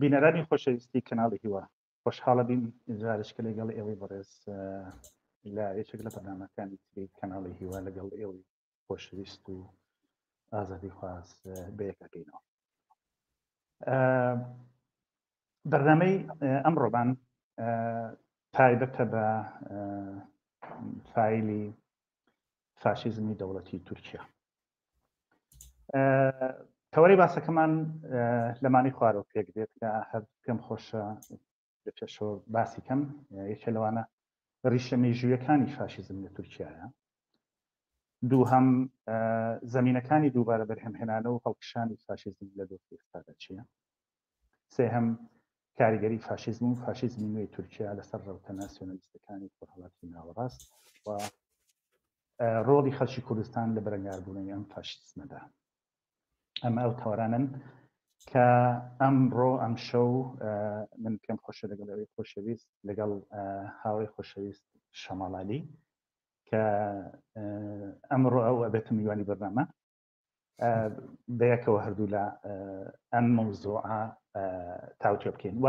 بینەرانی خۆشەویستی کەناڵی هیوا، خۆشحاڵە بین جارشکە لەگەڵ ئێوەی بەڕێز لە یەکێک لە بەرنامەکانی تری کەناڵی هیوا لەگەڵ ئێوەی خۆشەویست و ئازادی خواز بەیەکەکەینەوە. بەرنامەی ئەمڕۆمان تایبەتە بە فایلی فاشیزمی دەوڵەتی تورکیا. تەوەری باسەکەمان لەمانی خوارەوە پێک دێت کە هەر پێم خۆشە لە پێشەوە باسی کەم. یەکێ لەوانە ڕیشە مێژوویەکانی فاشیزم لە تورکیایە، دووهەم زمینەکانی دووبارە بەرهەمهێنانە و هەڵکشانی فاشیزم لە دۆخی ئێستادا چییە، سێهەم کاریگەری فاشیزم و فاشیزمی نوێی تورکیا لەسەر ڕەوتە ناسیۆنالیستەکانی خۆرهەڵاتی ناوەڕاست و ڕۆڵی خەڵکی کوردستان لە بەرەنگاربوونەوەی ئەم فاشیزمەدا. ئەمە ئەو تەوەرانەن کە ئەمڕۆ ئەم شەو من پێم خۆشە لەگەڵ ئەوەی خۆشەویست، لەگەڵ هاوڕێی خۆشەویست شەماڵالی کە ئەمڕۆ ئەو ئەبێتە میوانی بەرنامە، بەیەکەوە هەردوو لە ئەم مەوزوعە تاوتوێ بکەین. و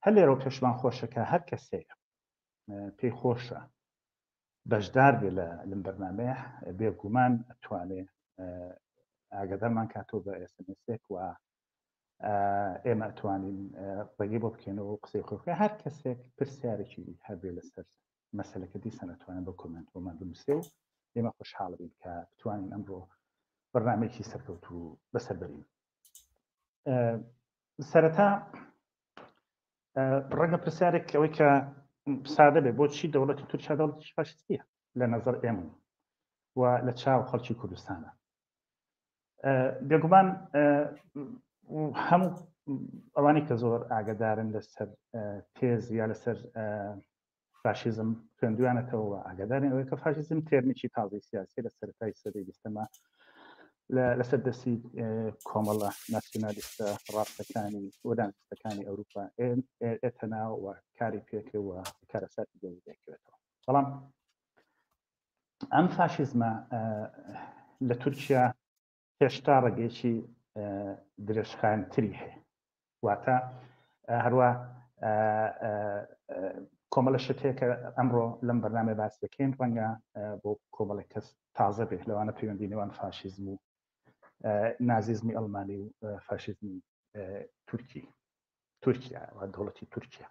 هەر لێرەوە پێشمان خۆشە کە هەر کەسێک پێی خۆشە بەشدار بێ لە لەم بەرنمەیە، بێگومان ئەتوانێ ئاگادارمان کاتەوە بە ئێسمسێک و ئێمە ئەتوانین ڕێگەی بۆ بکەینەوە و قسەی خۆی بکە. هەر کەسێک پرسیارێکی هەبێ لەسەر مەسەلەکە دیسان ئەتوانن بە کۆمێنت بۆمان بنووسێ و ئێمە خۆشحاڵ بین کە بتوانین ئەمڕۆ بەرنامەیەکی سەرکەوتوو بەسەر بەرین. سەرەتا ڕەنگە پرسیارێک ئەوەی کە سادە بێ، بۆچی دەوڵەتی تورکیا دەوڵەتی فاشیستیە لە نظر ئێمە و لە چاو خەڵکی کوردستانە؟ بێگومان هەموو ئەوانەی کە زۆر ئاگدارن لەسەر تێز یا لەسەر فاشیزم خوێندویانەتەوە و ئاگادارن ئەوەی کە فاشیزم تێرمێکی تازەی سیاسی لە سەرەتای سەدەی بیستەمە لەسەر دەستی کۆمەڵە ناسیۆنالیستە ڕاستەکانی و نازیستەکانی ئەوروپا ئێتەنا و کاری پێکرێ و کارەساتی گەورە دەکەوێتەوە. بەڵام ئەم فاشیزمە لە تورکیا هێشتا ڕێگەیەکی درێژخایەنتری هەیە، واتە هەروە کۆمەڵە شت هەیە کە ئەمڕۆ لەم بەرنامە باس دەکەین، ڕەنگە بۆ کۆمەڵێک کەس تازە بێت، لەوانە پەیوەندی نێوان فاشیزم و نازیزمی ئەڵمانی و فاشیزمی تورکی تورکیا و دەوڵەتی تورکیا.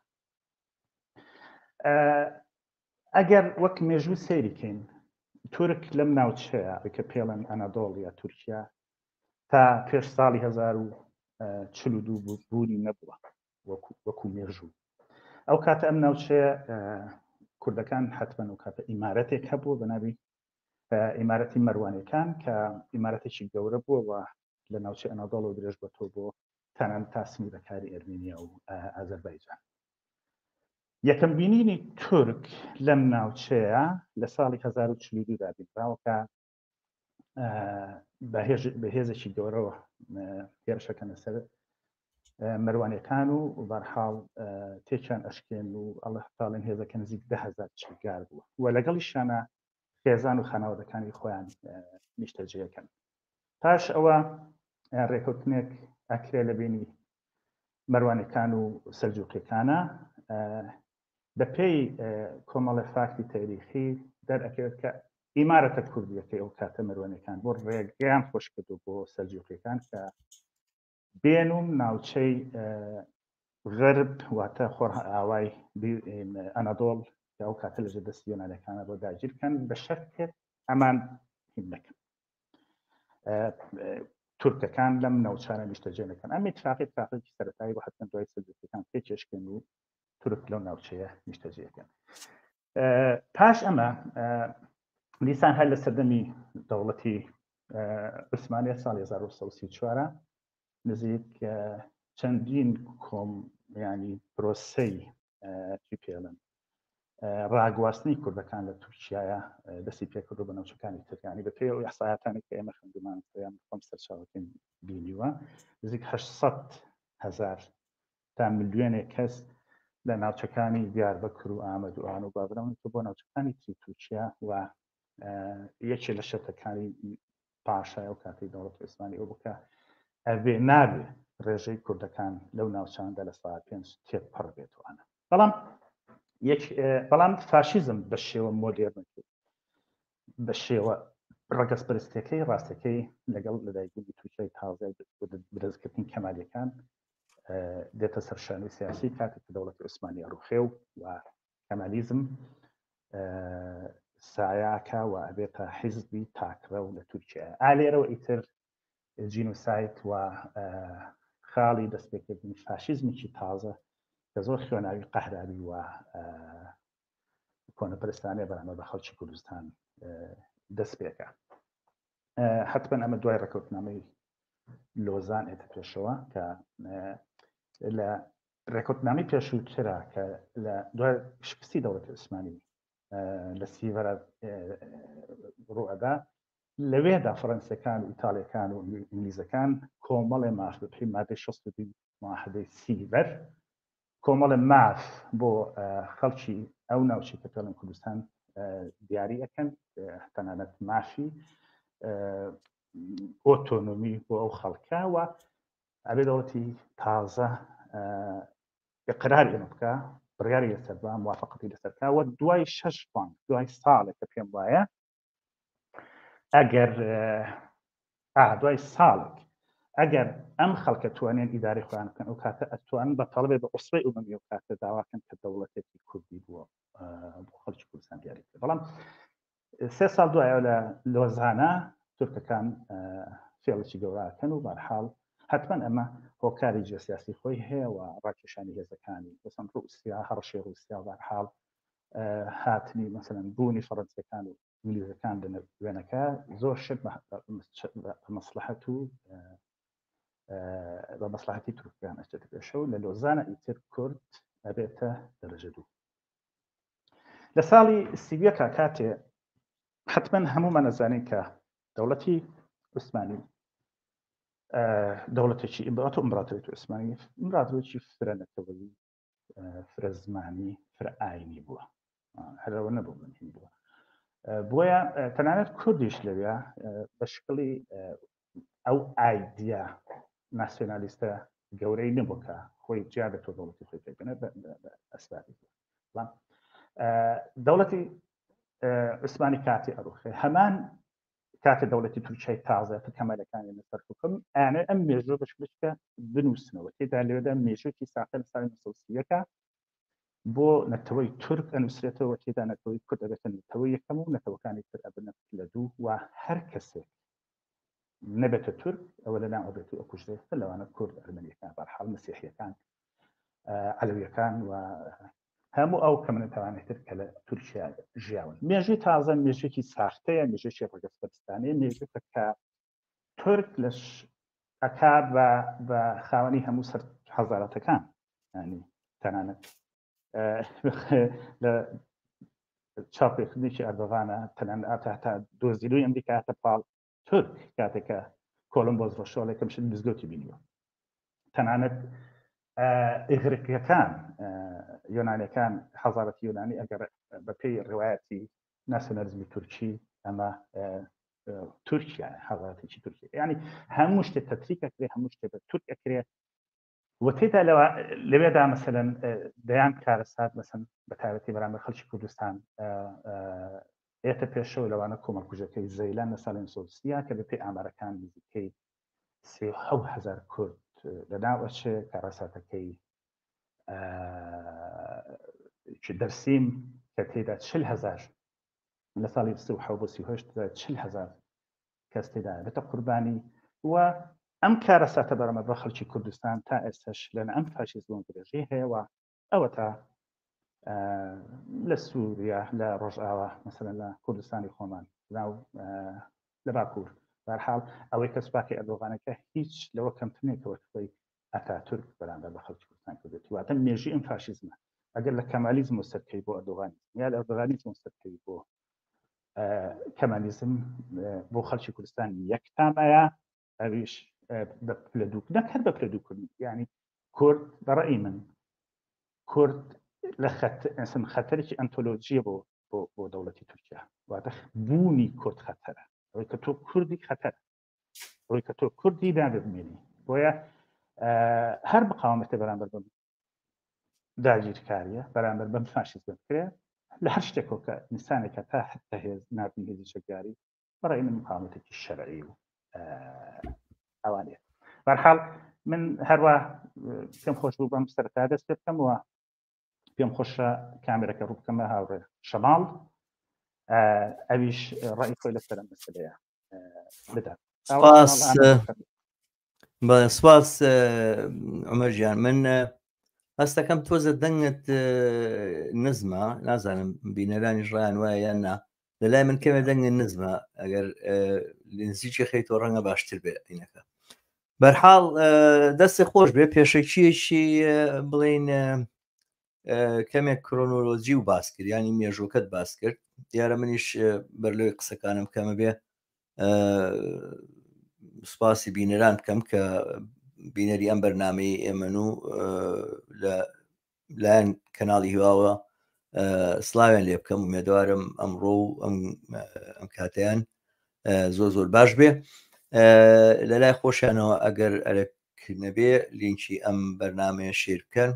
ئەگەر وەک مێژوو سەیری کەین، تورک لەم ناوچەیە کە پێڵەن ئەنادۆڵ یا تورکیا تا پێش ساڵی 1042 بوونی نەبووە وەکو مێژوو. ئەو کاتە ئەم ناوچەیە کوردەکان حتمما و کاتە ئیمارەتێک هەبووە بە ناوی ئیمارەتی مەروانەکان کە ئیمارەتێکی گەورە بووە و لە ناوچەی ئەنادۆڵ و درێژ بە تۆ بۆ تەنانەت تا سنوورەکانی ئەرمینیا و ئازەربایجان. یەکەم بینینی تورک لەم ناوچەیە لە ساڵی 1042 دا بینراوە کە بە هێزێکی گەورەوە هێرشەکەنە سەر مەروانەکان و بەرحاڵ تێکیان ئەشکێن و ئەڵە تاڵێن هێزەکە نزیک 10,000 چەکدار بووە و لەگەڵیشانە خێزان و خانەوادەکانی خۆیان نیشتەجێەکەن. پاش ئەوە ڕێکەوتنێک ئەکرێ لە بینی مەروانەکان و سەلجوقیەکانە. بە پێی کۆمەڵە فاکتی تاریخی دەرئەکەوێت کە ئیمارەتە کوردیەکەی ئەو کاتە مەروانەکان بۆ ڕێگەیان خۆش کردو بۆ سەلجوقیەکان کە بێن و ناوچەی غەرب، واتە خۆرئاوای ئەنادۆڵ کە ئەو کاتە لەژێر دەستی یۆنانەکانە، بۆ داگیر بکەن، بە شەرتێک ئەمان هین نەکەن، تورکەکان لەم ناوچانە نیشتەجێ نەکەن. ئەم اتفاقی اتفاقێکی سەرەتایی بۆ حتمەن دوای سەلجوقیەکان تێکێشکێن و تورک لەو ناوچەیە نیشتەجێەکەن. پاش ئەمە دیسان هەر لە سەردەمی دەوڵەتی عوسمانیە ساڵی 1934 نزیک چەندین کۆم ینی پرۆسەی چی پێڵن ڕاگواستنی کوردەکان لە تورکیاە دەستی پێکردو بە ناوچەکانی ترکانی. بە پێی ئەو ئەحسایاتانی کە ئێمە خوێندومان پێیان خۆم سەرچاوەکەم بینیوە، نزیک 800 هزار تا ملیۆنێک کەس لە ناوچەکانی دیاربەکر و ئامەد و ئان و بابرەون بۆ ناوچەکانی تری تورکیا. و یەکێ لە شەرتەکانی پاشای ئەو کاتی دەوڵەت عوسمانی ئەو بکە ئەبێ نابێ ڕێژەی کوردەکان لەو ناوچاندا لە سا پێنج تێپەڕ بێتوانە. بەڵام یەک بەڵام فاشیزم بە شێوە مۆدێرنەکەی بە شێوە ڕەگەزپەرستیەکەی ڕاستەکەی لەگەڵ لەدایکبوونی تورکیای تازە بدەستکردنی کەمالیەکان دێتە سەر شانۆی سیاسی کاتێک کە دەوڵەتی عوسمانی ئەڕوخێ و و کەمالیزم سایاکە و ئەبێتە حیزبی تاکڕەو لە تورکیا. ئالێرەوە ئیتر جینوسایت و خاڵی دەستپێکردنی فاشیزمێکی تازە کە زۆر خوێناوی قەهراوی و کۆنەپەرستانەیە بەرامبەر بە خەڵکی کوردستان دەست پێکە. حتمما ئەمە دوای ڕێکەوتنامەی لۆزان ئێتە پێشەوە کە لە ڕێکەوتنامەی پێشووترا کە لە دوای شکستی دەوڵەتی عوسمانی لە سیڤەرە ڕوئەدا لەوێدا فەرەنسیەکان و ئیتاڵیەکان و ئینگلیزەکان کۆمەڵێ ماف بەپێی مادەی 62 معاهدەی سیڤەر کۆمەڵێ ماف بۆ خەڵکی ئەو ناوچەی کە پێڵێن کوردستان دیاری ئەکەن، تەنانەت مافی ئۆتۆنۆمی بۆ ئەو خەڵکە و ئەبێ دەوڵەتی تازە ئقرار ئێمە بکە، بڕیاری لەسەر بە موافقەتی لەسەر بکە و دوای شەش مانگ دوای ساڵێک کە پێم وایە ئەگەر دوای ساڵێک ئەگەر ئەم خەڵکە توانێن ئیداری خۆیان بکەن ئەو کاتە ئەتوانن بە تەڵبێ بە ئوسرەی ئومەمی ئەو کاتە داواکەن کە دەوڵەتێکی کوردی بووە بۆ خەڵکی کوردستان دیاری بکرێت. بەڵام سێ ساڵ دوایەوە لە لۆزانە تورکەکان فێڵێکی گەوراکەن و بەرحاڵ حتمما ئەمە هۆکاری جیۆسیاسی خۆی هەیە و ڕاکێشانی هێزەکانی مەسەن ڕووسیا، هەڕەشەی ڕووسیا و بەرحاڵ هاتنی مەسەلەن بوونی فەڕەنسیەکان و ئینگلیزەکان لە وێنەکە زۆر شت بە مەسلحەت و بە مەسلحەتی تورکەکان ئەچێتە پێشەوە. لە لۆزانە ئیتر کورد ئەبێتە دەرەجە دوو. لە ساڵی سیویەکە کاتێ حتمما هەمومان ئەزانین کە دەوڵەتی عوسمانی دەوڵەتێکی ئیمبراتۆ ئیمبراتۆریەتی عوسمانی ئیمبراتۆریەتی فرە نەتەوەیی فرە زمانی فرە ئاینی بووە، هەرەوە نەبوو من هین بووە. بۆیە تەنانەت کوردیش لەوێ بە شکڵی ئەو ئایدیا ناسیۆنالیستە گەورەی نەبوو کە خۆی جیا بێت و دەوڵەتی خۆی پێک بێنێت بە ئەسبابی بەڵام دەوڵەتی عوسمانی کاتی ئەڕوخێ هەمان کاتێ دەوڵەتی تورکیای تازە کە کەمالەکانی لەسەر حوکم ئەیانەوێت ئەم مێژووە بە شکلێکە بنووسنەوە، تێدا لەوێدا مێژوویەکی ساختە لە ساڵی 1931 بۆ نەتەوەی تورک ئەنووسرێتەوە، تێدا نەتەوەی کورد ئەبێتە نەتەوەی یەکەم و نەتەوەکانی تر ئەبنە لە دوو و هەر کەسێک نەبێتە تورک ئەوە لە ناو ئەبێت و ئەکوژرێت، لەوانە کورد، ئەرمەنیەکان، بەرحاڵ مەسیحیەکان، عەلەویەکان و هەموو ئەو کەمنەتەوانەی تر کە لە تورکیا ژیاون. مێژووی تازە مێژوویەکی ساختەیە، مێژوویەکی ڕەگەزپەرستانەیە، مێژوویەکە کە تورک لە ئەکا بە خاوەنی هەموو سەر حەزارەتەکان، ینی تەنانەت لە چاپێکردنێکی ئەردۆغانە تەنانەت تا دۆزیلوی ئەمریکا هاتە پاڵ تورک کاتێکە کۆلمبۆس ڕەشۆڵێکم شت مزگەوتی بینیوە. تەنانەت ئیغریقیەکان، یۆنانەکان، حەزارەتی یۆنانی ئەگەر بەپێی ڕواەتی ناسیۆنالیزمی تورکی ئەمە تورکیا حەزارەتێکی تورکی، ینی هەموو شتێک تەتریک ئەکرێ، هەموو شتێک بە تورک ئەکرێ و تێدا لەوێدا مەسەلەن دەیان کارەسات مەسەن بە تایبەتی بەرامبەر خەڵکی کوردستان ئێتە پێشەوە، لەوانە کۆمەڵکوژەکەی زەیلان لە ساڵی 1930 کە بەپێی ئامارەکان نزیکەی 37 هزار کورد لەناو ئەچێ، کارەساتەکەی دەرسیم کە تێدا 40 هزار لە ساڵی 37 بۆ 38 40 هزار کەس تێدا بێتە قوربانی و ئەم کارەساتە بەرامبەر بە خەڵکی کوردستان تا ئێستش لەن ئەم فاشیزمە درێژەی هەیە و ئەوە تا لە سووریا، لە ڕۆژئاوا، مەسەلەن لە کوردستانی خۆمان ناو لە باکوور، بەرحاڵ ئەوەی کە سوپاکەی ئەردۆغانەکە هیچ لەوە کەمتر نییە کە وەک خۆی ئەتاتورک بەرامبەر بە خەڵکی کوردستان کردێتی. واتە مێژووی ئەم فاشیزمە ئەگەر لە کەمالیزم و سەرکەوی بۆ ئەردۆغانیزم یا لە ئەردۆغانیزم و سەرکەوی بۆ کەمالیزم بۆ خەڵکی کوردستان یەک تامەیە، ئەویش بە پلە دوو، نەک هەر بە پلە دوو کورد، یعنی کورد بە ڕەئی من کورد لە خەت ئەسن خەتەرێکی ئەنتۆلۆژیە بۆ بۆ دەوڵەتی تورکیا. واتە بوونی کورد خەتەرە، ئەوەی کە تۆ کوردی خەتەرە، ئەوەی کە تۆ کوردی نابێ بمێنی. بۆیە هەر مقاومەتە بەرامبەر بەم داگیرکاریە بەرامبەر بەم فاشیزمە بکرێ لە هەر شتێکەوە کە ئینسانێکە تا حتا هێز ناردنی هێزی چەکداری بەڕای من مقاومەتێکی شەرعی و ئەوانەیە. بەرحاڵ من هەروە پێم خۆش بوو بەم سەرەتا دەست پێ بکەم و پێم خۆشە کامێرەکە ڕوو بکەمە هاوڕێ شەماڵ ئەویش ڕای خۆی لەسەر ئەم مەسەلەیە بدات. سپاس سپاس عمر گیان من هەستەکەم تۆزە دەنگت نزمە نازانم بینەرانی ڕایان وایە یان نا لە لای من کەمێ دەنگت نزمە ئەگەر نزیکی خەیتەوە ڕەنگە باشتر بێ ئینەکە بەرحاڵ دەستی خۆش بێ پێشەکیەکی بڵین کەمێک کرۆنۆلۆجی و باس کرد ینی مێژوەکەت باس کرد دیارە منیش بەر لەوەی قسەکانم کەمە بێ سپاسی بینەران بکەم کە بینەری ئەم بەرنمەی ئێمەن و لە لایەن کەناڵی هیواوە سلااویان لێ بکەم ومێدوارم ئەمڕۆ و ئەم ئەم کاتیان زۆر زۆر باش بێ لە لای خۆشیانەوە ئەگەر ئەرک نەبێ لینکی ئەم بەرنمەیە شیر بکەن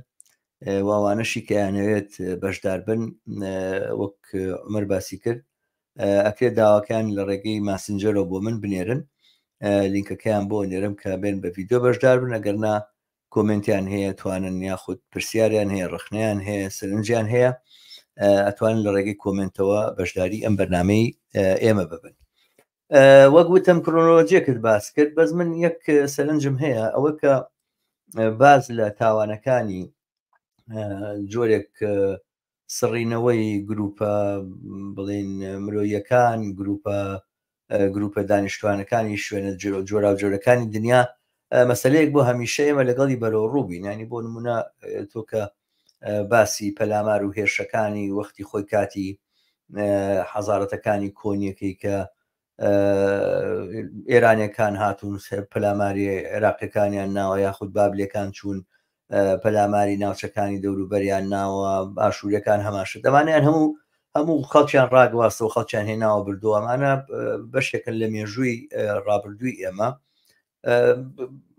واوانەشی کە یانەوێت بەشدار بن وەک عمر باسی کرد ئەکرێت داواکان لە ڕێگەی ماسنجەرەوە بۆ من بنێرن لینکەکەیان بۆ نێرم کە بێن بە ڤیددیو بەشدار بن ئەگەرنا کۆمنتیان هەیە توانن یاخود پرسیاریان هەیە ڕخنیان هەیە سەرنجیان هەیە ئەتوانن لە ڕێگەی کۆمنتەوە بەشداری ئەم بەرنمەی ئێمە ببن وەک وتم کرۆنۆلۆجیەکت باس کرد بەس من یەک سەرنجم هەیە ئەوە کە باز لە تاوانەکانی جۆرێک سڕینەوەی گروپە بڵین مرۆیەکان گروپە گروپە دانیشتوانەکانی شوێنە جۆراوجۆرەکانی دنیا مەسلەیەک بۆ هەمیشە ئێمە لەگەڵی بەرەو ڕووبین ینی بۆ نمونە تۆ کە باسی پەلامار و هێرشەکانی وەختی خۆی کاتی حەزارەتەکانی کۆنیەکەی کە ئێرانەکان هاتوون پەلاماری عێراقیەکانیان ناوە یاخود بابلەکان چوون پەلاماری ناوچەکانی دەوروبەریان ناوە ئاشوورەکان هەماشە دەمانیان هەموو هەموو خەڵکیان ڕاگواستەوە خەڵکیان هێناوە بردووە ئەمانە بەشێکن لە مێژووی ڕابردووی ئێمە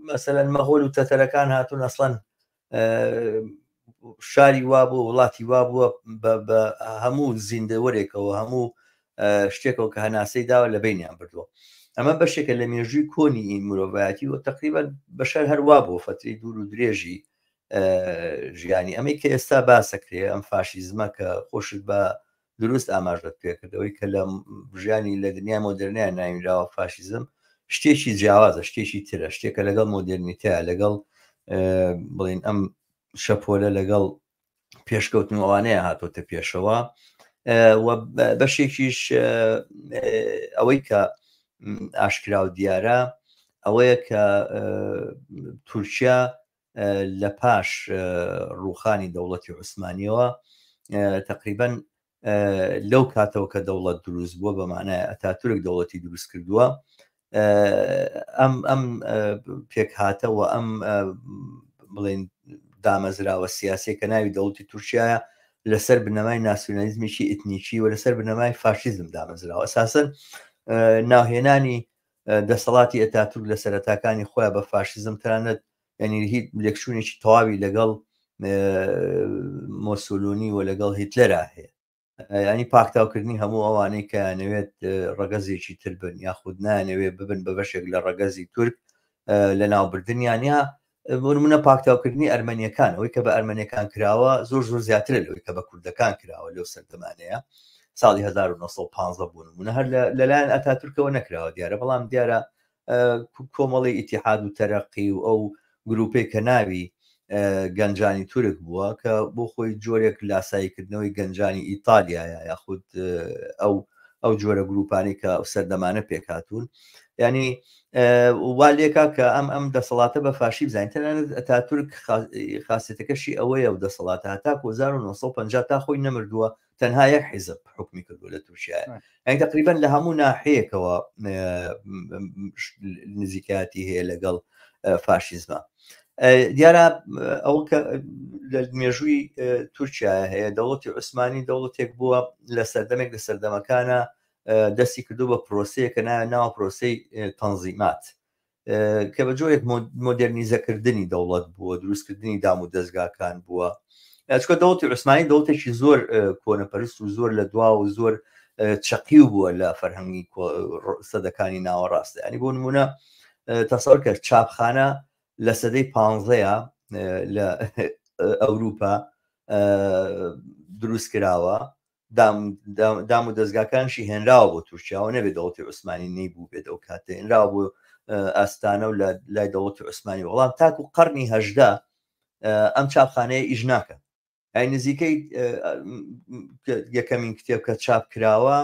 مەسەلەن مەغۆل و تەتەرەکان هاتوون ئەسڵەن شاری وا بوو وڵاتی وا بووە بە هەموو زیندەوەرێکەوە هەموو شتێکەوە کە هەناسەی داوە لە بینیان بردووە ئەمە بەشێکە لە مێژووی کۆنی مرۆڤایەتی و تقریبا بەشەر هەروا بۆ فتری دوور و درێژی ژیانی ئەمەی کە ئێستا باسەکرێ ئەم فاشیزمە کە خۆشت بە دروست ئاماژەت پێکردەوەی کە لە ژیانی لە دنیای مۆدررنیان ناویراوە فاشیزم شتێکی جیاوازە شتێکی ترە شتێکە لەگەڵ مۆدررنیتە لەگەڵ بڵین ئەم شەپۆلە لەگەڵ پێشکەوتن ئەوانەیە هاتۆتە پێشەوە و بەشێکیش ئەوەی کە ئاشکرا و دیارە ئەوەیە کە تورکیا لە پاش ڕووخانی دەوڵەتی عوسمانیەوە تقریبا لەو کاتەوە کە دەوڵەت دروست بووە بە معنای ئەتاتورک دەوڵەتی دروست کردووە ئەم ئەم پێکهاتەوە ئەم بڵێن دامەزراوە سیاسی کە ناوی دەوڵەتی تورکایە لەسەر بنەمای ناسیۆنالیزمێکی ئیتنیکی و لەسەر بنەمای فاشیزم دامەزراوە ئەساسەن ناوهێنانی دەسەڵاتی ئەتاتورک لە سەرەتاکانی خۆیان بە فاشیزم تەنانەت یعنی هیچ لێکچوونێکی تەواوی لەگەڵ مۆسۆلۆنی و لەگەڵ هیتلەرا هەیە ینی پاکتاوکردنی هەموو ئەوانەی کە نەوێت ڕەگەزێکی تر بن یاخود نانەوێت ببن بە بەشێک لە ڕەگەزی تورک لە ناوبردنیان یا بۆ نمونە پاکتاوکردنی ئەرمەنیەکان ئەوەی کە بە ئەرمەنیەکان کراوە زۆر زۆر زیاترە لەوەی کە بە کوردەکان کراوە لەو سەردەمانەیە ساڵی 1915 بوون نمونە هەر لەلایەن ئەتاتورکەوە نەکراوە دیارە بەڵام دیارە کۆمەڵی ئیتیحاد و تەرەقی و ئەو گروپێک کە ناوی گەنجانی تورک بووە کە بۆ خۆی جۆرێک لاساییکردنەوەی گەنجانی ئیتالیایە یاخود ئەو ئەو جۆرە گروپانەی کە ئەو سەردەمانە پێکهاتوون ینی وا لێکا کە ئەم ئەم دەسەڵاتە بە فاشی بزانین تەنانەت ئەتاتورک خاصێتەکەشی ئەوەیە و دەسەڵاتە هەتا 1950 تا خۆی نەمردووە تەنها یەک حیزب حکومی کردو لە تورکیا یعنی تقریبا لە هەموو ناحەیەکەوە نزیکایەتی هەیە لەگەڵ فاشیزمە دیارە ئەوە کە لە مێژووی تورکیا هەیە دەوڵەتی عوسمانی دەوڵەتێک بووە لە سەردەمێک لە سەردەمەکانە دەستی کردو بە پرۆسەیە کە ناوە ناوە پرۆسەی تەنزیمات. کە بە جۆرێک مۆدێرنیزەکردنی دەوڵەت بووە، دروستکردنی دام و دەزگاکان بووە. چونکە دەوڵەتی عوسمانی دەوڵەتێکی زۆر کۆنەپەرست و زۆر لە دوا و زۆر چەقیو بووە لە فەرهەنگی سەدەکانی ناوەڕاستە. ینی بۆ نمونە تەسەور کە چاپخانە لە سەدەی پانزەیە لە ئەوروپا دروست کراوە دام و دەزگاکانشی هێنراوە بۆ تورکیاوە نەبێت دەوڵەتی عوسمانی نەیبوو بێت ئەو کاتە هێنراوە بۆ ئاستانە و لە لای دەوڵەتی عوسمانی وەڵام تاکو قەرنی هەژدە ئەم چاپخانەیە ئیش ناکە ئەی نزیکەی یەکەمین کتێب کە چاپ کراوە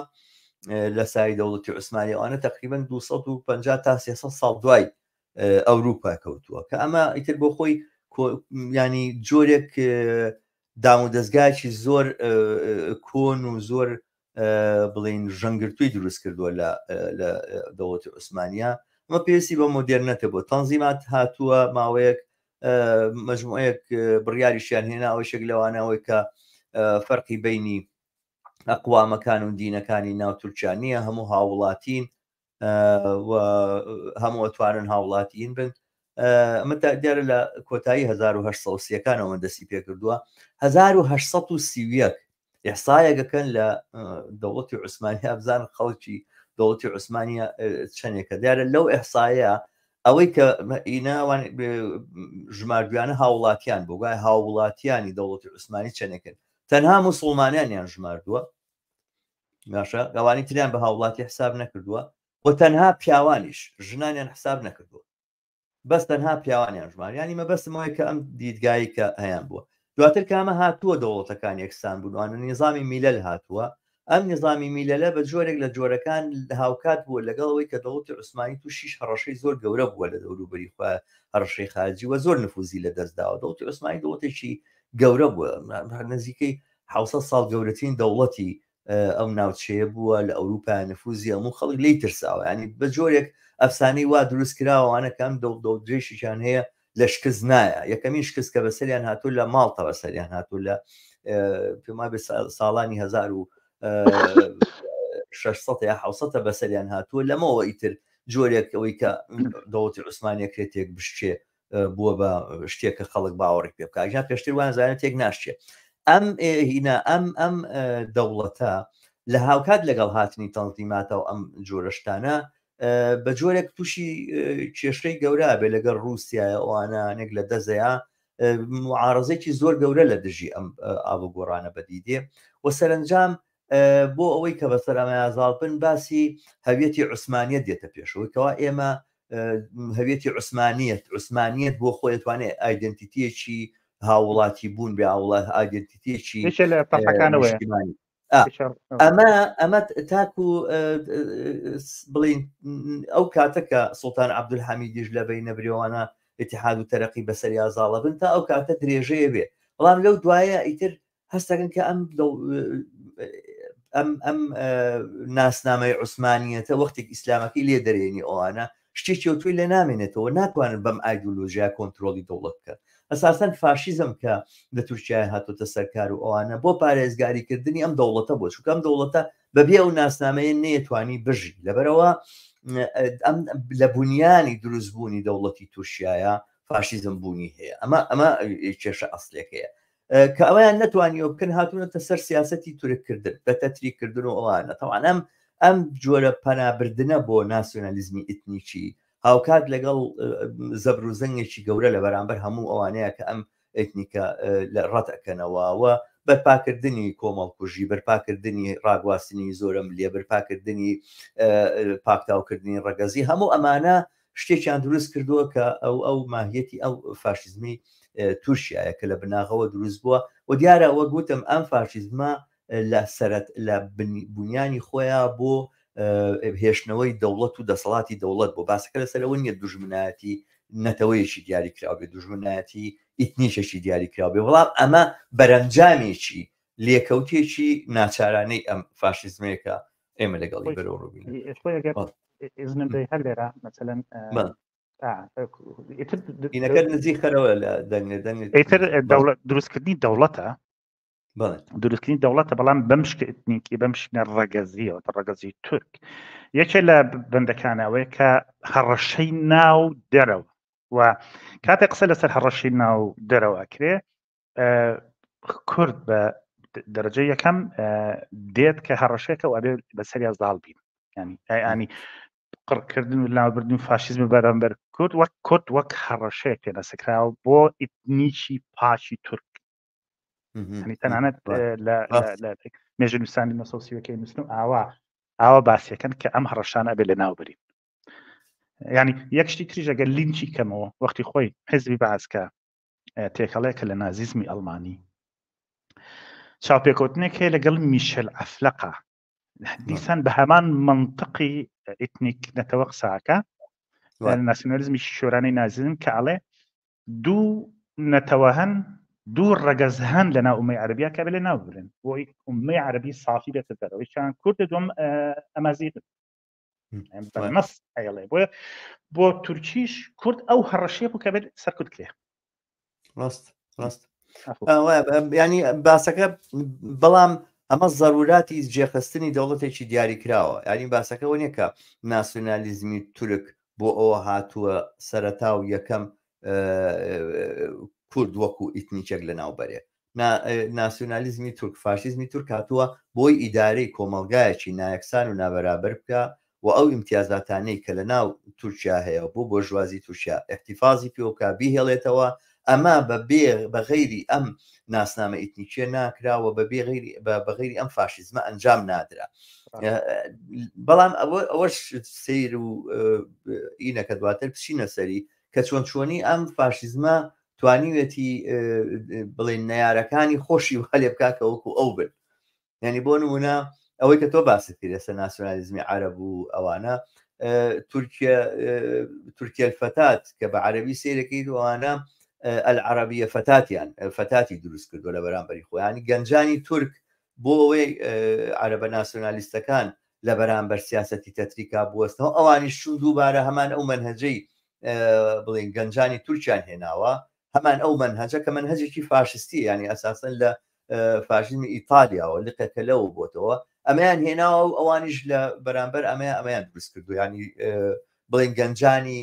لە سای دەوڵەتی عوسمانی ئەوانە تقریبا 250 تا 300 ساڵ دوای ئەوروپا کەوتووە کە ئەمە ئیتر بۆ خۆی ینی جۆرێک دامودەزگایەکی زۆر کۆن و زۆر بڵین ژەنگرتووی دروست کردووە لە لە دەوڵەتی عوسمانیا ئەمە پێویستی بە مۆدێرنەتە بۆ تەنزیمات هاتووە ماوەیەک مجموعەیەک بڕیاریشیان هێناوە شێک لەوانەوەی کە فەرقی بینی ئەقوامەکان و دینەکانی ناو تورکیا نییە هەموو هاوڵاتین و هەموو ئەتوانن هاوڵاتیین بن ئەمە دیارە لە کۆتایی 1930ەکانەوە دەستی پێکردووە 1931 ئێحسایەکەکەن لە دەوڵەتی عوسمانیا بزان خەڵکی دەوڵەتی عوسمانیا چەندێکە دیارە لەو ئێحسایە ئەوەی کە ئیناوان ژماردویانە هاوڵاتیان بۆ گوای هاوڵاتیانی دەوڵەتی عوسمانی چەندێکن تەنها مسلمانیانیان ژماردووە باشە ئەوانی تریان بە هاوڵاتی حساب نەکردووە و تەنها پیاوانیش ژنانیان حساب نەکردووە بەس تەنها پیاوانیان ژمار ینی مەبەستم ئەوەیە کە ئەم دیدگایی کە هەیان بووە دواتر کامە هاتووە دەوڵەتەکان یەکسان بوونوانە نظامی میلل هاتووە ئەم نظامی میللە بە جۆرێک لە جۆرەکان هاوکات بووە لەگەڵ ئەوەی کە دەوڵەتی عوسمانی تووشیش هەڕەشەی زۆر گەورە بووە لە دەوروبەری خۆ هەڕەشەی خارجی وە زۆر نفوزی لە دەستداوە دەوڵەتی عوسمانی دەوڵەتێکی گەورە بووە نزیکەی 700 ساڵ گەورەترین دەوڵەتی ئەو ناوچەیە بووە لە ئەوروپا نفوزی هەموو خەڵک لی ترساوە ینی بە جۆرێک ئەفسانەی وا دروست کراوانە کەم دەوڵدرێشیان هەیە لە شکست نایە یەکەمین شکست کە بەسەریان هاتوو لە ماڵتە بەسەریان هاتوو لە پێما بێ ساڵانی 1600 یا 600 بەسەریان هاتووە لەمەوە ئیتر جۆرێک ئەوەی کە دەوڵەتی عوسمانیەکرێت تێک بشکێ بووە بە شتێک کە خەڵک باوەڕی پێ بکات ژان پێشتر وان زانێت تێک ناشچێ ئەم هینا ئەم ئەم دەوڵەتە لە هاوکات لەگەڵ هاتنی تەنزیماتە و ئەم جۆرە شتانە بە جۆرێک تووشی کێشەی گەورە بێ لەگەڵ رووسایە ئەوانە نێک لە دەزەیە معارزێکی زۆر گەورە لە دژی ئەم ئاوگۆڕانە بەدیدێ و سەرنجام بۆ ئەوەی کە بەسەر ئەمەیا زاڵ بن باسی هەویەتی عوسمانیەت دێتە پێشەوەی کەوا ئێمە هەویەتی عوسمانیەت عوسمانیەت بۆ خۆی دەتوانێت ئایدنتیتیەکی هاوڵاتی بوون بێ هاوڵات ئایدنتیتیەکی نیشتیمانی ئەمە ئەمە تاکو بڵین ئەو کاتە کە سوڵتان عەبدولحەمیدیش لە بین نەبرێوانە اتحاد و تەرەقی بەسەریا زاڵە بن تا ئەو کاتە درێژەیە بێ بەڵام لەو دوایە ئیتر هەستەکەن کە ئەم ئەم ئەم ناسنامەی عوسمانیەتە وەختێک ئیسلامەکەی لێ دەرێنی ئەوانە شتێکی ئەوتۆی لێ نامێنێتەوە ناتوانن بەم ئایدۆلۆژیا کۆنترۆڵی دەوڵەت بکەن ئەساسەن فاشیزم کە لە تورکیا هاتۆتە سەرکار و ئەوانە بۆ پارێزگاریکردنی ئەم دەوڵەتە بۆ چونکە ئەم دەوڵەتە بەبێ ئەو ناسنامەیە نەیەتوانی بژی لەبەرەوە ئەم لە بنیانی دروستبوونی دەوڵەتی تورکیایە فاشیزم بوونی هەیە ئەمە ئەمە کێشە ئەسلەکەیە کە ئەویان نەتوانیوە بکەن هاتوونەتە سەر سیاستی تورککردن بە تەتریکردن و ئەوانە تەوان ئەم ئەم جۆرە پەنابردنە بۆ ناسیۆنالیزمی ئیتنیکی هاوکات لەگەڵ زەبر و زەنگێکی گەورە لە بەرامبەر هەموو ئەوانەیە کە ئەم ئێتنیکە لە ڕەت ئەکەنەوە و بەرپاکردنی کۆمەڵکوژی بەرپاکردنی ڕاگواستنی زۆرەم لێ بەرپاکردنی پاکتاوکردنی ڕەگەزی هەموو ئەمانە شتێکیان دروست کردووە کە ئەو ئەو ماهیەتی ئەو فاشیزمی تورکیایە کە لە بناغەوە دروست بووە و دیارە وەک وتم ئەم فاشیزمە لە سەرەت لە بنیانی خۆیان بۆ هێشتنەوەی دەوڵەت و دەسەڵاتی دەوڵەت بۆ باسەکە لەسەرەوە نییە دوژمنایەتی نەتەوەیەکی دیاریکراو بێ دوژمنایەتی ئیتنیکێکی دیاریکراو بێ بەڵام ئەمە بەرەنجامێکی لێکەوتێکی ناچارانەی ئەم فاشیزمەیەکە ئێمە لەگەڵی بەرەو ڕووبین خۆی ئەگەر ئیزنم بێ هەر لێرە مەسەلەن ئینەکە نزیک خەرەوە لە دەنگێ دەنگ ئیتر دەوڵەت دروستکردنی دەوڵەتە. دروستکردنی دەوڵەتە بەڵام بەم شکە ئتنیکی بەم شکنە ڕەگەزیەوە تە ڕەگەزی تورک یەکێ لە بەندەکانەوەی کە هەڕەشەی ناو دەرەوە و کاتێک قسە لەسەر هەڕەشەی ناو دەرەوە ئەکرێ کورد بە دەرەجە یەکەم دێت کە هەڕەشێکە و ئەبێ بەسەریا زاڵ بین ینی ئەیانی قڕکردن و لاوبردن و فاشیزم بەرامبەر کورد وەک کورد وەک هەڕەشەیەک پێناسەکراوە بۆ ئیتنیکی پاکی تورک هەنی تەنانەت لە مێژە نووسانی نەسەسیەکەی نووسن و ئاوا ئاوا باسیەکەن کە ئەم هەڕەشانە ئەبێ لە ناو برین ینی یەک شتی تریش ئەگەر لینکی کەمەوە وەختی خۆی حزبی بەعسکە تێکەڵێکە لە نازیزمی ئەڵمانی چاوپێکەوتنێک هەیە لەگەڵ میشل ئەفلەقا دیسان بە هەمان منطقی ئیتنیک نەتەوە قساکە ناسیۆنالیزمی شۆرانەی نازیزم کە ئەڵێ دوو نەتەوە هەن دوو ڕەگەز هەن لە ناو ئومەی عەربیا کە لە ناو برن بۆی ئومەی عەربی سافی بێتە دەرەوەی چیان کوردە دوم ئەمازیغن نەس ئەیڵێ بۆیە بۆ تورکیش کورد ئەو هەڕەشەیە بوو کە بێت سەرکوت کرێ ڕاست ڕاست ینی باسەکە بەڵام ئەمە زەروراتی جێخستنی دەوڵەتێکی دیاریکراوە ینی باسەکە وە نییە کە ناسیۆنالیزمی تورک بۆ ئەوە هاتووە سەرەتا و یەکەم کورد وەکو ئیتنیکێک لە ناو بەرێ ناسیۆنالیزمی تورک فاشیزمی تورک هاتووە بۆی ئیدارەی کۆمەڵگایەکی نایەکسان و نابەرابەر بکا و ئەو ئیمتیازاتانەی کە لە ناو تورکیا هەیە بۆ بۆرژوازی تورکیا ئیحتیفازی پێوە بکا بیهێڵێتەوە ئەمە بە بێ بە غەیری ئەم ناسنامە ئیتنیکیە ناکرا و بە بێ غەیری بە غەیری ئەم فاشیزمە ئەنجام نادرا بەڵام ئەوە ئەوەش سیر و ئینەکە دواتر بچینە سەری کە چۆن چۆنی ئەم فاشیزمە توانیوێتی بڵێن نەیارەکانی خۆشی وا لێ بکا کە وەکو ئەو بن یعنی بۆ نمونە ئەوەی کە تۆ باست کرد ئێستا ناسیۆنالیزمی عەرەب و ئەوانە تورکیا تورکیا الفتات کە بە عەربی سیرەکەیت ئەوانە العربیە فتاتیان فتاتی دروست کردو لە بەرامبەری خۆیانی گەنجانی تورک بۆ ئەوەی عەرەبە ناسیۆنالیستەکان لە بەرامبەر سیاسەتی تەتریکا بوەستنەوە ئەوانیش چون دووبارە هەمان ئەو مەنهەجەی بڵێن گەنجانی تورکیان هێناوە هەمان ئەو مەنهەجە کە مەنهەجێکی فاشستی ینی ئەساسەن لە فاشیزمی ئیتالیاوە لقێکە لەوە بۆتەوە ئەمەیان هێناوە و ئەوانیش لە بەرامبەر ئەمەیان ئەمەیان دروست کردو ینی بڵێن گەنجانی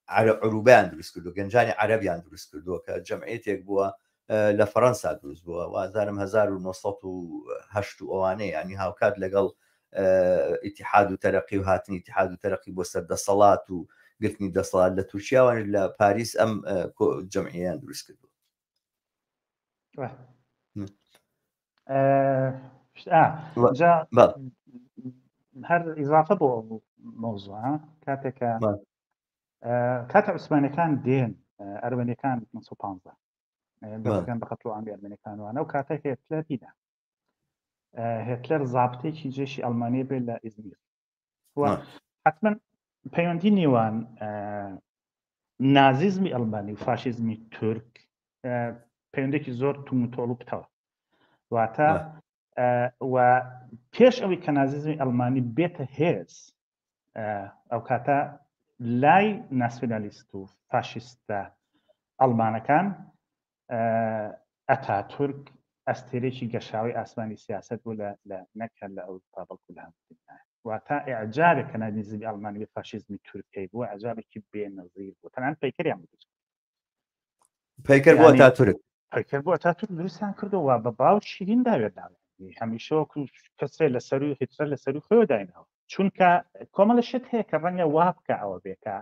عروبیان دروست کردو گەنجانی عەربیان دروست کردووە کە جەمعێتێک بووە لە فەەنسا دروست بووە وازانم 1970 و ئەوانەیە ینی هاوکات لەگەڵ ئیتحاد و تەرەقی و هاتنی ئیتحاد و تەرەقی بۆ سەر دەسەڵات و گرتنی دەسەڵات لە تورکیاوانش لە پاریس ئەم جەمعیان دروست کردووە. هەر ئیزافە بۆ مەوزوع کاتێکە کاتە عوسمانەکان دێن ئەرمەنیەکان 1915 دەستیان بە قەتڵ و عامی ئەرمەنیەکان وانە و کاتە هێتلەر هینا هێتلەر زابتێکی جێشی ئەڵمانی بێ لە ئیزمیر حتمما پەیوەندی نێوان نازیزمی ئەڵمانی و فاشیزمی تورک پەیوەندێکی زۆر تون و تۆڵ و پتەوە واتە و پێش ئەوەی کە نازیزمی ئەڵمانی بێتە هێز ئەو کاتە لای ناسیۆنالیست و فاشیستە ئەڵمانەکان ئەتاتورک ئەستێرێکی گەشاوەی ئاسمانی سیاسەت بوو لە لە نەک هەر لە ئەوروپا بەڵکو لە هەموو دنیا. واتە ئیعجابێک کە نازیزمی ئەڵمانی بە فاشیزمی تورک هەیبوو ئیعجابێکی بێنەزیر بوو تەنانەت پەیکەریان بۆ دروست کرد. پەیکەر بۆ یعنی ئەتاتورک پەیکەر بۆ ئەتاتورک دروستیان کردەوە بە باو شیرین داوێت ناوێت هەمیشە وەکو کەسێ لە سەروی هیتلەر لە سەروی خۆیەوە دایناوە چونکە کۆمەڵە شت هەیە کە ڕەنگە وا بکە ئەوە بێکە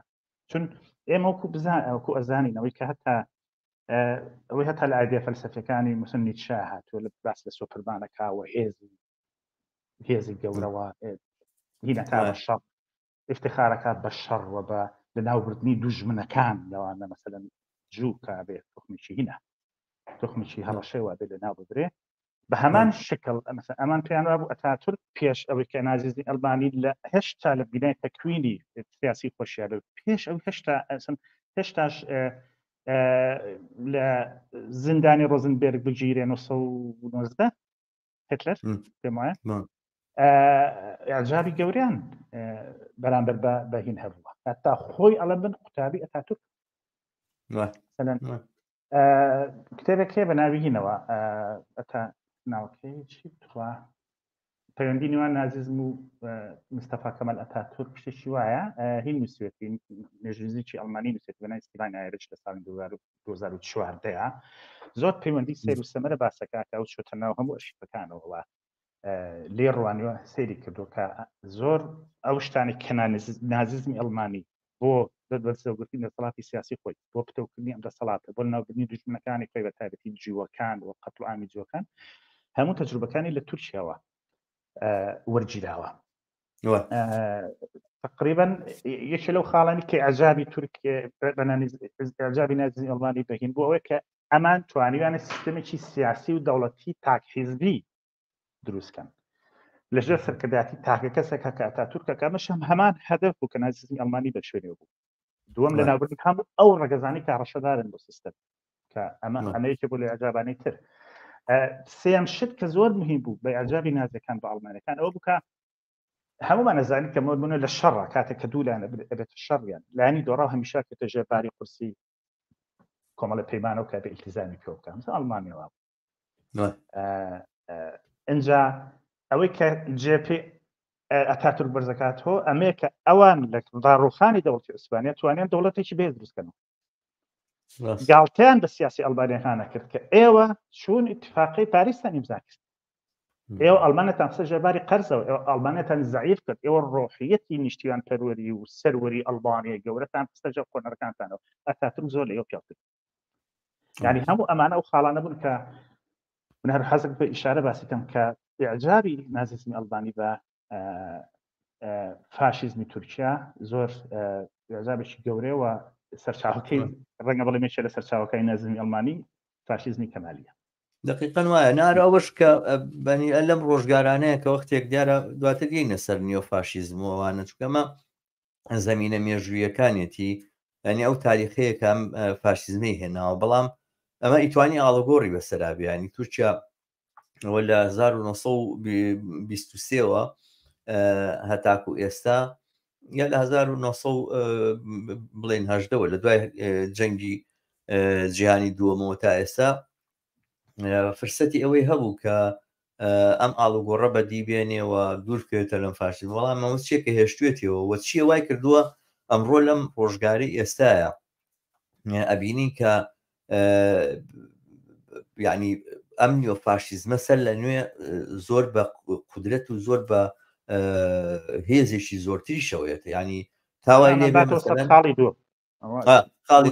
چون ئێمە وەکو بزان وەکو ئەزانین ئەوەی کە هەتا ئەوەی هەتا لە ئایدیا فەلسەفیەکانی مثل نیتشە هاتووە لە باس لە سۆپرمانەکە و هێزی هێزی گەورەوە هینەکە بە شەڕ افتخارەکە بە شەڕ و بە لەناوبردنی دوژمنەکان لەوانە مەسەلەن جوو کە بێت تخمێکی هینە تخمێکی هەڕەشەی وا بێت لەناو ببرێ بە هەمان شکل ئەمەسە ئەمان پێیان وابوو ئەتاتورک پێش ئەوەی کە نازیزمی ئەلبانی لە هێشتا لە بینای تەکوینی سیاسی خۆشیان بێت پێش ئەو هێشتا ئەسن هێشتاش لە زیندانی ڕۆزنبێرگ بگیرێ 1990 هتلەر پێم وایە ئەعجابی گەوریان بەرامبەر بە هین هەبووە هەتا خۆی ئەڵە بن قوتابی ئەتاتورک کتێبێک هەیە بە ناوی هینەوە ئەتا ناوەکەی چی تخوا پەیوەندی نێوان نازیزم و مستەفا کەمال ئەتاتورک شتێکی وایە هین نووسێتی مێژووزیی ئەڵمانی نووسێت بە ناوی ستیڤان ئایرش لە ساڵی 2014 زۆر پەیوەندی سیر و سەمەرە باسەکە کە ئەو چۆتە ناو هەموو ئەرشیفەکانەوە لێ ڕوانیوە سەیری کردو کە زۆر ئەو شتانی کە نازیزمی ئەڵمانی بۆ بەدەستەوەگرتنی دەسەڵاتی سیاسی خۆی، بۆ پتەوکردنی ئەم دەسەڵاتە، بۆ لەناوبردنی دوژمنەکانی خۆی بە تایبەتی جووەکان و قەتڵوعامی جووەکان، هەموو تەجروبەکانی لە تورکیاوە وەرگیراوە. تقریبا یەکێ لەو خاڵانی کە ئەجابی تورک ئەجابی نازی ئەڵمانی بەهین بۆ ئەوەیە کە ئەمان توانیویانە سیستەمێکی سیاسی و دەوڵەتی تاک حیزبی دروست کەن لەژێر سەرکردایەتی تاکە کەسێک کە ئەتاتورکە کە ئەمەش هەم هەمان هەدەف بوو کە نازیزمی ئەڵمانی بە شوێنەوە بوو دووەم لە ناوبردن هەموو ئەو ڕەگەزانی کە ڕەشەدارن بۆ سیستم کە ئەمە ئەمە یەکێ بۆ لە ئەجابانەی تر سێم شت کە زۆر مهم بوو بە ئەجابی نازەکان بە ئەڵمانەکان ئەوە بوو کە هەمومان ئەزانین کە مۆرمونە لە شەڕە کاتێک کە دوو لایەن ئەبێت شەڕیان لایەنی دۆڕاو هەمیشە کە ژێر باری قورسی کۆمەڵە پەیمانەوە کە بە ئیلتیزامی پێ بکەم ئەڵمانیەوە ئەجا ئەوەی کە جێپی ئەتاتورک بەرزەکاتەوە ئەمەیە کە ئەوان لە ڕوخانی دەوڵەتی عوسمانیا توانیان دەوڵەتێکی بێ دروستکەن گاڵتەیان بە سیاسی ئەلبانیەکانە کرد کە ئێوە چوون اتفاقی پاریستان ئیمزا کرد ئێوە ئەلمانتان خستە ژێرباری قەرزەوە ئێوە ئەلمانتان زەعیف کرد ئێوە ڕۆحیەتی نیشتیان پەروەری و سەروەری ئەلبانیە گەورەتان خستە ژێر قۆنەرەکانتانەوە ئەتاتورک زۆر لە ئێوە پیاوتر یعنی هەموو ئەمانە ئەو خاڵانە بوون کە من هەر حەزم بە ئیشارە باسی کەم کە ئیعجابی نازیزمی ئەلبانی بە فاشیزمی تورکیا زۆر ئیعجابێکی گەورەیە و سەرچاوەکەی ڕەنگە بڵێم یەکێ لە سەرچاوەکانی نازیزمی ئەڵمانی فاشیزمی کەمالیە دقیقا وایە نارە ئەوەش کە بەنی لەم ڕۆژگارانەیە کە وەختێک دیارە دواتر یینە سەر نیۆ فاشیزم و ئەوانە چکەمە زەمینە مێژوویەکانیەتی یعنی ئەو تاریخەیە کە ئەم فاشیزمەی هێناوە بەڵام ئەمە ئیتوانی ئاڵوگۆڕی بەسەرا بێ ینی تورکیا ئەوە لە 1923ەوە هەتاکو ئێستا یا لە 1900 بڵێن هەشدەوە لە دوای جەنگی جیهانی دووەمەوە تا ئێستا فرسەتی ئەوەی هەبوو کە ئەم ئاڵوگۆڕە بەدی بێنێ و دوور بکەوێتە لەم فاشیزم بەڵام ئەمە چیە کە هێشتوێتیەوە و چیە وای کردووە ئەمڕۆ لەم ڕۆژگاری ئێستاە ئەبینین کە یعنی ئەم نیۆفاشیزمە سەر لە نوێ زۆر بە قودرەت و زۆر بە هێزێکی زۆرتریشەوەیەتە ینی تاوای لێ خاڵی دوو خاڵی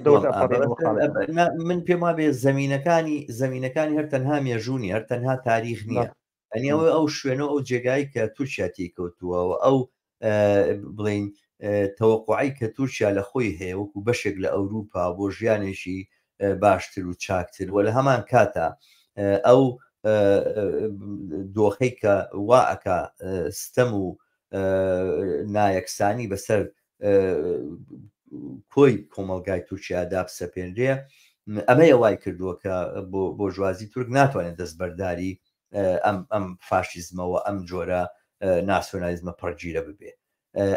من پێم وابێ زمینەکانی زمینەکانی هەر تەنها مێژوونی هەر تەنها تاریخ نییە ئەنی ئەوە ئەو شوێنە ئەو جێگای کە تورکیا تێکەوتووە و ئەو بڵین تەوەقعی کە تورکیا لە خۆی هەیە وەکو بەشێک لە ئەوروپا بۆ ژیانێکی باشتر و چاکتر و لە هەمان کاتا ئەو دۆخەی کە وا ئەکا ستەم و نایەکسانی بەسەر کۆی کۆمەڵگای تورکیادا بسەپێنرێ ئەمەیە وای کردووە کە بۆرژوازی تورک ناتوانێت دەستبەرداری ئەم ئەم فاشیزمەوە ئەم جۆرە ناسیۆنالیزمە پەڕگیرە ببێ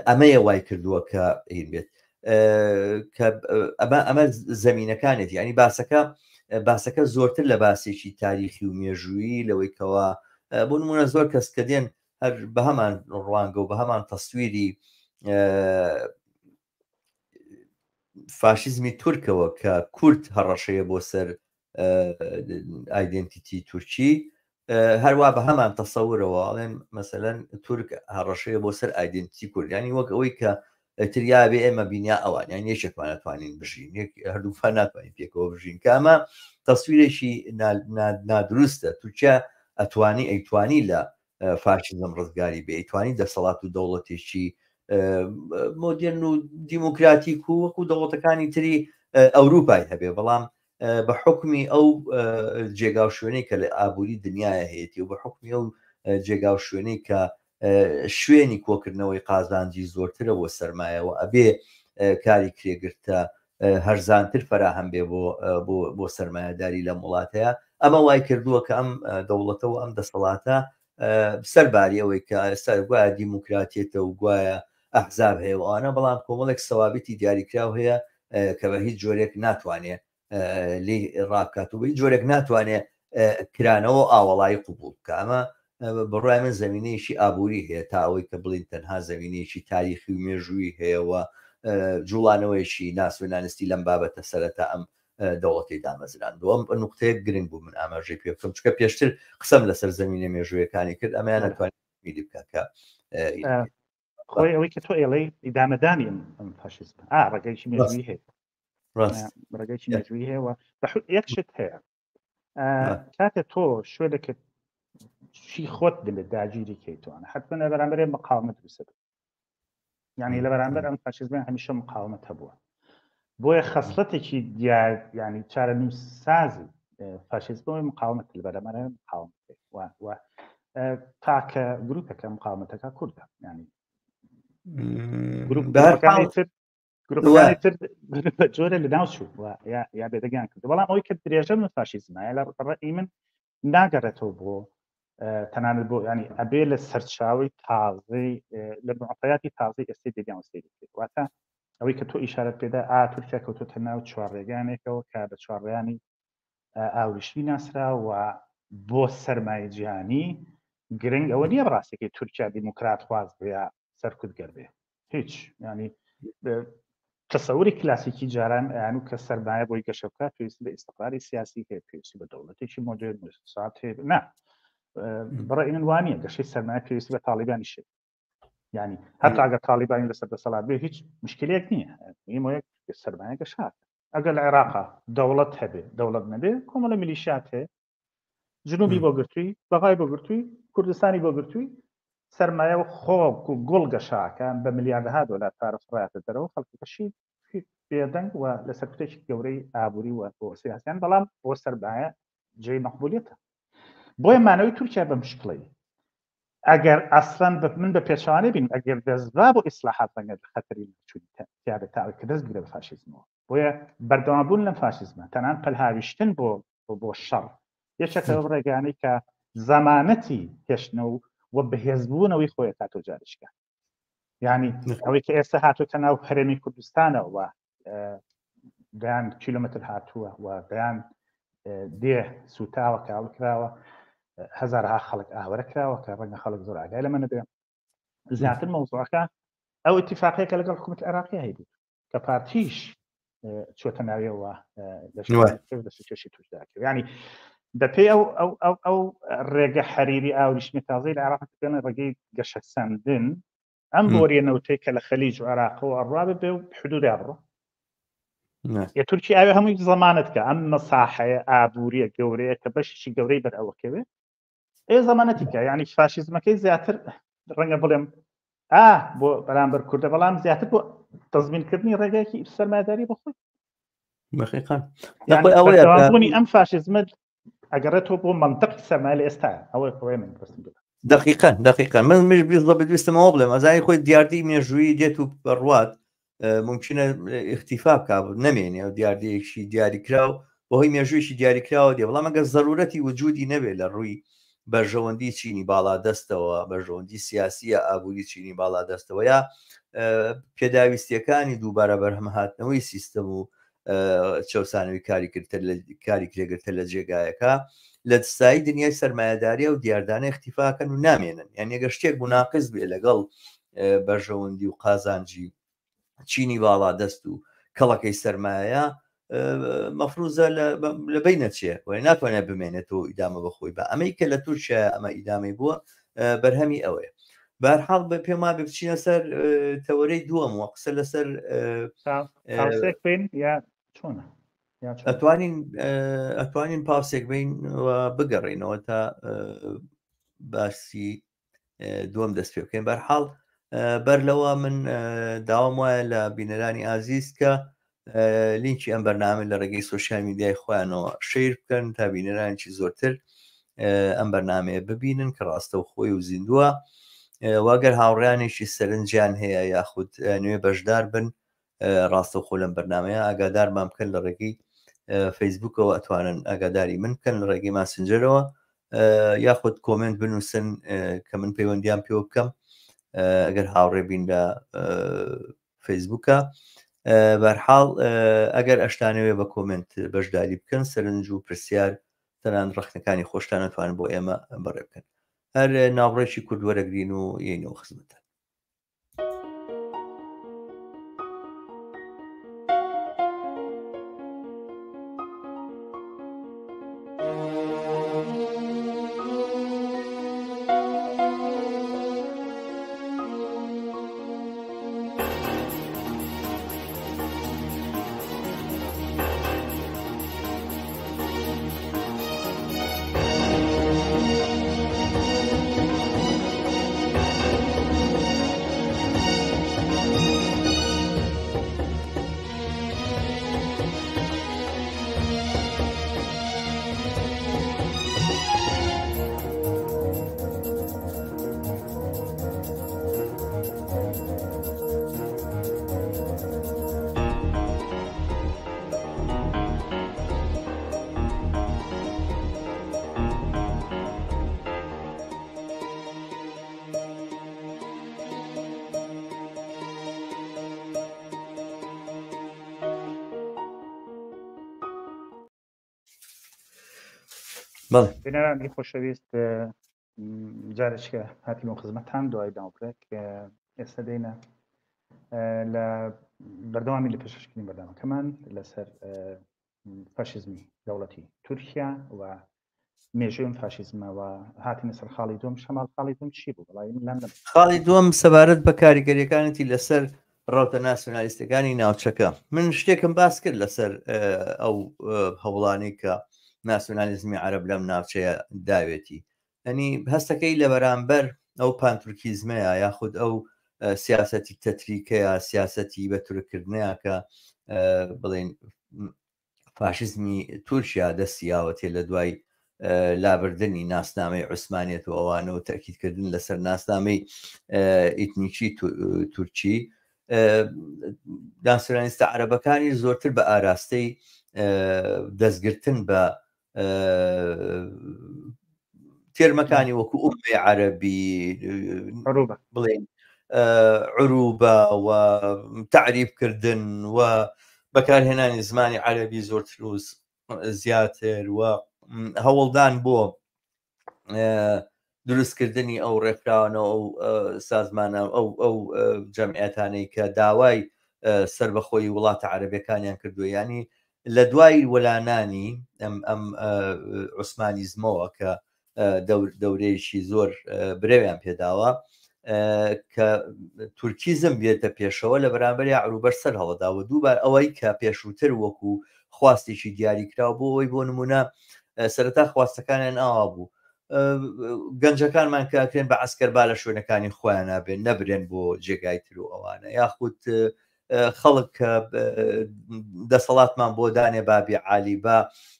ئەمەیە وای کردووە کە هین بێت کە ئەمە ئەمە زمینەکانێتی ینی باسەکە باسەکە زۆرتر لە باسێکی تاریخی و مێژوویی لەوەی کەوا بۆ نمونە زۆر کەس کە دێن هەر بە هەمان ڕوانگە و بە هەمان تەسویری فاشیزمی تورکەوە کە کورد هەڕەشەیە بۆ سەر ئایدنتیتی تورکی هەروە بە هەمان تەسەورەوە ئەڵێن مەسەلەن تورک هەڕەشەیە بۆ سەر ئایدنتی کورد ینی وەک ئەوەی کە ئیتر یا بێ ئێمە بین یا ئەوان یان یەکێکمان ناتوانین بژین یەک هەردووکمان ناتوانین پێکەوە بژین کە ئەمە تەسویرێکی نادروستە تورکیا ئەتوانی ئەیتوانی لە فاشیزم ڕزگاری بێ ئەیتوانی دەسەڵات و دەوڵەتێکی مۆدێرن و دیموکراتیک و وەکو دەوڵەتەکانی تری ئەوروپای هەبێ بەڵام بە حکمی ئەو جێگا و شوێنەی کە لە ئابووری دنیاە هەیەی و بە حکمی ئەو جێگا و شوێنەی کە شوێنی کۆکردنەوەی قازانجی زۆرترە بۆ سەرمایە و ئەبێ کاری کرێگرتە هەرزانتر فەراهەم بێ بۆ بۆ سەرمایەداری لەم وڵاتەیە ئەمە وای کردووە کە ئەم دەوڵەتە و ئەم دەسەڵاتە سەرباری ئەوەی کە ئێستا گوایە دیموکراتیەتە و گوایە ئەحزاب هەیە و ئەوانە بەڵام کۆمەڵێک سەوابتی دیاریکراو هەیە کە بە هیچ جۆرێک ناتوانێ لێی ڕابکات و بە هیچ جۆرێک ناتوانێ کرانەوە ئاوەڵایی قوبوڵ بکە ئەمە بڕای من زمینەیەکی ئابووری هەیە تا ئەوەی کە بڵین تەنها زمینەیەکی تاریخی و مێژووی هەیە و جوڵانەوەیەکی ناسیۆنالیستی لەم بابەتە سەرەتا ئەم دەوڵەتی دامەزراندووە. ئەم نوقتەیە گرنگ بوو من ئاماژەی پێ بکەم چونکە پێشتر قسەم لەسەر زمینە مێژوویەکانی کرد ئەمەیان نەتوانێت میلی بکات کە خۆی ئەوەی کە تۆ ئێڵەی ئیدامەدانی ئەم فاشیزم ئا ڕێگەیەکی مێژووی هەیە ڕێگەیەکی مێژووی هەیە و یەک شت هەیە کاتێ تۆ شوێنێکت چی خۆت دەبێت داگیری کەیتوانە حتمما لە بەرامبەر مقاومەت دروست یعنی لە بەرامبەر ئەم فاشیزمە هەمیشە مقاومەت هەبووە بۆیە خەسڵەتێکی دیار ینی چارەنووسسازی فاشیزمەوەی مقاومەت لە بەرامبەر مقاومەت و تاکە گروپەکە مقاومەتەکە کوردە ینی گروپەکانی تر گروپەکانی تر بە جۆرە لە ناو چوو یا بێدەگیان کرد بەڵام ئەوەی کە درێژە من فاشیزمە لە ڕەئی من ناگەڕێتەوە بۆ تەنانەت بۆ ینی ئەبێ لە سەرچاوی تازەی لە معطیاتی تازەی ئێستی دنیا سەیری بکەیت واتە ئەوەی کە تۆ ئیشارەت پێدا ئا تورکیا کەوتۆتە ناو چوارڕێگانێکەوە کە بە چوارڕیانی ئاوریشمی ناسرا و بۆ سەرمایە جیهانی گرنگ ئەوە نییە بەڕاستەکەی تورکیا دیموکرات خواز بێ یا سەرکوتگەر بێ هیچ ینی تەسەوری کلاسیکی جاران ئەیان و کە سەرمایە بۆی گەشە بکات پێویستی بە ئیستقراری سیاسی هەیە پێویستی بە دەوڵەتێکی مۆدێرن و اقتصاد هەیە نا بەڕای من وانە گەشەی سەرمایە پێویستی بە تاڵیبانی شێ ینی هەتا ئەگەر تاڵیبانی لەسەر دەسەڵات بێ هیچ مشکلێک نییە ئێمە سەرمایە گەشات ئەگەر لە عێراقا دەوڵەت هەبێ دەوڵەت نەبێ کۆمەڵە میلیشیات هەیە جنوبی بۆ گرتووی بەغای بۆ گرتووی کوردستانی بۆ گرتووی سەرمایە و خۆک و گوڵ گەشاکان بە ملیاردەها دۆلار پارە فڕاتە دەرەوە خەڵکەکەشی بێدەنگ و لەسەر کوتێکی گەورەی ئابووری و بۆ سیاسیان بەڵام بۆ سەرمایە جێی مەقبولیەتە بۆیە مانەوەی تورکیا بەم شکڵی ئەگەر ئەسڵەن من بە پێچەوانەی بین ئەگەر دەستبا بۆ ئیسلاحات ڕەنگە خەتەری چوونی تیاێت تا کە دەست بگرە بە فاشیزمەوە بۆیە بەردەوامبوون لەم فاشیزمە تەنان پەلهاویشتن بۆ بۆ شەڕ یەکێکە لەو ڕێگانەی کە زەمانەتی هێشتنەوە و بەهێزبوونەوەی خۆی کاتۆ جارشکە یعنی ئەوەی کە ئێستا هاتوتە ناو هەرێمی کوردستانەوە دەیان کیلومتر هاتووە و دەیان دێ سوتاوە کاڵ کراوە هەزارها خەڵک ئاوەرە کراوە کە ڕەنگە خەڵک زۆر ئاگای لەمە نەبێ زیاتر مەوزوعەکە ئەو اتفاقەیە کە لەگەڵ حکوومەت عێراقی هەیبوو کە پارتیش چۆتە ناویەوە لە کێشی توشدا کرد ینی بەپێی ئەو ئەو ئەو ئەو ڕێگە حەریری ئاوریشمی تازەی لە عێراق پێڵێن ڕێگەی گەشەسەندن ئەم بۆریە نەوتەی کە لە خەلیج و عێراقەوە ئەڕوا ببێ و حدودیا بڕۆ یە تورکی ئاوێ هەمووی زەمانەت کە ئەم مەساحەیە ئابووریە گەورەیە کە بەشێکی گەورەی بەر ئەوەکەوێ ئێ زەمانەتی کە یعنی فاشیزمەکەی زیاتر ڕەنگە بڵێم ئا بۆ بەرامبەر کوردە بەڵام زیاتر بۆ تەزمینکردنی ڕێگایکی سەرمایداری بۆ خۆی ئەوەی ئەم فاشیزمە ئەگەڕێتەوە بۆ منطقی سەرمایە لە ئێستا ئەوەی ئەوەی من پرسم دقیقا دقیقا من مش بالضبط ویستمەوە بڵێم ئەزانی خۆی دیاردەی مێژوویی دێت و بڕوات ممکنە اختیفا بکا نەمێنێ و دیاردەیەکی دیاریکراو بەهۆی مێژوویەکی دیاریکراوە دێ بەڵام ئەگەر زەرورەتی وجودی نەبێت لە ڕووی بەرژەوەندی چینی باڵا دەستەوە بەرژەوەندی سیاسیە ئابووری چینی باڵا دەستەوە یا پێداویستیەکانی دووبارە بەرهەمهاتنەوەی سیستەم و چەوسانەوەی کاری کردتر لە کاری کرێگرتە لە جێگایەکە لە سای دنیای سەرمایەداری و دیاردانە اختیفاکەن و نامێنن یان ئەگەر شتێک مناقز بێ لەگەڵ بەرژەوەندی و قازانجی چینی باڵا دەست و کەڵەکەی سەرمایە مەفروزە لە بین نەچێ و ناتوانێت بمێنێتەوە ئیدامە بەخۆی بە ئەمەی کە لە تورکیا ئەمە ئیدامەی بووە بەرهەمی ئەوەیە بارحاڵ بە پێما بچینە سەر تەوەرەی دووەم و قسە لەسەر بین یا چۆنە ئەتوانین ئەتوانین پاسێک بین و بگەڕینەوە تا باسی دووەم دەست پێ بکەین بەرحاڵ بەر لەوە من داوام وایە لە بینەرانی ئازیز کە لینکی ئەم بەرنامە لە ڕێگەی سوسیال میدیای خۆیانەوە share بکەن تا بینەرانکی زۆرتر ئەم بەرنمەیە ببینن کە ڕاستە و خۆی و زیندووە واگەر هاوڕیانێکی سەرنجیان هەیە یاخود نوێ بەشدار بن ڕاستەوخۆ لەم بەرنمەیە ئاگادارمان بکەن لە ڕێگەی فەیسبوکەوە ئەتوانن ئاگاداری من بکەن لە ڕێگەی ماسنجەرەوە یاخود comment بنووسن کە من پەیوەندیان پێوە بکەم ئەگەر هاوڕێ بین لە فەیسبوکە بەرحاڵ ئەگەر ئەشتانەوێ بە comment بەشداری بکەن سەرنج و پرسیار. تەنان ڕەخنەکانی خۆشتان ئەتوانن بۆ ئێمە بەڕێ بکەن. هەر ناوڕێکی کورد وەرەگرین و یەینەوە خزمەتتان. بینەرانی خۆشەویست جارێکە هاتینەوە خزمەتان دوای داوڕێک ئێستا دێنە لە بەردەوامی لە پێشکەشکردنی بەردامەکەمان لەسەر فاشیزمی دەوڵەتی تورکیا و مێژووی فاشیزمەوە هاتینە سەر خاڵی دوم شەماڵ خاڵی دوم چی بوو بەڵی من لام خاڵی دووەم سەبارەت بە کاریگەریەکانێتی لەسەر ڕەوتە ناسیۆنالیستەکانی ناوچەکە من شتێکم باس کرد لەسەر ئەو هەوڵانەی کە ناسیۆنالیزمی عەرەب لەم ناوچەیە داوێتی ئەنی هەستەکەی لە بەرامبەر ئەو پانتورکیزمەیە یاخود ئەو سیاستی تەتریکەیە سیاستی بە تورککردنەیە کە بڵێن فاشیزمی تورکیا دەستی یاوەتێ لە دوای لابردنی ناسنامەی عوسمانیەت و ئەوانە و تەکیدکردن لەسەر ناسنامەی ئیتنیکی تورکی ناسیۆنالیستە عەرەبەکانی زۆرتر بە ئاراستەی دەستگرتن بە تێرمەکانی وەکو ئومەی عەرەبی بڵێن عروبە و تعریبکردن و بەکارهێنانی زمانی عەربی زۆرتر و زیاتر و هەوڵدان بۆ دروستکردنی ئەو ڕێکخراوانە ئەو سازمانە ئەو ئەو جەمعیەتانەی کە داوای سربەخۆی وڵاتە عەربەکانیان کردووە ینی لە دوای وەلانانی ئەم ئەم عوسمانیزمەوە کە دەورەیەکی زۆر برەویان پێداوە کە تورکیزم بێتە پێشەوە لە بەرامبەر یا عروبەر سەر هەڵەداوە دووبار ئەوەی کە پێشووتر وەکو خواستێکی دیاریکراو بۆ ئەوەی بۆ نمونە سەرەتا خواستەکانیان ئاوا بوو گەنجەکانمان کە ئەکرێن بە عسکەر با لە شوێنەکانی خۆیان نابێن نەبرێن بۆ جێگای تر و ئەوانە یاخود خەڵک کە دەسەڵاتمان بۆ دانێ بابی عالی با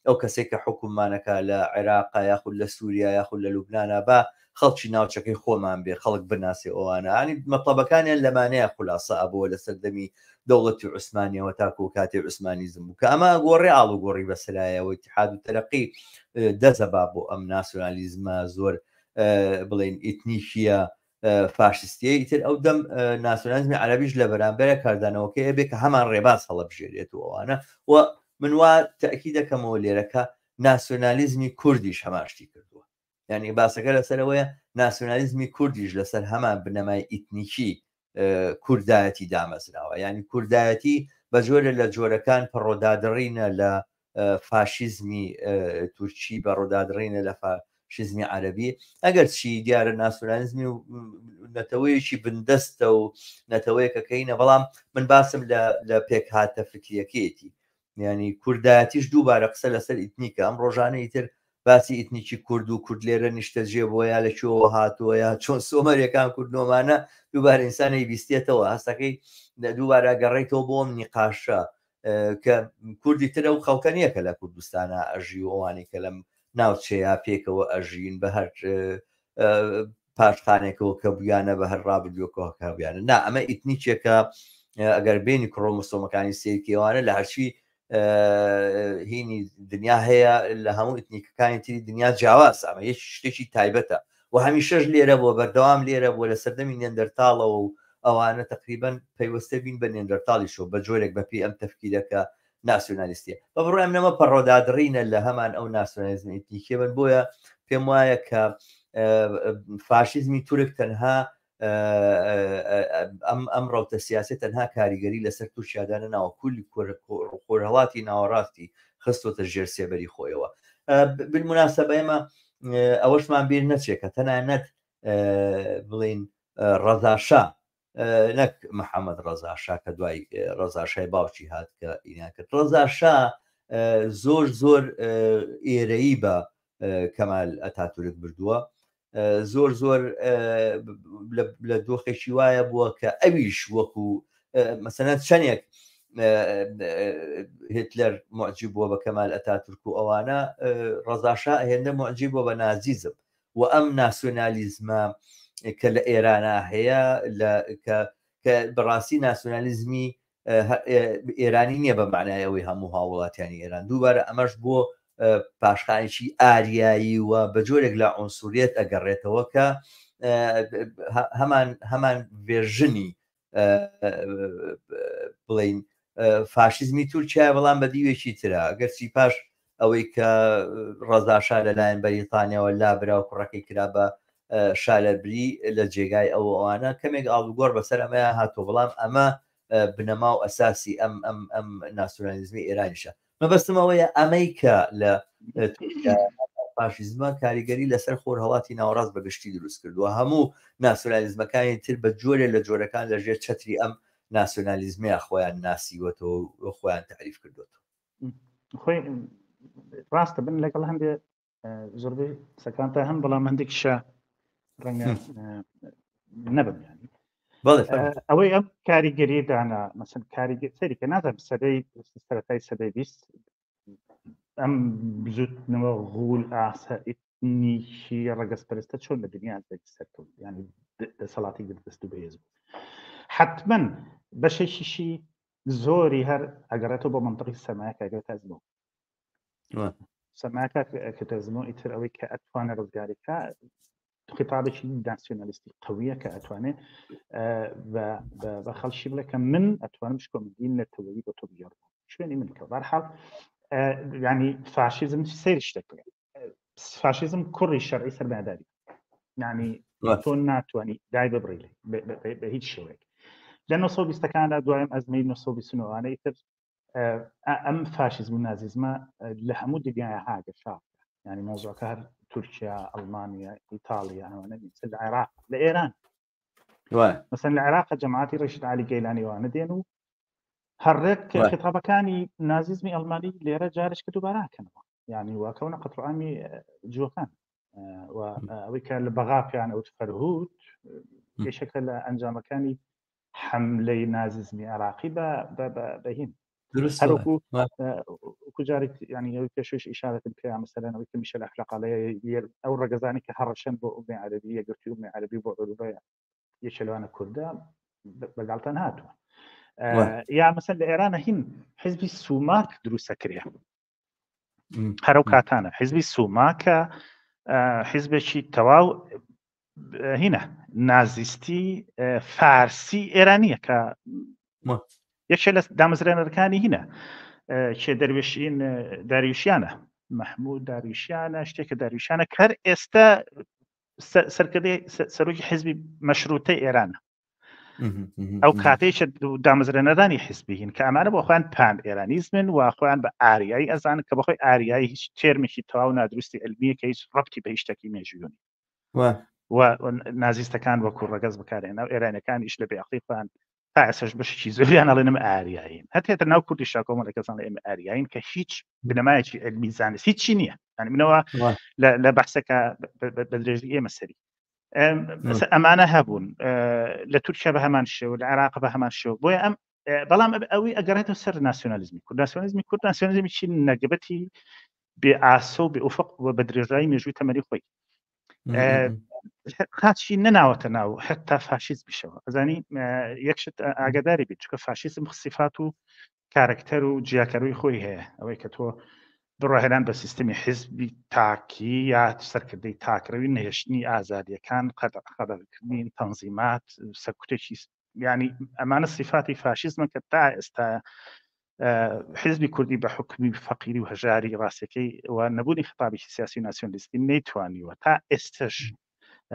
ئەو کەسێک کە حکوممانەکە لە عێراق یاخود لە سووریا یاخود لە لوبناە با خەڵکی ناوچەکەی خۆمان بێ خەڵک بناسێ ئەوانە ینی مەتڵەبەکانیان لەمانەیە خولاسە ئەبووە لە سەردەمی دەوڵەتی عوسمانیەوە تاکو کاتی عوسمانیزم بوو کە ئەمە گۆڕێ ئاڵوگۆڕی بەسەرایەوە ئیتحاد و تەرەقی دەزەبا بۆ ئەم ناسیۆنالیزمە زۆر بڵێن ئیتنیکیە فاشستیە ئیتر ئەو دەم ناسیۆنالیزمی عەرەبیش لە بەرامبەرە کاردانەوەکەی ئەبێ کە هەمان ڕێباز هەڵەبژێرێت و ئەوانە و من وا تەئکید دەکەمەوە لێرەکە ناسیۆنالیزمی کوردیش هەمان شتی کردووە یعنی باسەکە لەسەرەوەیە ناسیۆنالیزمی کوردیش لەسەر هەمان بنەمای ئیتنیکی کوردایەتی دامەزراوە یعنی کوردایەتی بە جۆرە لە جۆرەکان پەڕۆدادڕینە لە فاشیزمی تورکی بە ڕۆدادڕینە لە فاشیزمی عەربی ئەگەر چی دیارە ناسیۆنالیزمی و نەتەوەیەکی بندەستە و نەتەوەیەکەکەینە بەڵام من باسم لە پێکهاتە فکریەکەیەتی یانی کوردایەتیش دووبارە قسە لەسەر ئیتنیکە ئەم ڕۆژانە ئیتر باسی ئیتنیکی کورد و کورد لێرە نیشتەجێ بووە یا لە کوێوە هاتووە یا چۆن سۆمەریەکان کوردنۆمانە دووبارە ئینسانی بیستێتەوە هەستەکەی دووبارە گەڕێتەوە بۆ ئەم نیقاشە کە کوردی تر ئەو خەڵکە نییە کە لە کوردستانە ئەژی و ئەوانەی کە لەم ناوچەیە پێکەوە ئەژین بە هەر پاشخانێکەوە کە بویانە بە هەر ڕابردووەکەوە کە هەبویانە نا ئەمە ئیتنیکێکە ئەگەر بینی کرۆمۆسۆمەکانی سیرکیوانە لە هەرچی هینی دنیا هەیە لە هەموو ئیتنیکەکانی تری دنیا جیاواز ئەمە یەک شتێکی تایبەتە و هەمیشەش لێرە بووە بەردەوام لێرە بووە لە سەردەمی نێندەرتاڵەوە و ئەوانە تقریبان پەیوەستە بین بە نێندەرتاڵیشەوە بە جۆرێک بەپی ئەم تەفکیرەکە ناسیۆنالیستیە. بە بڕوای من ئەمە پەڕۆدادڕینە لە هەمان ئەو ناسیۆنالیزمە ئیتنیکیە بن بۆیە پێم وایە کە فاشیزمی تورک تەنها ئەم ئەم ڕەوتە سیاسی تەنها کاریگەری لەسەر تورکیادا نەناوە کولی خۆرهەڵاتی ناوەڕاستی خستۆتە ژێر سێبەری خۆیەوە بالمناسبە ئێمە ئەوەشمان بیر نەچێت کە تەنانەت بڵین ڕەزاشا نەک محەممەد ڕەزاشا کە دوای ڕەزاشای باوکی هات کە ئینان کرد ڕەزاشا زۆر زۆر ئێرەیی بە کەمال ئەتاتورک بردووە زۆر زۆر لە دۆخێکی وایە بووە کە ئەویش وەکو مەسەنە چەندێک هیتلەر معجی بووە بە کەمال ئەتاتورک و ئەوانە ڕەزاشا هێندە معجی بووە بە نازیزم و ئەم ناسیۆنالیزمە کە لە ئێرانە هەیە لە کە بەڕاستی ناسیۆنالیزمی ئێرانی نییە بە معنای ئەوەی هەموو هاوڵاتیانی ئێران دووبارە ئەمەش بۆ پاشخانێکی ئاریایی و بە جۆرێک لە عنسوریەت ئەگەڕێتەوە کە هەمان هەمان ڤێرژنی بڵین فاشیزمی تورکیا بەڵام بە دیوێکی ترە گەرچی پاش ئەوەی کە ڕەزاشا لەلایەن بەریتانیاوە لابرا و کوڕەکەی کرا بە شالەبری لە جێگای ئەو ئەوانە کەمێک ئاڵوگۆڕ بەسەر ئەمەیان هاتووە بەڵام ئەمە بنەما و ئەساسی ئەم ئەم ئەم ناسیۆنالیزمی ئێرانیشە مەبەستم ئەوەیە ئەمەی کە لە تورکیا فاشیزمە کاریگەری لەسەر خۆرهەڵاتی ناوەڕاست بە گشتی دروست کردووە هەموو ناسیۆنالیزمەکانی تر بە جۆرێ لە جۆرەکان لە ژێر چەتری ئەم ناسیۆنالیزمەیە خۆیان ناسیوەتەوە و خۆیان تعریف کردوەتەوە. خۆی ڕاستە بن لەگەڵ هەندێ زۆربەی قسەکان تا هەم بەڵام هەندێک شە ڕەنگە نەبم ینی ئەوەی ئەم کاریگەری دانا مەسن کاریگەر سەری کە نازانم سەدەی سەرەتای سەدەی 20 ئەم بزوتنەوە غول ئاسە ئیتنیکی ڕەگەزپەرستە چۆن لە دنیا سەرکەوت ینی دەسەڵاتی گرت دەست و بەهێز بوو حتمما بەشێکیشی زۆری هەر ئەگەڕێتەوە بۆ منطقی سەرمایە کە ئەگەرێتە ئەزمۆ سەرمایە کە ئەزمۆ ئیتر ئەوەی کە ئەتوانێت ڕزگاری کە خطابێکی ناسیۆنالیستی قویە کە ئەتوانێت بە خەڵکی بڵێ کە من ئەتوانم شکۆمەندی نەتەوەیی بۆ تۆ بگێڕم شوێنی من کە بەرحاڵ ینی فاشیزم سەیر شتێک فاشیزم کوڕی شەرعی سەرمایەداری ینی تۆ ناتوانانی دای ببڕی بە هیچ شێوەیەک لە 1920ەکاندا دوایم ئەزمەی 1929 تر ئەم فاشیزم و نازیزمە لە هەموو دنیاە هاگە شاخ ینی مۆزۆکە هەر تورکیا ئەڵمانیا ئیتالیا ئەوانە لە عێراق لە ئێران مەسەن لە عێراق جەماعەتی ڕەشید علی گەیلانی وانە دێن و هەر ڕێک خیتابەکانی نازیزمی ئەڵمانی لێرە جارش کە دووبارەکەنەوە یعنی واکەونە قەتڵعامی جوەکان و ئەوەی کە لە بەغا پێیان ئەوت فەرهود یەکێکە لە ئەنجامەکانی حملەی نازیزمی عراقی بە بەهین هەروکو کوجارێک ینی ئەوی پێشش ئیشارەتم پێ مەسەلەن ئەوەی کە میشەل ئەخلاقاڵەیە ئەو ڕەگەزانی کە هەڕەشەن بۆ ئومەی عەرەبی یەکگرتووی ئومەی عەرەبی بۆ عروبەیە یەکێ لەوانە کوردە بەگاڵتان هاتووە یا مەسەل لە ئێرانە هین حزبی سوماک دروستەکرێ هەرو کاتانە حزبی سوماکە حزبێکی تەواو هینە نازیستی فارسی ئێرانیە کە یەکێ لە دامەزرێنەرەکانی هینە کێ دەروێشین داریوشیانە مححمود داریوشیانە شتێکە داریوشانە کەر ئێستا سەرکردەی سەرۆکی حزبی مەشروتەی ئێرانە ئەو کاتەی دامەزرێنەرانی حزبی هین کە ئەمانە بۆ خۆیان پان ئێرانیزمن و خۆیان بە ئاریایی ئەزان کە بەخۆی ئاریایی هیچ تێرمێکی تەواو نادروستی علمیە کە هیچ ڕەبتی بە هیچ شتێکی مێژوونی و نازیستەکان وەکو ڕەگەز بەکارهێنا و ئێرانەکانیش لە بێعقلی خۆیان تا ئێستاش بەشێکی زۆریان ئەڵێن ئێمە ئاریایین هەتێتە ناو کوردیش کۆمەڵێک کەسان لە ئێمە ئاریایین کە هیچ بنەمایەکی علمی زانست هیچی نییە یعنی منەوە لە بەحسەکە بە درێژی ئێمە سەری ئەمانە هەبوون لە تورکیا بە هەمان شێوە لە عێراق بە هەمان شێوە بۆیە ئەم بەڵام ئەوەی ئەگەڕێتەوە سەر ناسیۆنالیزمی کورد ناسیۆنالیزمی کورد ناسیۆنالیزمی چی نەگبەتی بێ ئاسۆ بێ ئوفق و بە درێژایی مێژووی تەمەنی خۆی خاچی نەناوەتە ناو حتا فاشیزمیشەوە ئەزانی یەکشت ئاگاداری بیت چکە فاشیزم سیفات و کارکتەر و جیاکەروی خۆی هەیە ئەوەی کە تۆ بڕاهێنان بە سیستمی حزبی تاکی یا سەرکردەی تاکڕەوی نەهێشتنی ئازادیەکان قەدەغەکردنی تەنزیمات سەرکوتێکی ینی ئەمانە سیفاتی فاشیزمە کە تا ئێستا. حزبی کوردی بە حکومی فەقیری و هەژاری ڕاستەکەی و نەبوونی خطابێکی سیاسی و ناسیۆنلیستی نەیتوانیوە تا ئێستش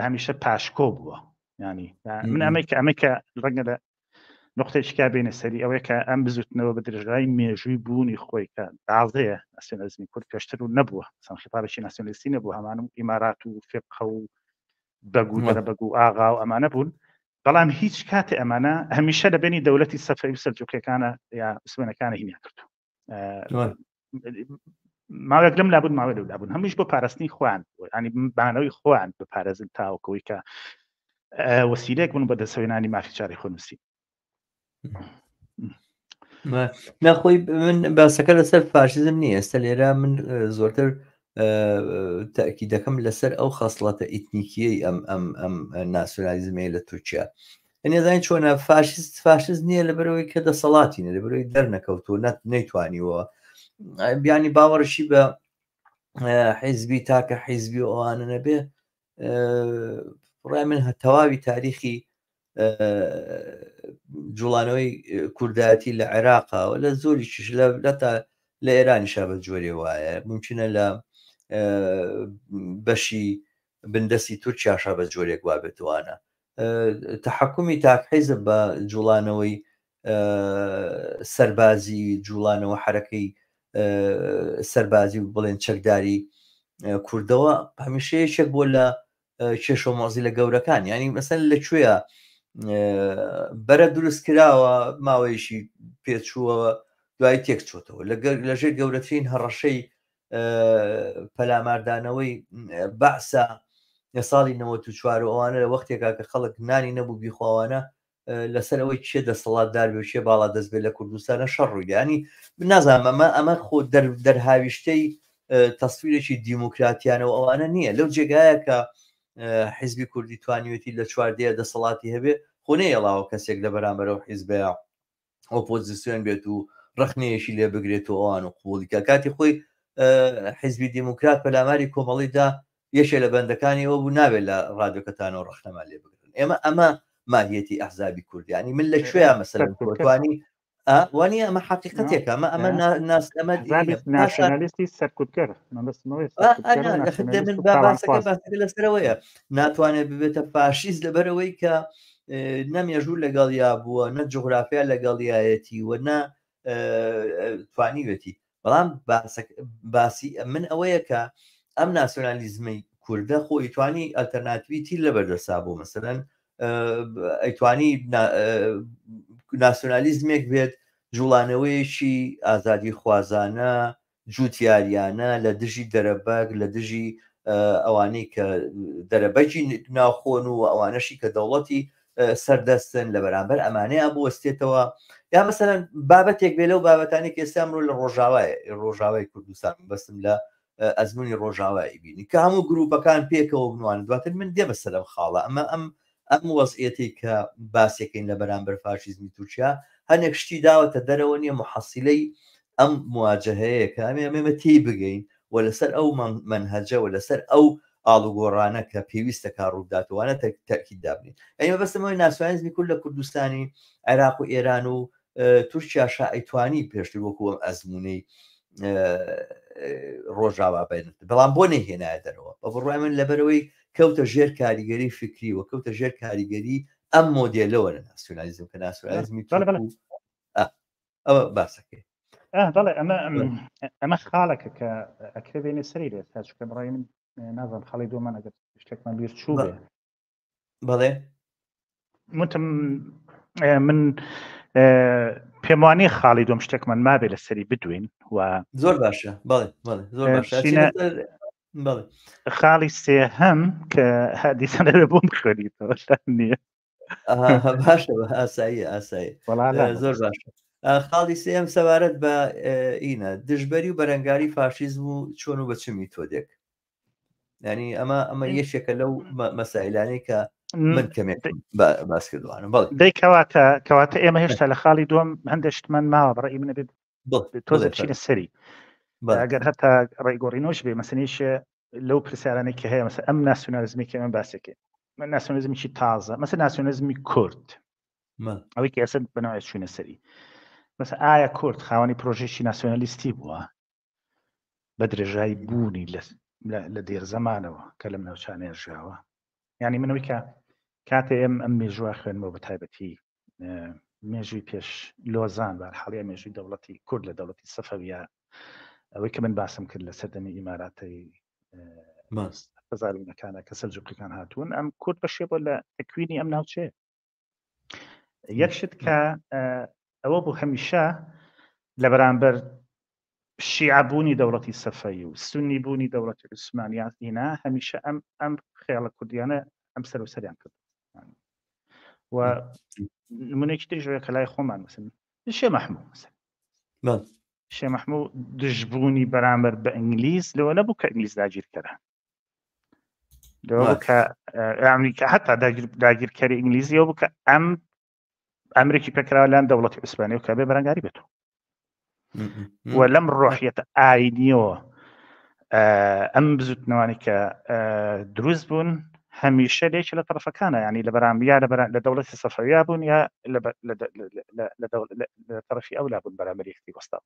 هەمیشە پاشکۆ بووە ینی من ئەمەی کە ئەمەی کە ڕەنگە لە نقطەیەکی کا بێنە سەری ئەوەیە کە ئەم بزوتنەوە بە درێژایی مێژووی بوونی خۆی کە تازەیە ناسیۆنالیزمی کورد پێشتر و نەبووە سان خطابێکی ناسیۆنالیستی نەبوو هەمان و ئیمارات و فقە و بەگ و دەرەبەگ و ئاغا و ئەمانە بوون بەڵام هیچ کاتێ ئەمانە هەمیشە لە بینی دەولەتی سەفەوی و سەلجوقیەکانە یا عوسمانەکانە هینیان کردو ماوەێک لەم لابوون ماوەێ لەو لابوون هەمیش بۆ پاراستنی خۆیان ینی بانەوەی خۆیان بپارێزن تاوەکەوەی کە وەسیلێک بوون بە دەسەوێنانی مافی چاری خۆنووسی ناخۆی من باسەکە لەسەر فاشیزم نییە ئێستا لێرە من زۆرتر تاکی دەکەم لەسەر ئەو خەسڵەتە ئیتنیکیەی ئەم ئەم ئەم ناسیۆنالیزمەیە لە تورکیا ئەنێزانین چۆنە فاشیست فاشیست نییە لەبەرەوەی کە دەسەڵاتی نە لەبەرەوەی دەرنەکەوتووە نەت نەیتوانیوە بیانی باوەڕشی بە حیزبی تاکە حیزبی و ئەوانە نەبێ ڕای من تەواوی تاریخی جوڵانەوەی کوردایەتی لە عێراقا و لە زۆریشیش لە لەتا لە ئێرانیشا بە جۆرێ وایە ممکنە لە بەشی بندەستی تورکیاشا بە جۆرێک وابێتوانە تحکمی تاک حیزب بە جوڵانەوەی سەربازی جوڵانەوە حرەکەی سەربازی و بڵێن چەکداری کوردەوە هەمیشە یەکێک بۆ لە کێشە و مۆزی لە گەورەکان ینی مەسەن لە کوێیە بەرە دروست کراوە ماوەیەکی پێچووەوە دوای تێک چۆتەوە لەژێر گەورەترین هەڕەشەی پەلاماردانەوەی بەعسە لە ساڵی 94 ئەوانە لە وەختێکا کە خەڵک نانی نەبوو بیخواوانە لەسەر ئەوەی کێ دەسەڵاتدار بێ و کێ باڵا دەست بێ لە کوردستانە شەڕ ڕوویدا ینی نازانم ئەمە ئەمە خۆ دەرهاویشتەی تەسویرێکی دیموکراتیانەوە ئەوانە نییە لەو جێگایە کە حیزبی کوردی توانیوێتی لە چواردەیە دەسەڵاتی هەبێ خۆ نەیەڵاوە کەسێک لە بەرامبەرەوە حیزبەیە ئۆپۆزیسیۆن بێت و ڕخنەیەکی لێ بگرێت و ئەوان و قوڵی کە کاتی خۆی حیزبی دیموکرات پەلاماری کۆمەڵیدا یەکێ لە بەندەکانی ئەوە بوو نابێت لە ڕادیۆکەتانەوە ڕەخنەمان لێ بگرن ئێمە ئەمە ماهیەتی ئەحزابی کوردیانی من لە کوێیا مەسەلەن توانی وانی ئەمە حقیقەتێکە ئەمە ئەمە ناس ئەمە ناسیۆنالیستی سەرکوتکەر باسەکە لەسەرەوەیە ناتوانێت ببێتە فاشیست لەبەرەوەی کە نە مێژوو لەگەڵیا بووە نە جوگرافیا لەگەڵیایەتی و نە توانیوێتی بەڵام باسی من ئەوەیە کە ئەم ناسیۆنالیزمەی کوردە خۆی توانی ئەلتەرناتیوی تیر لە بەردەسا بوو مەسەلەن ئەیتوانی ناسیۆنالیزمێک بێت جوڵانەوەیەکی ئازادی خوازانە جوتیاریانە لە دژی دەرەبەگ لە دژی ئەوانەی کە دەرەبەگی ناوخۆن و ئەوانەشی کە دەوڵەتی سەردەستن لە بەرامبەر ئەمانەیە بوەستێتەوە یا مەسەلەن بابەتێک بێ لەو بابەتانی کە ئێستا ئەمڕۆ لە ڕۆژاوای ڕۆژاوای کوردستان بەسم لە ئەزمموی ڕۆژاوایی بینی کە هەموو گروپەکان پێکەوە بنوان دواتر من دێمە سەرم خاڵە ئەمە ئەم ئەم وەزعیەتەی کە باسێکین لە بەرامبەر فاشیزمی تورکیا هەنێک شتی داوەتە دەرەوە نییە محەسیلەی ئەم مواجهەیە کە ئەمێ ئەمێمە تێی بگەین و لەسەر ئەو مەنهەجە و لەسەر ئەو ئاڵوگۆڕانە کە پێویستە کار ڕووبداتەوانە تەئکید دابنێین. یانی مەبەستم ئەوەیە ناسیۆنالیزمی کورد لە کوردستانی عێراق و ئێران و تورکیاشا ئەیتوانی پێشتر وەکو ئەم ئەزموونەی ڕۆژاوا بێنێت بەڵام بۆ نەیهێنایە دەرەوە بە بڕوای من لەبەرەوەی کەوتە ژێر کاریگەری فکری و کەوتە ژێر کاریگەری ئەم مۆدێلەوە لە ناسیۆنالیزم کە ناسیۆنالیزمی ئەوە باسەکەی بەڵێ ئەمە ئەمە خاڵەکە کە ئەکرێ بێنێ سەری لێ تا چکە بڕای من نازانم خاڵی دووەمان ئەگەر شتێکمان بیر چوو بێ بەڵێ متم من پێم وانیە خاڵی دوم شتێکمان مابێ لەسەری بدوین و زۆر باشە بەڵێ بەڵێ زۆر باشە بەڵێ خاڵی سێهەم کە هەدیسان لەوێ بۆم خوێنیتەوە نییە باشە ئاسایی ئاسایی زۆر باشە خاڵی سێم سەبارەت بە ئینە دژبەری و بەرەنگاری فاشیزم و چۆن و بە چ میتۆدێک ینی ئەمە ئەمە یەکێکە لەو مەسایلانەی کە من کەمێک باس کردوانم بەڵێ دەی کەواتە کەواتە ئێمە هێشتا لە خاڵی دووەم هەندێک شتمان ماوە بەڕێی منە بێت تۆزە بچینە سەری ئەگەر هەتا ڕێگۆڕینەوەش بێ مەسەنیش لەو پرسیارانەی کە هەیە مەسە ئەم ناسیۆنالیزمی کە ئێمە باسێکێ من ناسیۆنالیزمیی تازە مەسە ناسیۆنالیزمی کورد ئەوەی کە ئێستا بەناوی چوینە سەری. مەسە ئایا کورد خاوەنی پرۆژێکی ناسیۆنالیستی بووە بە درێژایی بوونی لە دێر زەمانەوە کە لەم ناوچانەیە ژیاوە؟ یعنی منەوەی کە کاتێ ئێم ئەم مێژوە خوێنمەوە بە تایبەتی مێژووی پێش لۆزان بار حاڵە مێژووی دەوڵەتی کورد لە دەوڵەتی سەفەویە ئەوەی کە من باسم کرد لە سەردەمی ئیماراتی هەزارونەکانە کە سەلجوقیەکان هاتوون ئەم کورد بە شێ بۆ لە تەکوینی ئەم ناوچەیە یەک شت کە ئەوە بوو هەمیشە لە بەرامبەر شیعە بوونی دەوڵەتی سەفەوی و سونی بوونی دەوڵەتی عوسمانیان هینا هەمیشە ئەم ئەم خێڵە کوردیانە ئەم سەر و سەریان کرد و نمونێکی تریش کە لای خۆمان مثلەن شێ مەحموو مثلەن شێ مەحموو دژبوونی بەرامبەر بە ئینگلیز لەوە نەبوو کە ئینگلیز داگیرکەرە لەوە کە ئەمریکا هەتا داگیرکەری ئینگلیزیەوە بوو کە ئەم ئەمرێکی پێکراوە لەلایەن دەوڵەتی عوسمانی و کە بێ بەرەنگاری بێت و لەم ڕۆحیەتە ئاینیەوە ئەم بزوتنەوانی کە دروست بوون هەمیشە لێکی لە تەرەفەکانە ینی لە بەرام یا لە دەوڵەتی سەفەویا بوون یا لە تەرەفی ئەولا بوون بەرامبەر یەکتری وەستا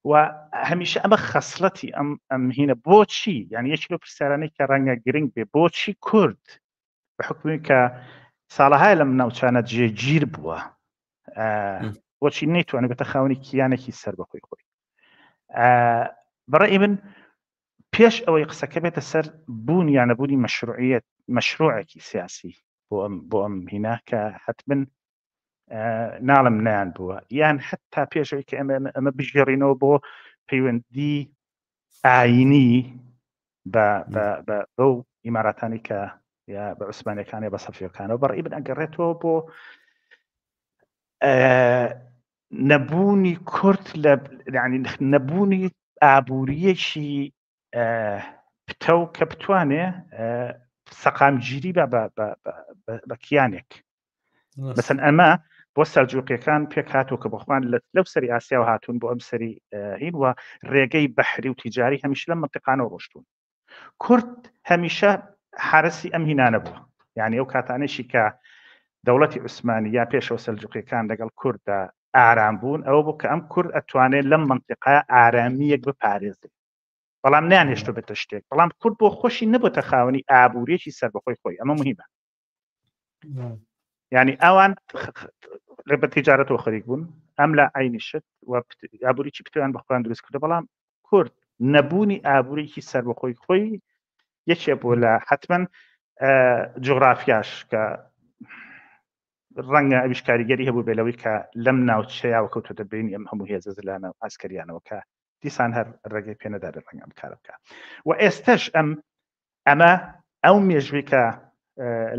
و هەمیشە ئەمە خەسڵەتی ئەم ئەم هینە بۆچی یعنی یەکی لەو پرسیارانەی کە ڕەنگە گرنگ بێ بۆچی کورد بە حکومی کە ساڵەهای لەم ناوچانە جێگیر بووە بۆچی نەیتوانێت بێتە خاوەنی کیانێکی سەر بەخۆی خۆی بەڕێ من پێش ئەوەی قسەکە بێتە سەر بوون یان نەبوونی مەشروعیت مەشروعێکی سیاسی بۆ ئەم بۆ ئەم هینا کە حتمن ناڵم نیان بووە یان حتا پێشەوەی کە ئەمە ئەمە بگێڕینەوە بۆ پەیوەندی ئاینی بەو ئیماراتانی کە یا بە عوسمانەکانی بە سەفیەکانەوە بەڕی بن ئەگەڕێتەوە بۆ نەبوونی کورت لە نەبوونی ئابووریەکی پتەو کە بتوانێ سەقامگیری بە بە کیانێک مەسەن ئەمە بۆ سەلجوقیەکان پێک هاتوو کە بۆخمان لەو سەری ئاسیاوە هاتوون بۆ ئەم سەری هین و ڕێگەی بەحری و تیجاری هەمیشە لەم منتیقانەوە ڕۆشتوون کورد هەمیشە حرەسی ئەم هینانە بووە یعنی ئەو کاتانێکی کە دەوڵەتی عوسمانی یا پێشەوە سەلجوقیەکان لەگەڵ کورددا ئارام بوون ئەوە بوو کە ئەم کورد ئەتوانێت لەم منتیقا ئارامیەک بپارێزێت بەڵام نیان هێشتۆ بێتە شتێک بەڵام کورد بۆ خۆشی نەبێتە خاوەنی ئابووریەکی سەربەخۆی خۆی ئەمە مهمە ینی ئەوان بە تیجارەتەوە خەریک بوون ئەم لە عینی شت و ئابووریی پتویان بە خۆیان دروست کردو بەڵام کورد نەبوونی ئابووریی سەربەخۆی خۆی یەکێ بوو لە حتمما جوگرافیاش کە ڕەنگە ئەویش کاریگەری هەبوو بێ لەوەی کە لەم ناوچەیە کەوتۆتە بینی ئەم هەموو هێزە زلانە و ئاسکەریانەوە کە دیسان هەر ڕێگەی پێ نەدابێت ڕەنگە ئەم کارە بکە و ئێستش ئەم ئەمە ئەو مێژووی کە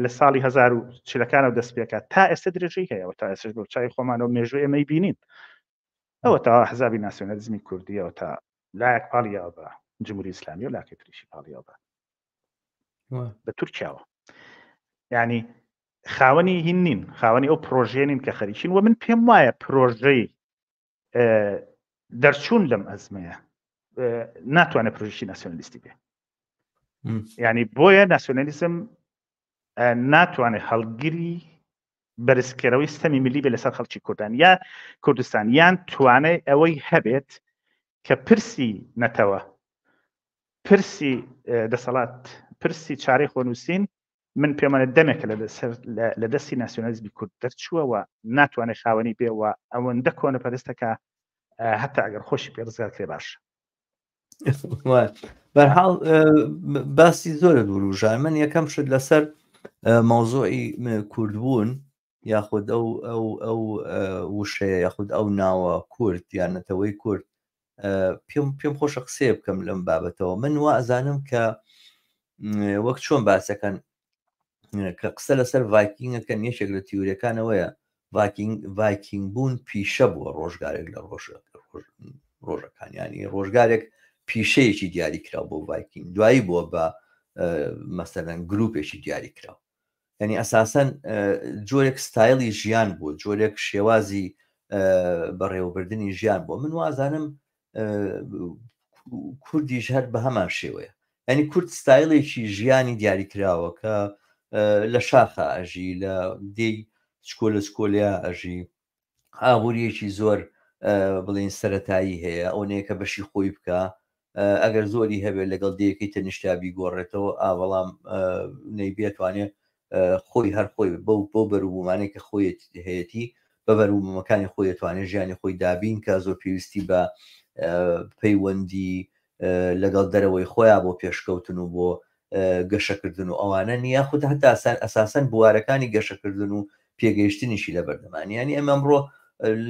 لە ساڵی 1940ەکانەوە دەست پێکات تا ئێستا درێژەی هەیە و تا ئێستش بۆ چای خۆمانەوە مێژوو ئێمەی بینین ئەوە تا حزابی ناسیۆنالیزمی کوردیەوە تا لایەک پاڵیاوە بە جمهوری ئیسلامی و لاکەی تریشی پاڵیاوە بە بە تورکیاوە ینی خاوەنی هین نین خاوەنی ئەو پرۆژێ نین کە خەریکین و من پێم وایە پرۆژەی دەرچوون لەم ئەزمەیە ناتوانێت پرۆژی ناسیۆنالیستی بێ ینی بۆیە ناسیۆنالیزم ناتوانێت هەڵگری بەرزکەرەوەی ستەمی ملی بێ لەسەر خەڵکی کوردان یا کوردستان یان توانای ئەوەی هەبێت کە پرسی نەتەوە پرسی دەسەڵات پرسی چارەی خۆنووسین من پێمانە دەمێکە لە دەستی ناسیۆنالیزمی کورد دەرچووە و ناتوانێت خاوەنی بێ و ئەوەندە کۆنەپەرستەکە هەتا ئەگەر خۆشی پێ ڕزگار کرێ باش بەرحاڵ باسی زۆرە دووروژان من یەکەم شت لەسەر مەوزوعی کوردبوون یاخود ئەو ئەو ئەو وشەیە یاخود ئەو ناوە کورد یان نەتەوەی کورد پێم پێم خۆشە قسەیە بکەم لەم بابەتەوە من وا ئەزانم کە وەک چۆن باسەکەن کە قسە لەسەر ڤایکینگەکەن یەکێک لە تیورەکانەوەیە ڤاکینگ ڤایکینگ بوون پیشە بووە ڕۆژگارێک لە ڕۆژ ڕۆژەکان ینی ڕۆژگارێک پیشەیەکی دیاری کراو بۆ ڤایکینگ دوایی بووە بە مەسەلەن گروپێکی دیاری کراو یعنی ئەساسەن جۆرێک ستایلی ژیان بوو جۆرێک شێوازی بەڕێوەبردنی ژیان بوو من وازانم کوردیش هەر بە هەمان شێوەیە ینی کورد ستایلێکی ژیانی دیاری کراوە کە لە شاخە ئەژی لە دێی چکۆلە چکۆلیا ئەژی. ئابووریەکی زۆر بڵین سەتایی هەیە ئەوەیە کە بەشی خۆی بکە ئەگەر زۆری هەبێت لەگەڵ دێیەکەی تەنیشتا بیگۆڕێتەوە ئا بەڵام نەیبێتوانێت خۆی هەر خۆی بەو بەو بەروبوومانەی کە خۆی هەیەتی بە بەروبوومەکانی خۆی دەتوانێت ژیانی خۆی دابین کە زۆر پێویستی بە پەیوەندی لەگەڵ دەرەوەی خۆیان بۆ پێشکەوتن و بۆ گەشەکردن و ئەوانە نییە خود هەتا ئەساسەن بوارەکانی گەشەکردن و پێگەیشتنیشی لە بەردەمان یانی ئەمە ئەمڕۆ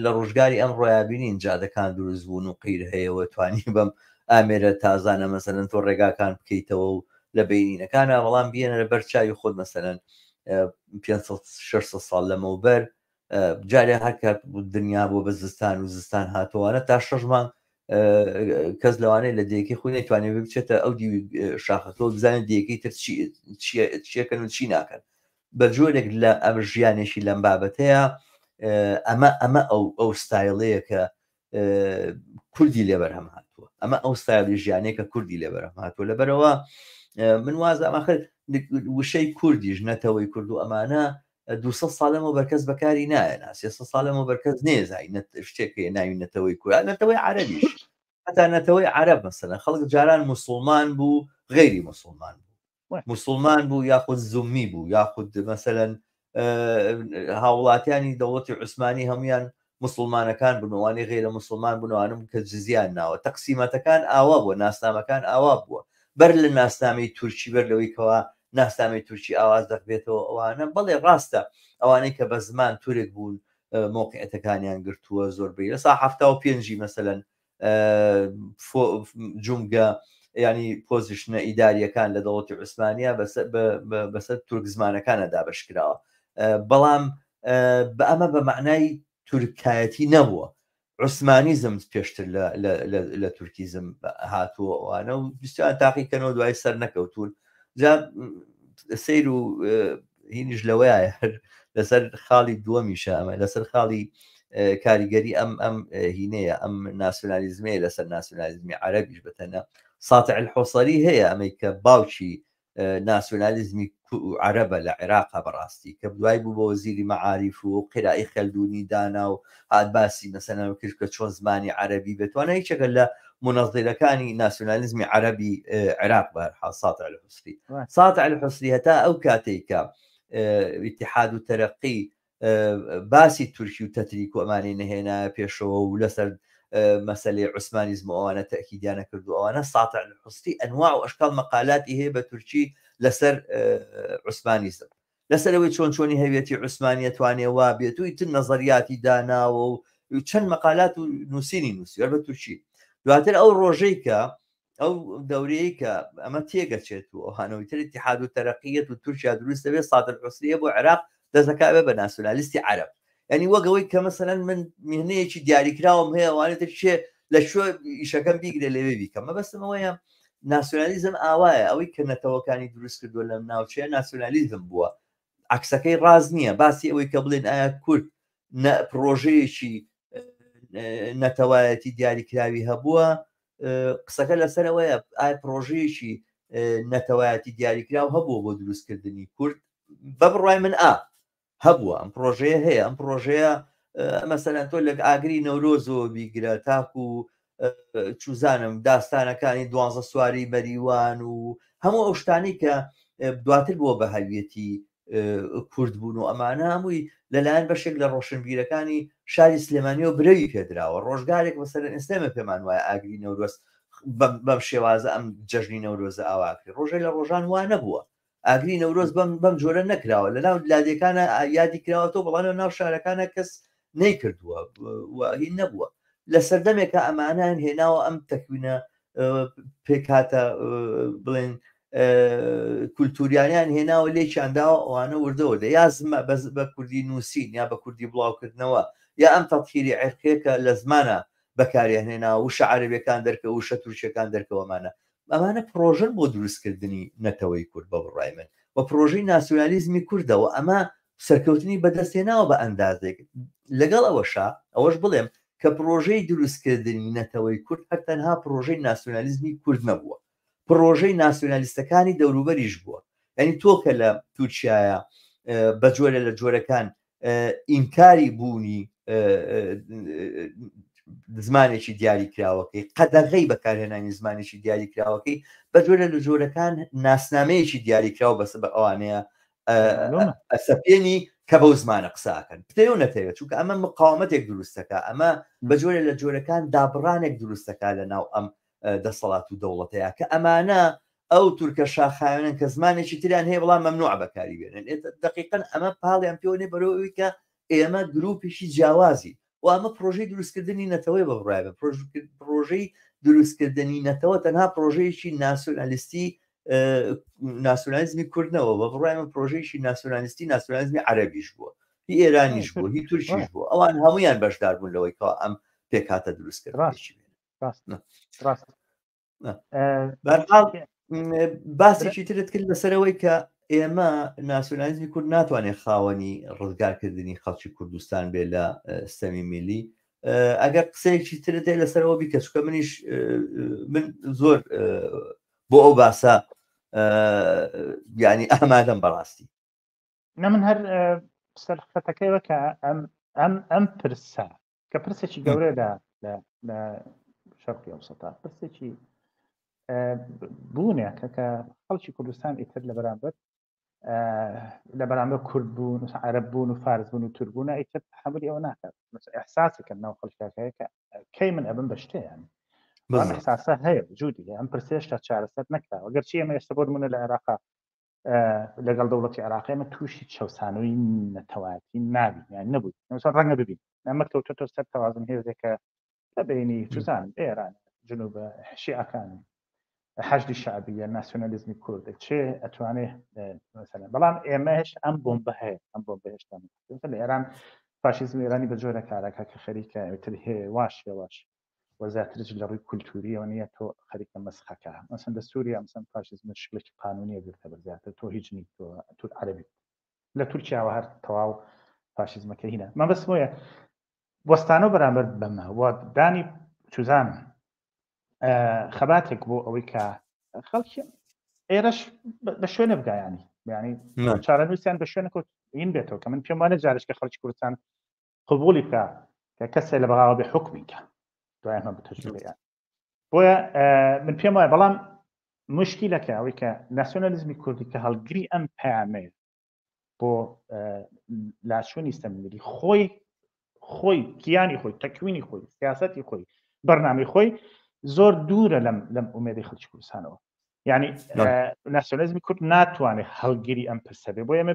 لە ڕۆژگاری ئەمڕۆیا بینین جادەکان دروست بوون و قیر هەیەوە توانی بەم ئامێرە تازانە مەسەلەن تۆ ڕێگاکان بکەیتەوە و لە بینینەکانە بەڵام بیێنە لە بەر چاوی خۆت مەسەلەن 500 600 ساڵ لەمەوبەر جارێ هەرکە دنیا بۆ بە زستان و زستان هاتووانە تا شەش مانگ کەس لەوانەیە لە دێکی خۆی نەیتوانێت بچێتە ئەو دیوی شاخەکەەوە بزانێت دێکی تر چیەکەن و چی ناکەن بە جۆرێک لە ئەم ژیانێکی لەم بابەتەیە ئەمە ئەمە ئەو ئەو ستایلەیە کە کوردی لێ بەرهەم هاتووە ئەمە ئەو ستایلی ژیانەیە کە کوردی لێ بەرهەم هاتووە لەبەرەوە من وازە ئەخر وشەی کوردیش نەتەوەی کورد و ئەمانە 200 ساڵ لەمەوبەر کەس بەکاری نایەنا 300 ساڵ لەمەوبەر کەس نێزای شتێک هەیە ناوی نەتەوەی کورد نەتەوەی عەرەبیش هەتا نەتەوەی عەرەب مەسەلەن خەڵک جاران موسڵمان بوو غەیری موسڵمان بوو موسڵمان بوو یاخود زومی بوو یاخود مەسەلەن هاوڵاتیانی دەوڵەتی عوسمانی هەمویان مسلمانەکان بوون ئەوانەی غەیرە مسلمان بوون ئەوانم کە جزیان ناوە تەقسیمەتەکان ئاوا بووە ناسنامەکان ئاوا بووە بەر لە ناسنامەی تورکی بەر لەوەی کەوا ناسنامەی تورکی ئاواز دەخبێتەوە ئەوانە بەڵێ ڕاستە ئەوانەی کە بە زمان تورک بوون مۆقعەتەکانیان گرتووە زۆربەی لە سا 75 مەسەلەن جومگە ینی پۆزیشنە ئیداریەکان لە دەوڵەتی عوسمانیا بەسەر تورک زمانەکانە دابشکراوە بەڵام بە ئەمە بە معنای تورکایەتی نەبووە عوسمانیزم پێشتر لە تورکیزم هاتووە ئەوانە و بیستیان تاقیکەنەوە دوای سەر نەکەوتون جا سیر و هینیش لەوەیە هەر لەسەر خاڵی دووەمیشە ئەمە لەسەر خاڵی کاریگەری ئەم ئەم هینەیە ئەم ناسیۆنالیزمەیە لەسەر ناسیۆنالیزمی عەرەبیش بەتەنە ساتع الحوسەری هەیە ئەمەی کە باوکی ناسیۆنالیزمی عەرەبە لە عێراقا بەڕاستی کە دوای بوو بە وەزیری مەعاریف و قیرائی خەلدونی دانا و هات باسی مەسەلەن کرد کە چۆن زمانی عەرەبی بێتوانە یەکێکە لە مونەزیرەکانی ناسیۆنالیزمی عەرەبی عێراق بەهەرحاڵ ساتع الحوسری ساتع الحوسری هەتا ئەو کاتێک کە ئیتحاد و تەرەقی باسی تورکی و تەتریک و ئەمانەی نەهێنایە پێشەوە و لەسەر مەسەلەی عوسمانیزم و ئەوانە تەئکیدیانە کرد و ئەوانە ساتع الحوسری ئەنواع و ئەشکال مەقالاتی هەیە بە تورکی لەسەر عوسمانیزم لەسەر ئەوەی چۆن چۆنی هەویەتی عوسمانیە توانێ وا بێت و ئیتر نەزەریاتی داناوە و چەند مەقالات و نووسینی نووسی هەر بە تورکی دواتر ئەو ڕۆژەی کە ئەو دەورەیە کە ئەمە تێگەچێت و ئەوهانەوەی تر اتحاد و تەرەقیەت و تورکیا دروست دەبێت سادر حوسریە بۆ عێراق دەزەکاوێ بە ناسیۆنالیستی عەرەب یعنی وەک ئەوەی کە مەسەلەن من میهنەیەکی دیاریکراوم هەیە ئەوانە تر کێ لە کوێ ئیشەکەم بیگرێ لەوێ بیکەم مەبەستم ئەوەیە ناسیۆنالیزم ئاوایە ئەوەی کە نەتەوەکانی دروست کردووە لەم ناوچەیە ناسیۆنالیزم بووە عکسەکەی ڕاست نییە باسی ئەوەی کە بڵێن ئایا کورد پرۆژەیەکی نەتەوایەتی دیاریکراوی هەبووە قسەکە لەسەرەوەیە ئایا پرۆژەیەکی نەتەوایەتی دیاریکراو هەبووە بۆ دروستکردنی کورد بە بڕوای من ئا هەبووە ئەم پرۆژەیە هەیە ئەم پرۆژەیە مەسەلەن تۆ لە ئاگری نەورۆزەوە بیگرە تاکو چوزانم داستانەکانی دوانزە سواری مەریوان و هەموو ئەو شتانی کە دواتر بووە بە هەویەتی کورد بوون و ئەمانە هەمووی لەلایەن بەشێک لە ڕۆشنبیرەکانی شاری سلێمانیەوە برەوی پێدراوە ڕۆژگارێک مەسەلەن ئێستێمە پێمان وایە ئاگری نەورۆز بەم شێوازە ئەم جەژنی نەورۆزە ئاواکرێ ڕۆژێ لە ڕۆژان وا نەبووە ئاگری نەورۆز بەم بەم جۆرە نەکراوە لە ناو لادێکانە یادی کراوەتەوە بەڵام لە ناو شارەکانە کەس نەیکردووە و هین نەبووە لە سەردەمێکە ئەمانیان هێناوە ئەم تەکوینە پێکهاتە بڵێن کولتوریانیان هێناوە لێکیان داوە ئەوانە وردەوە دە یا زمە بەس بە کوردی نووسین یا بە کوردی بڵاوکردنەوە یا ئەم تەتهیری عێرقیەکە لە زمانە بەکاریان هێناوە وشە عەرەبیەکان دەرکە وشە تورکیەکان دەرکەوەمانە ئەمانە پڕۆژەن بۆ دروستکردنی نەتەوەی کورد بە بڕوای من و پڕۆژەی ناسیۆنالیزمی کوردە و ئەمە سەرکەوتنی بەدەستهێناوە بە ئەندازێک لەگەڵ ئەوەشا ئەوەش بڵێم کە پڕۆژەی دروستکردنی نەتەوەی کورد هەر تەنها پڕۆژەی ناسیۆنالیزمی کورد نەبووە پڕۆژەی ناسیۆنالیستەکانی دەوروبەریش بووە یعنی تۆ کە لە تورکیایە بە جۆرە لە جۆرەکان ئینکاری بوونی زمانێکی دیاریکراوەکەی قەدەغەی بەکارهێنانی زمانێکی دیاریکراوەکەی بە جۆرە لە جۆرەکان ناسنامەیەکی دیاریکراو بەس بە ئەوانەیە ئەسەپێنی کە بەو زمانە قساکەن بتەوێ و نەتەوێت چونکە ئەمە مقاومەتێک دروستەکە ئەمە بە جۆرە لە جۆرەکان دابڕانێک دروستەکە لە ناو ئەم دەسەڵات و دەوڵەتەیە کە ئەمانە ئەو تورکە شاخاوێنن کە زمانێکی تریان هەیە بەڵام مەمنوع بەکاری بێنن دقیقا ئەمە پاڵیان پێوەنێ بەرەوە ئەوی کە ئێمە گروپێکی جیاوازی و ئەمە پرۆژەی دروستکردنی نەتەوەی بە بڕای بە پرۆژەی دروستکردنی نەتەوە تەنها پرۆژەیەکی ناسیۆنالیستی ناسیۆنالیزمی کوردنەوە بە بڕای من پرۆژەیەکی ناسیۆنالیستی ناسیۆنالیزمی عەرەبیش بووە هی ئێرانیش بوو هی تورکیش بوو ئەوان هەمویان بەشدار بوون لەوەی کەوا ئەم پێکهاتە دروست کرد ڕاست بەرحاڵ باسێکی ترت کرد لەسەرەوەی کە ئێمە ناسیۆنالیزمی کورد ناتوانێت خاوەنی ڕزگارکردنی خەڵکی کوردستان بێ لە ستەمی میلی ئەگەر قسەیەکی ترت هەیە لەسەرەوە بیکە چونکە منیش من زۆر بۆ ئەو باسە ینی ئامادەم بەڕاستی نە من هەر سەرخەتەکەیەوە کە ئەم ئەم ئەم پرسە کە پرسێکی گەورە لە لە شەرقی ئەوسەتا پرسێکی بوونێکە کە خەڵکی کوردستان ئیتر لە بەرامبەر لە بەرامبەر کورد بوون عەرەب بوون و فارس بوون و تورک بوون ئیتر تەحەمولی ئەوە ناکات ئیحساسێکە ناو خەڵکەکە کە کەی من ئەبم بە شتێیان ئەم ئیحساسە هەیە وجودی هەیە ئەم پرسێ هێشتا چارەسەر نەکراوە گەرچی ئێمە ئێستا بۆ نمونە لە عێراقا لەگەڵ دەوڵەتی عێراقی ئێمە تووشی چەوسانەوەی نەتەوایەتی نابین یان نەبوو مەسەن ڕەنگە ببین ئەمە کەوتۆتە سەر تەوازن هێزێکە لە بینی چزان ئێران جنوب شیعەکان حەشدی شعبیە ناسیۆنالیزمی کورد چێ ئەتوانێ مەسەلەن بەڵام ئێمە هێشتا ئەم بۆمبە هەیە ئەم بۆمبە هێشتا لە ئێران فاشیزم ئێرانی بە جۆرە کارەکە کە خەریکە تر هێواش هێواش و زیاترش لە ڕووی کولتوریەوە نییە تۆ خەریکە مەسخەکە مەسەن لە سووریا مەسەن فاشیزم شکلێکی قانونیە گرتە بەر زیاتر تۆ هیچ نیت تۆ تور عەرەبی لە تورکیاوە هەر تەواو فاشیزمەکە هینە مەبەستم وەیە وەستانەوە بەرامبەر بەمە و دانی چوزانم خەباتێک بۆ ئەوەی کە خەڵکی ئێرەش بە شوێنە بگایانی یعنی چارەنووسیان بە شوێنە این بێتەوە کە من پێم وانە جارش کە خەڵکی کوردستان قبولی بکە کە کەسێ لە بەغاوە بێ حکومی کە دوای ئەمە بتەجروبەیان بۆیە من پێم وایە بەڵام مشکلەکە ئەوەی کە ناسیۆنالیزمی کوردی کە هەڵگری ئەم پەیامەیە بۆ لاچوونی ستەمگەری خۆی خۆی کیانی خۆی تەکوینی خۆی سیاستی خۆی بەرنامەی خۆی زۆر دوورە لەم لەم ئومێدی خەڵکی کوردستانەوە یعنی ناسیۆنالیزمی کورد ناتوانێت هەڵگری ئەم پرسە بێ بۆ ئێمە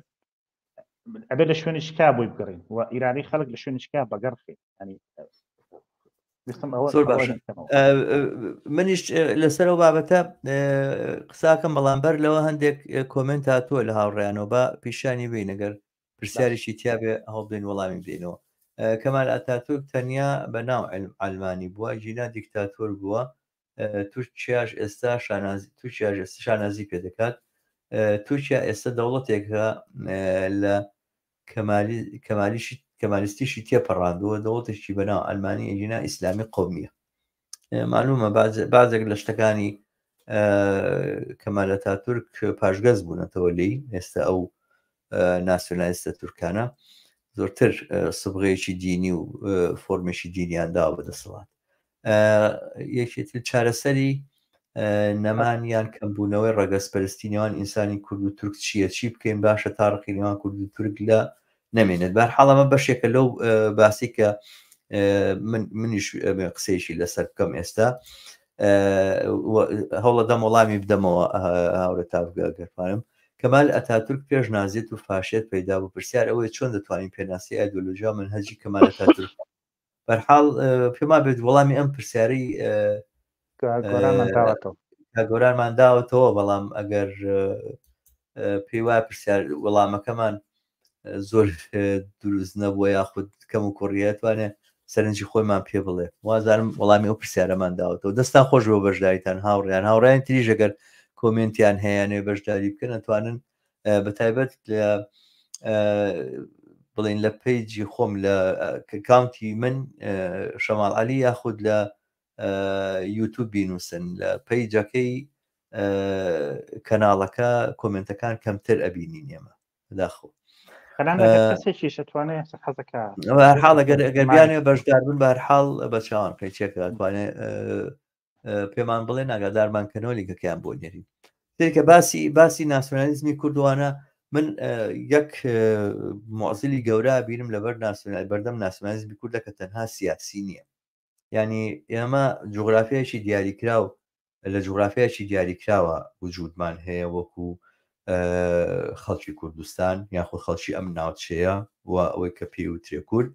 ئەبێ لە شوێنی شکا بۆی بگەڕین و ئیرادەی خەڵک لە شوێنی شکا بەگەڕخێت ینی زۆر باشە منیش لەسەر ئەو بابەتە قساکەم بەڵام بەر لەوە هەندێک کۆمنت هاتووە لە هاوڕیانەوە بە پیشانی بین ئەگەر پرسیارێکی تیاابێ هەڵدەین وەڵامی بدەینەوە کەمال ئەتاتورک تەنیا بە ناو ئەلمانی بووە ژینا دیکتاتۆر بووە تورکیاش ئێستا شانازی تورکیاش ئێستا شانازی پێ دەکات تورکیا ئێستا دەوڵەتێکە لە کەمالی کەمالیشی کەمالیستیشی تێپەڕاندووە دەوڵەتێکی بەناو ئەلمانی ئەگینا ئیسلامی قومیە معلومە بازێک لە شتەکانی کەمال ئەتاتورک پاشگەز بوونەتەوە لێی ئێستا ئەو ناسیۆنالیستە تورکانە زۆرتر سبغەیەکی دینی و فۆرمێکی دینیان داوە بە دەسەڵات یەکێتی چارەسەری نەمان یان کەمبوونەوەی ڕەگەزپەرستی نێوان ئینسانی کورد و تورک چییە چی بکەین باشە تا ڕقی نێوان کورد و تورک لە نەمێنێت بار حاڵەمە بەشێکە لەو باسی کە من منیش قسەیەکی لەسەر بکەم ئێستا هەوڵە دەم وەڵامی بدەمەوە هاورە تاڤگە گەرفانم کەمال ئەتاتورک پێش نازێت و فاشێت پەیدا بوو پرسیار ئەوەیە چۆن دەتوانین پێناسی ئایدۆلۆژیا منهەجی کەمال ئەتاتورک بەرحاڵ پێما بێت وەڵامی ئەم پرسیارەی گۆرانمان داوەتەوە بەڵام ئەگەر پێی وایە پرسیار وەڵامەکەمان زۆر دروست نەبووە یاخود کەم و کوڕیە توانێ سەرنجی خۆیمان پێ بڵێ وازانم وەڵامی ئەو پرسیارەمان داوەتەوە دەستان خۆش بۆ بەشداریتان هاوڕیان هاوڕیان تریش ئەگەر کۆمنتیان هەیە نوێ بەشداری بکەن ئەتوانن بە تایبەت لە بڵین لە page ی خۆم لە account ی من شەماڵ علی یاخود لە یوتوب بینوسن لە page ەکەی کەناڵەکە کۆمنتەکان کەمتر ئەبینین ئێمە داخۆ. کەسێکیش ئەتوانێت حەزەکە حاڵ ئەگەر ئەگەر بیانێ بەشدار بن بە هەرحاڵ بە چاوان قەیچێکە ئەتوانێ پێمان بڵێ ناگادارمان کەنەوە لینکەکەیان بۆ نێرین کە باسی باسی ناسیۆنالیزمی کوردوانە من یەک معزلی گەورە بینم لەبەر ناسیۆنال بەردەم ناسیۆنالیزمی کوردە کە تەنها سیاسی نییە ینی ئێمە جوگرافیایکی دیاریکراو لە جوگرافیایکی دیاریکراوە وجودمان هەیە وەکو خەڵکی کوردستان یاخود خەڵکی ئەم ناوچەیە و ئەوەی کە پێوترێ کورد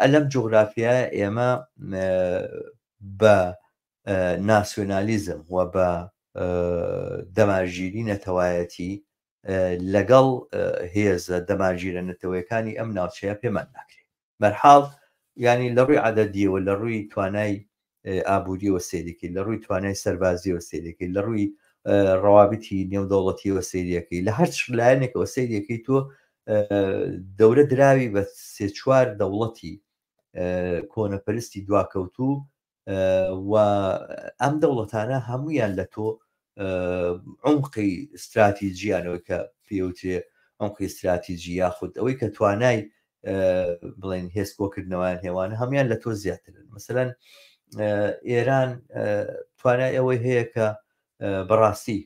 ئەلەم جوگرافیا ئێمە بە ناسیۆنالیزم و بە دەمارگیری نەتەوایەتی لەگەڵ هێزە دەمارگیرە نەتەوەیەکانی ئەم ناوچەیە پێمان ناکرێت. بەرحاڵ یانی لە ڕووی عەدەدیەوە لە ڕووی توانای ئابووریەوە سەیرەکەی لە ڕووی توانای سەربازیەوە سەیرەکەی لە ڕووی ڕەوابتی نێودەوڵەتیەوە سەیرەکەی لە هەر لایەنێکەوە سەیرەکەی تۆ دەورە دراوی بە سێ چوار دەوڵەتی کۆنەپەرستی دواکەوتوو و ئەم دەوڵەتانە هەمویان لە تۆ عمقی استراتیجیانەوە کە پێوترێ عمقی استراتیجی یاخود ئەوەی کە توانای بڵێن هێز کۆکردنەوەیان هێوانە هەمویان لە تۆ زیاترن مثلەن ئێران توانای ئەوەی هەیە کە بەڕاستی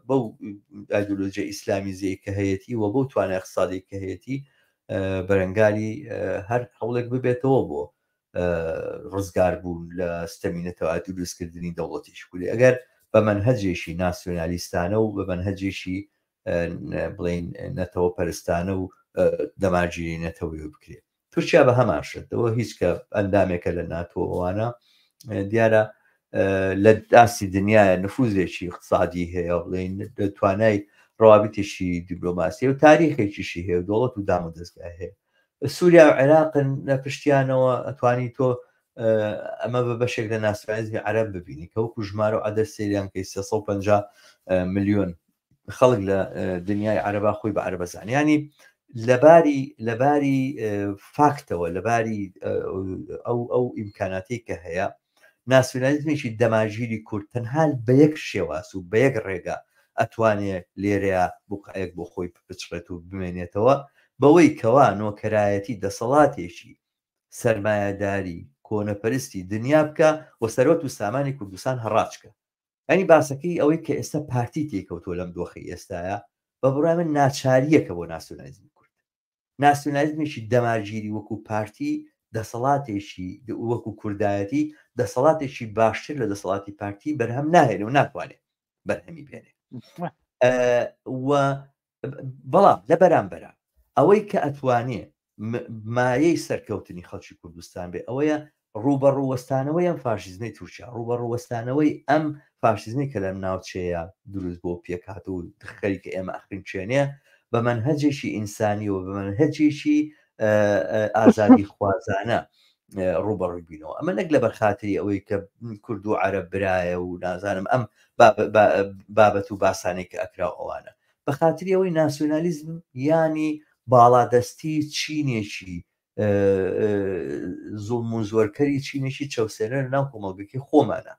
بەو ئایدۆلۆژیە ئیسلامیزیەی کە هەیەی و بەو توانای اقتصادی کە هەیەی بەرەنگاری هەر هەوڵێک ببێتەوە بۆ ڕزگار بوون لە ستەمی نەتەوایەتی و دروستکردنی دەوڵەتێکی کوردی ئەگەر بە مەنهەجێکی ناسیۆنالیستانە و بە مەنهەجێکی بڵێین نەتەوە پەرستانە و دەمارگیری نەتەوەی بکرێت تورکیا بە هەمان شت ئەوە هیچ کە ئەندامێکە لە ناتۆ ئەوانە دیارە لە ئاستی دنیاە نفوزێکی اقتصادی هەیە بڵێن توانای ڕوابتێکی دیبلۆماسی و تاریخێکیشی هەیە و دەوڵەت و دام و دەستگای هەیە سووریا و عێراقن لە پشتیانەوە ئەتوانی تۆ ئەمە بە بەشێک لە ناسیۆنالیزمی عەرەب ببینی کە وەکو ژمارە و عەدەد سەیریان کەی 350 ملیۆن خەڵک لە دنیای عەرەبا خۆی بە عەرەبەزان ینی لەباری لەباری فاکتەوە لەباری ئەو ئەو ئیمکاناتی کە هەیە ناسیۆنالیزمێکی دەمارگیری کورد تەنها بە یەک شێواز و بە یەک ڕێگا ئەتوانێ لێرەیا بوقعەیەک بۆ خۆی بپچڕێت و بمێنێتەوە بەوەی کەوا نۆکەرایەتی دەسەڵاتێکی سەرمایەداری کۆنەپەرستی دنیا بکا و سەروەت و سامانی کوردستان هەڕاج کا. یانی باسەکەی ئەوەی کە ئێستا پارتی تێیکەوتووە لەم دۆخەی ئێستایا بە بڕوای من ناچارییەکە بۆ ناسیۆنالیزمی کورد. ناسیۆنالیزمێکی دەمارگیری وەکو پارتی دەسەڵاتێکی وەکو کوردایەتی دەسەڵاتێکی باشتر لە دەسەڵاتی پارتی بەرهەم ناهێنێ و ناتوانێ بەرهەمی بێنێ و بەڵام لە بەرامبەرە ئەوەی کە ئەتوانێ مایەی سەرکەوتنی خەڵکی کوردستان بێ ئەوەیە ڕووبەڕوو وەستانەوەی ئەم فاشیزمەی تورکیا، ڕووبەڕوو وەستانەوەی ئەم فاشیزمەی کە لەم ناوچەیە دروست بووە و پێکهاتووە و خەریکە ئێمە ئەخرینکێنێ، بە مەنهەجێکی ئینسانی و بە مەنهەجێکی ئازادیخوازانە ڕووبەڕووی بینەوە. ئەمە نەک لەبەر خاتری ئەوەی کە کورد و عەرەب برایە و نازانم ئەم بابەت و باسانەی کە ئەکرا و ئەوانە، بە خاتری ئەوەی ناسیۆنالیزم یانی باڵادەستی چینێکی زوڵم و زۆرکەری چینێکی چەوسێنەر ناو کۆمەڵگەکەی خۆمانە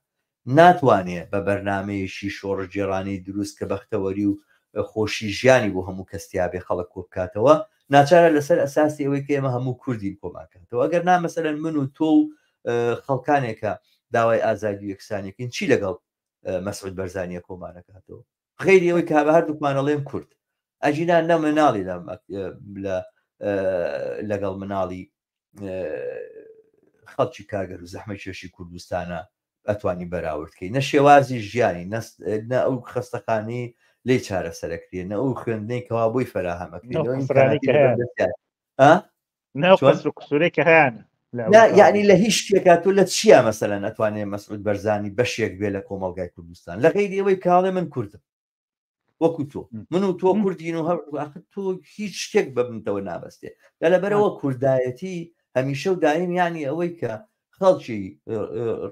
ناتوانێ بە بەرنامەیەکی شۆڕشگێڕانەی دروست کە بەختەوەری و خۆشی ژیانی بۆ هەموو کەس تیابێ خەڵک کۆبکاتەوە ناچارە لەسەر ئەساسی ئەوەی کە ئێمە هەموو کوردین کۆمانکاتەوە ئەگەر نا مەسەلەن من و تۆ و خەڵکانێکە داوای ئازادی و یەکسانیەکەین چی لەگەڵ مەسعود بەرزانیە کۆمانەکاتەوە غەیری ئەوەی کە بە هەردووکمان ئەڵێن کورد ئەگینا نە مناڵی لە لەگەڵ مناڵی خەڵکی کارگەر و زەحمەکێشی کوردستانە ئەتوانی بەراورد کەی نە شێوازی ژیانی نە ئەو خەستەخانی لی چارەسەرەکرێ نە ئەو خوێندنەی کەوا بۆی فەراهەمەکرێ یعنی لە هیچ شتێکا تۆ لە چیا مەسەلەن ئەتوانێ مەسعود بەرزانی بەشێک بێ لە کۆمەڵگای کوردستان لە غەیری ئەوەی کاڵێ من کوردم وەکو تۆ من و تۆ کوردین و هەر تۆ هیچ شتێک بە منتەوە نابەستێ لە لەبەرەوە کوردایەتی هەمیشە و دایم یعنی ئەوەی کە خەڵکی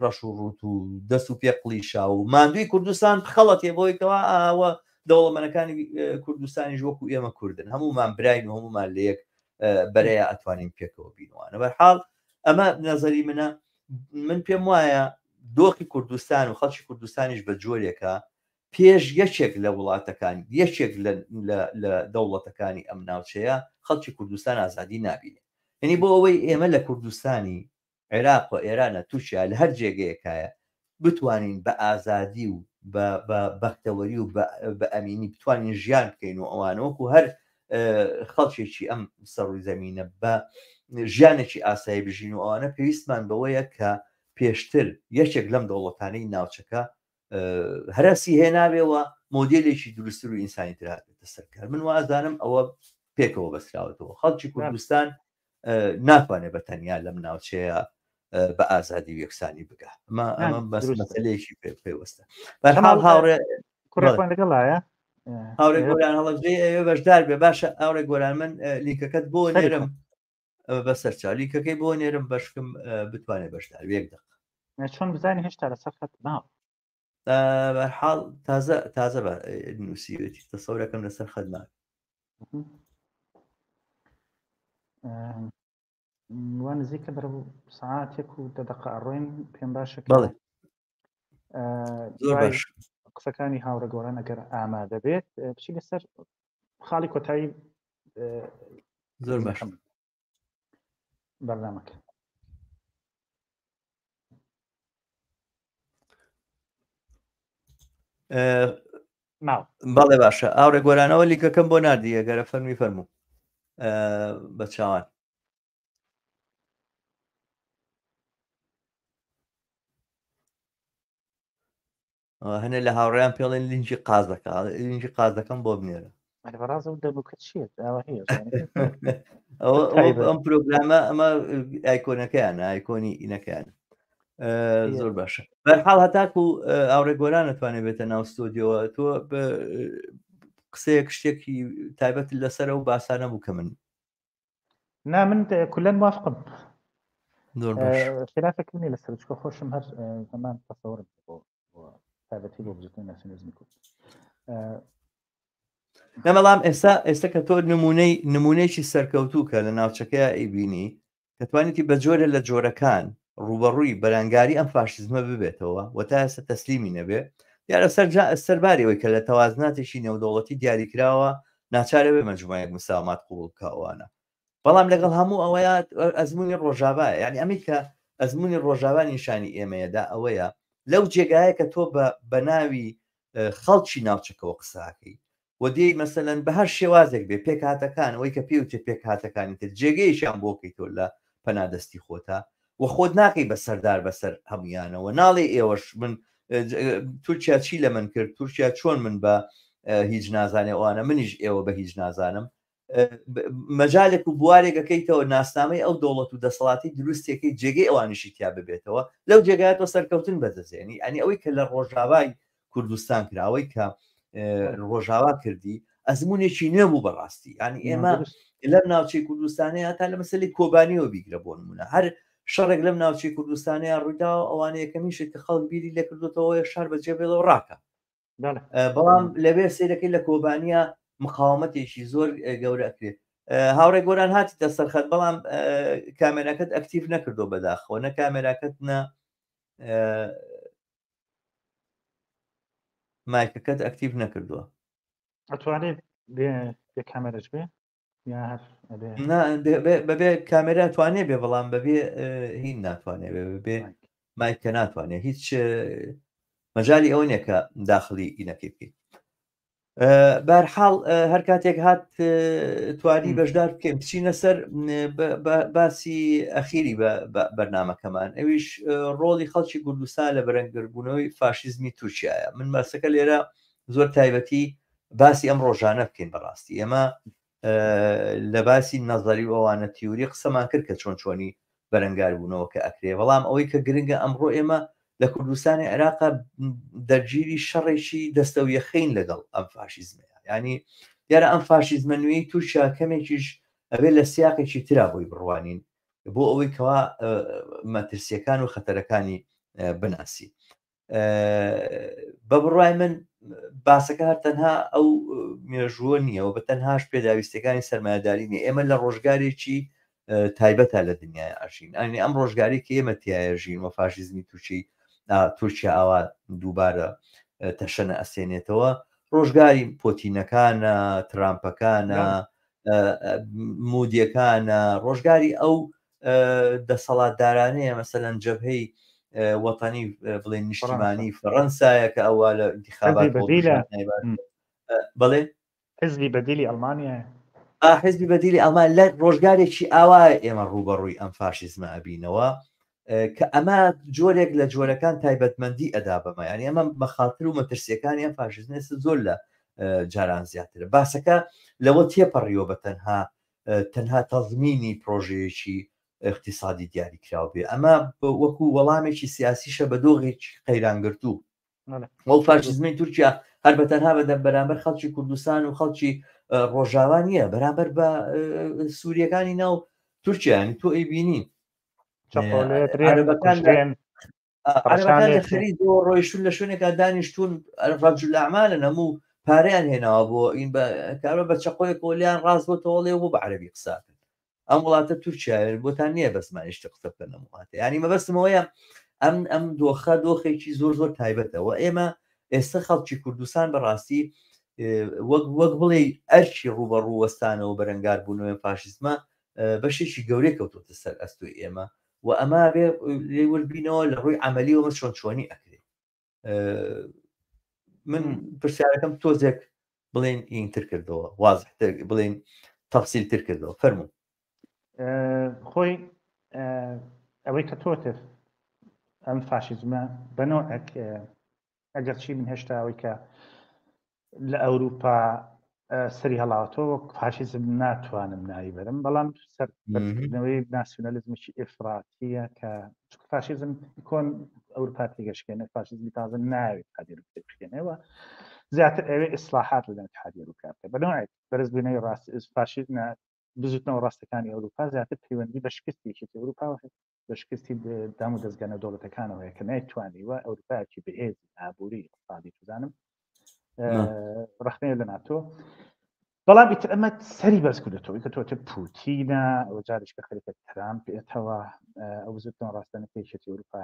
ڕەش و ڕوت و دەست و پێ قڵیشا و ماندووی کوردستان خەڵەتێ بۆی کەوا ئاوە دەوڵەمەنەکانی کوردستانیش وەکو ئێمە کوردن هەمومان براین و هەمومان لە یەک بەرەیە ئەتوانین پێکەوە بینوانە بەرحاڵ ئەمە نەزەری منە من پێم وایە دۆخی کوردستان و خەڵکی کوردستانیش بە جۆرێکە. پێش یەکێک لە وڵاتەکان یەکێک لە دەوڵەتەکانی ئەم ناوچەیە خەڵکی کوردستان ئازادی نابینێ یعنی بۆ ئەوەی ئێمە لە کوردستانی عێراق و ئێرانە تورکیا لە هەر جێگەیەکایە بتوانین بە ئازادی و بە بەختەوەری و بە ئەمینی بتوانین ژیان بکەین و ئەوانە وەکو هەر خەڵکێکی ئەم سەڕووی زەمینە بە ژیانێکی ئاسایی بژین و ئەوانە پێویستمان بەوەیە کە پێشتر یەکێک لەم دەوڵەتانەی ناوچەکە هەرەسی هێناوێ و مۆدێلێکی دروستتر و ئینسانی تر هاتێتە سەرکار من وازانم ئەوە پێکەوە بەسراوەتەوە خەڵکی کوردستان ناتوانێت بە تەنیا لەم ناوچەیە بە ئازادی و یەکسانی بگە ئەمە ئەمە بەس مەسلەیەکی پێوەستە بەرحاڵ هاوڕێ کوڕێکمان لەگەڵایە هاوڕێ گۆران هەڵەبجەی ئەوێ بەشدار بێ باشە هاوڕێ گۆران من لینکەکەت بۆ نێرم بەسەر چاو لینکەکەی بۆ نێرم بەشکم بتوانێت بەشدار یەک دق چۆن بزانانی هێشتا لەسەر خەت ماوە بەرحاڵ تازە تازە بە نووسیوێتی تەسەورەکەم لەسەر خەت ماوە وا نزیکە بەرەو سعاتێک و دە دەقە ئەڕۆین پێم باشە بەڵێ زۆر باش قسەکانی هاوڕێ گۆران ئەگەر ئامادە بێت بچی لەسەر خاڵی کۆتایی زۆر باش بەرنامەکە بەڵێ باشە ئاوڕێ گۆرانەوە لیکەکەم بۆ نردی ئەگەرە فەرمی فەرموو بە چاوان هەنێ لە هاوڕێیان پێڵێن لینکی قازەکە لینکی قازەکەم بۆ بنێرە ئەم پرۆگرامە ئەمە ئایکۆنەکەیان ئایکۆنی ئینەکەیان زۆر باشە بەرحاڵ هەتاکو ئاوڕێ گۆران نتوانێت بێتە ناو ستۆدیۆوە تۆ قسەیەک شتێکی تایبەت لەسەر ئەو باسانە بوو کە من نا من کولەن موافقم زۆر باش خلافێکم نییە لەسەر چکە خۆشم هەر هەمان تەسەورم بۆ تایبەتی بۆ بزوتنەوەی ناسیۆنالیزمی کورد نە بەڵام ئێستا ئێستا کە تۆ نمونەی نمونەیەکی سەرکەوتوو کە لە ناوچەکەیا ئەیبینی کە توانیتی بە جۆرە لە جۆرەکان ڕوبەڕووی بەرەنگاری ئەم فاشیزمە ببێتەوە و تا ئێستا تەسلیمی نەبێ دیارە سەرجا سەرباری ئەوەی کە لە تەوازناتێکی نێودەوڵەتی دیاریکراوە ناچارە بێ مەجموعەیەک مساومات قبوڵ بکا ئەوانە بەڵام لەگەڵ هەموو ئەوەیە ئەزمموی ڕۆژاوایە یعنی ئەمەی کە ئەزمموی ڕۆژاوا نیشانی ئێمەیەدا ئەوەیە لەو جێگایە کە تۆ بە بەناوی خەڵکی ناوچەکەەوە قساکەی و دێی مەسەلەن بە هەر شێوازێک بێ پێکهاتەکان ئەوەی کە پێی وترێ پێکهاتەکانی تر جێگەیەکیان بۆ کەی تۆ لە پەنا دەستی خۆتا و خۆت ناکەی بە سەردار بەسەر هەمویانەوە ناڵێ ئێوەش من تورکیا چی لە من کرد تورکیا چۆن من بە هیچ نازانێ ئەوانە منیش ئێوە بە هیچ نازانم مەجالێک و بوارێک ئەکەیتەوە ناسنامەی ئەو دەوڵەت و دەسەڵاتی دروستێکەی جێگەی ئەوانیشی تیا ببێتەوە لەو جێگایە تۆ سەرکەوتن بەدەستێنی ئەنی ئەوەی کە لە ڕۆژاوای کوردستان کراوەی کە ڕۆژاوا کردی ئەزمونێکی نوێ بوو بەڕاستی ینی ئێمە لەم ناوچەی کوردستانەیە تا لە مەسلی کۆبانیەوە بیگرە بۆ نمونە هەر شەڕێک لەم ناوچەی کوردستانەیە ڕوویداوە ئەوانە یەکەمین شت کە خەڵک بیری لێکردوتەوە شار بەجێ بێڵەوە ڕاکە بەڵام لەوێ سیرەکەی لە کۆبانیا مقاومەتێکی زۆر گەورە ئەکرێت هاوڕێ گۆران هاتیتە سەرخەت بەڵام کامێراکەت ئەکتیڤ نەکردو بەداخەوە نە کامێراکەت نە مایکەکەت ئەکتیڤ نەکردووە ئەتوانێت بێ کامێرەش بێ بەبێ کامێرا توانێ بێ بەڵام بەبێ هین ناتوانێ بێ بەبێ مایکە ناتوانێت هیچ مەجای ئەوە نییە کە داخلی ئینەکەی بکەیت بارحاڵ هەر کاتێک هات توانی بەشدار بکەین بچینە سەر باسی ئەخیری بە بەرنمەکەمان ئەویش ڕۆڵی خەڵکی کوردستان لە بەرەنگربوونەوەی فاشیزمی تورکایە من باسەکە لێرە زۆر تایبەتی باسی ئەم ڕۆژانە بکەین بەڕاستی ئێمە لە باسی نەزەری و ئەوانە تیوری قسەمان کرد کە چۆن چۆنی بەرەنگار بوونەوە کە ئەکرێ بەڵام ئەوەی کە گرنگە ئەمڕۆ ئێمە لە کوردستانی عێراق دەرگیری شەڕێکی دەستە و یەخەین لەگەڵ ئەم فاشیزمەیە ینی دیارە ئەم فاشیزمە نوێی تورکیا کەمێکیش ئەبێ لە سیاقێکی ترا بۆی بڕوانین بۆ ئەوەی کەوا مەترسیەکان و خەتەرەکانی بناسی بە بڕای من باسەکە هەر تەنها ئەو مێژووە نییە و بە تەنهاش پێداویستەکانی سەرمایەداری نیە ئێمە لە ڕۆژگارێکی تایبەتە لە دنیای ئەژین ئەنی ئەم ڕۆژگاری کە ئێمە تایە ژین و فاشیزمی تورکی تورکیا ئاوا دووبارە تەشەنە ئەسێنێتەوە ڕۆژگاری پۆتینەکانە ترامپەکانە مودیەکانە ڕۆژگاری ئەو دەسەڵاتدارانەیە مەسەلەن جەبهەی وەتەنی بڵێن نیشتیمانی فەڕەنسایە کە ئەوە لە انتخابات بەڵێ حزبی بەدیلی ئەڵمانیا حزبی بەدیلی ئەڵمان لە ڕۆژگارێکی ئاوا ئێمە ڕووبەڕووی ئەم فاشیزمە ئەبینەوە کە ئەمە جۆرێک لە جۆرەکان تایبەتمەندی ئەدا بەمە یانی ئەمە مەخاتر و مەترسیەکانی ئەم فاشیزمە ئێستا زۆر لە جاران زیاترە باسەکە لەوە تێپەڕیوە بە تەنها تەنها تەزمینی پرۆژەیەکی اقتصادی دیاریکراو بێ ئەمە وەکو وەڵامێکی سیاسیشە بە دۆغێکی قەیرانگرتوو وەو فاشیزمی تورکیا هەر بە تەنها بەدەم بەرامبەر خەڵکی کوردستان و خەڵکی ڕۆژاوا نییە بەرامبەر بە سووریەکانی ناو تورکیانی تۆ ئەیبینی عەرەبەکان لە خەریجەوە ڕۆیشتون لە شوێنێکا دانیشتون ڕەجل ئەعمالن هەموو پارەیان هێناوە بۆ ئین بە کارە بە چەقۆیەکەوە لیان ڕاست بۆ تەوەڵێ بۆ بە عەرەبی قساکەن ئەم وڵاتە تورکیایە بۆتان نییە بە زمانی شتە قسە بکەن ئەم وڵاتە یعنی مەبەستمەوەیە ئەم ئەم دۆخە دۆخێکی زۆر زۆر تایبەتەوە ئێمە ئێستا خەڵکی کوردستان بەڕاستی وەک وەک بڵێ ئەرکی ڕوبەڕوو وەستانەوە بەرەنگار بوونەوەی فاشیزمە بەشێکی گەورەی کەوتۆتە سەر ئەستۆی ئێمە و ئەمە بێ لێ وردبینەوە لە ڕووی عملیەوە چۆن چۆنی ئەکرێ من پرسیارەکەم تۆزێک بڵێن ئینتر کردەوە وازحتر بڵێن تەفسیل تر کردەوە فەرموو خۆی ئەوەی کە تۆتر ئەم فاشیزمە بەنەوەک ئەگەرچی من هێشتا ئەوەی کە لە ئەوروپا سەری هەڵاوەتەوە وەک فاشیزم ناتوانم ناوی بەرم بەڵام سەر بەرزکردنەوەی ناسیۆنالیزمێکی ئیفراتیە کە فاشیزم کۆن ئەوروپا تێگەشکێنێ فاشیزمی تازە ناوێت اتحادی ئەوروپا تێبشکێنێەوە زیاتر ئەوێ ئیسلاحات لە اتحادی ئەوروپا بکە بە نوعێک بەرزبوونەوەی ڕاست فاشیزم بزوتنەوە ڕاستەکانی ئەوروپا زیاتر پەیوەندی بە شکستی یەکێتی ئەوروپاوە هەیە بە شکستی دام و دەزگا نێودەوڵەتەکانەوە هەیە کە نەیتوانیوە ئەوروپایەکی بەهێزی ئابووری اقتصادی بزانم ڕخنەیە لە ناتۆ بەڵام ئیتر ئەمە سەری بەرز کردێتەوە کە تۆتە پوتینە ئەو جاریش کە خەریکە ترامپ ئێتەوە ئەو بزوتنەوە ڕاستەنە کە یەکێتی ئەوروپا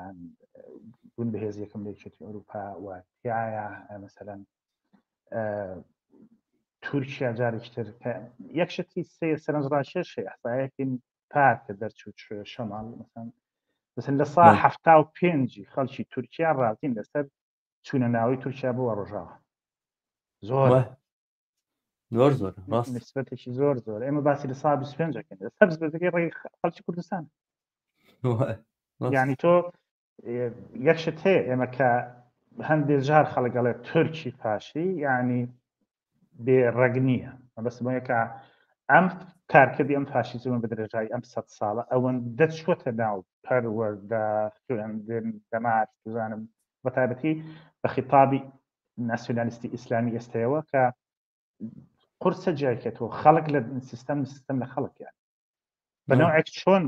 بوون بەهێز یەکەم لە یەکێتی ئەوروپا و تایە مەسەلەن تورکیا جارێکتر کە یەک شتی سیر سەرنجڕاکێش ئەحسایەکی پار کە دەرچوو شەماڵ مثلا مثلا لە سا 75 خەڵکی تورکیا ڕازین لەسەر چوونە ناوی تورکیا بۆ ڕۆژاوا زۆر زۆر زۆر نسبەتێکی زۆر زۆر ئێمە باسی لە سا 25 دەکەین لە سەر بزەکەی ڕێی خەڵکی کوردستان یعنی تۆ یەک شت هەیە ئێمە کە هەندێک جار خەڵک ئەڵێ تورکی فاشی یعنی بێ ڕەگ نییە مەبەستم کە ئەم کارکردی ئەم فاشیزمە بە درێژایی ئەم سە ساڵە ئەوەندە چوەتە ناو پەروەردە خوێندن دەمار بزانم بە تایبەتی بە خیتابی ناسیۆنالیستی ئیسلامی ئێستەیەوە کە قورسە جیاکێتەوە خەڵک لە سیستەم سیستەم لە خەڵکیان بە نەوعێک چۆن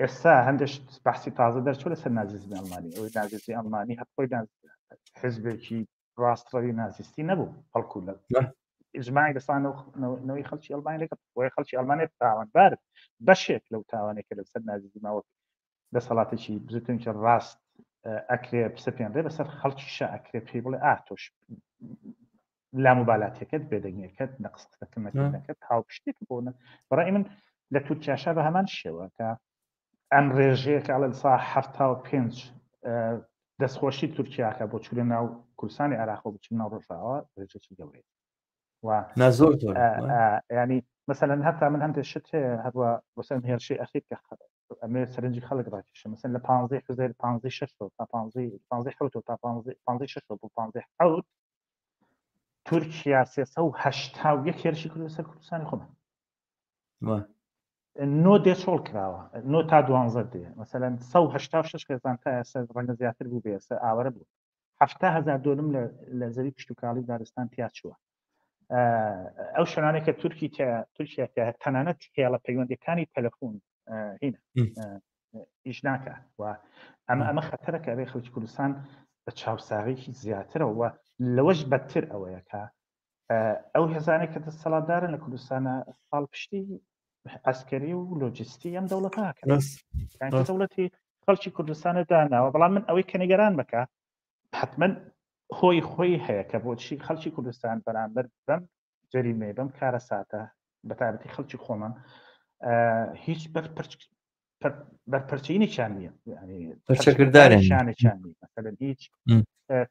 ئێستا هەندێک بەحسی تازە دەرچوو لەسەر نازیزمی ئەڵمانی ئەوەی نازیزمی ئەڵمانی هەر خۆی حزبێکی ڕاستڕەوی نازیستی نەبوو بەڵکو لە ئیجماعی لەسانەوەی خەڵکی ئەڵمانی لەگەڵ بۆیە خەڵکی ئەڵمانی تاوانبار بەشێک لەو تاوانێکە لەسەر نازیزمەوە دەسەڵاتێکی بزوتنێکی ڕاست ئەکرێ بسەپێنرێ بەسەر خەڵکیشە ئەکرێ پێی بڵێ ئا تۆش لاموبالاتەکەت بێدەنگەکەت نەقس قسەکردنەکەت هاوپشتێک بۆنە بەڕای من لە تورکیاشا بە هەمان شێوە کە ئەم ڕێژەیە کە ئەڵێن سا 75 دەستخۆشی تورکیاکە بۆ چوونە ناو کوردستانی عێراق و بچون ناو ڕۆژاوا ڕێژەکی گەورەیە و زۆر زۆر ینی مثلا هەتا من هەندێک شت هەیە هەروە بۆسەر هێرشی ئەخیر کە ئەمێ سەرنجی خەڵک ڕاکێشە مثلا لە 15 حوزەیر 15 شش تا 15 15 حوت تا 15 15 شش بۆ 15 حوت تورکیا 381 هێرشی کردوە سەر کوردستانی خۆمان نۆ دێ چۆڵ کراوە نۆ تا دوانزە دێ مەسەلەن 186 خێزان تا ئێستا ڕەنگە زیاتر بوو بێ ئێستا ئاوارە بوو 70 هزار دۆنم لە زەوی کشتتوکاڵی دارستان تیا چووە ئەو شوێنانێک کە تورکی تورکیا کە تەنانەت هێڵە پەیوەندەکانی تەلەفۆن هینە ئیش ناکە و ئەمە ئەمە خەتەرە کە ئەبێ خەڵکی کوردستان بە چاوساغێکی زیاترەوە لەوەش بەدتر ئەوەیە کە ئەو هێزانێک کە دەسەڵاتدارن لە کوردستانە پاڵپشتی ئەسکەری و لۆجستی ئەم دەوڵەتە دەوڵەتی خەڵکی کوردستانە داناوە بەڵام من ئەوەی کە نیگەران بکە حتمما هۆی خۆی هەیە کە بۆچی خەڵکی کوردستان بەرامبەر بەم جەریمەیە بەم کارەساتە بە تایبەتی خەڵکی خۆمان هیچ بەرپەرچینێکیان نییە پەرچەکردارێکیان نیە مەسەلەن هیچ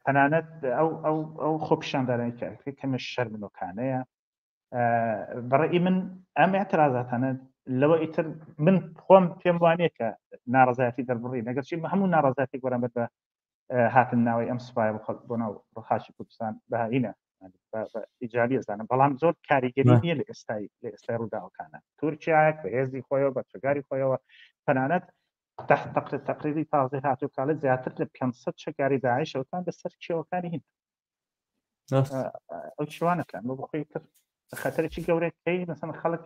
تەنانەت ئەو ئەو ئەو خۆپیشاندانەی کە کەمە شەرمنۆکانەیە بەڕێی من ئەم اعترازاتانە لەوە ئیتر من خۆم پێم وانە کە ناڕزایەتی دەربڕی نەگەرچی هەموو ناڕزایەتی بەرامبەر بە هاتن ناوی ئەم سوپایە بۆ ناو خاچی کوردستان بەهینە ئیجابی ئەزانم بەڵام زۆر کاریگەری نییە لە ئێستای لە ئێستای ڕووداوەکانە تورکیایەک بە هێزی خۆیەوە بە چەکاری خۆیەوە تەنانەت تحت تقریری تازه هاتو کاڵێ زیاتر لە 500 چەکاری داعشەوەتان بەسەر کێوەکانی هند ئەو شوانەکان بۆ بخۆی تر خەتەرێکی گەورەکەی مەسەن خەڵک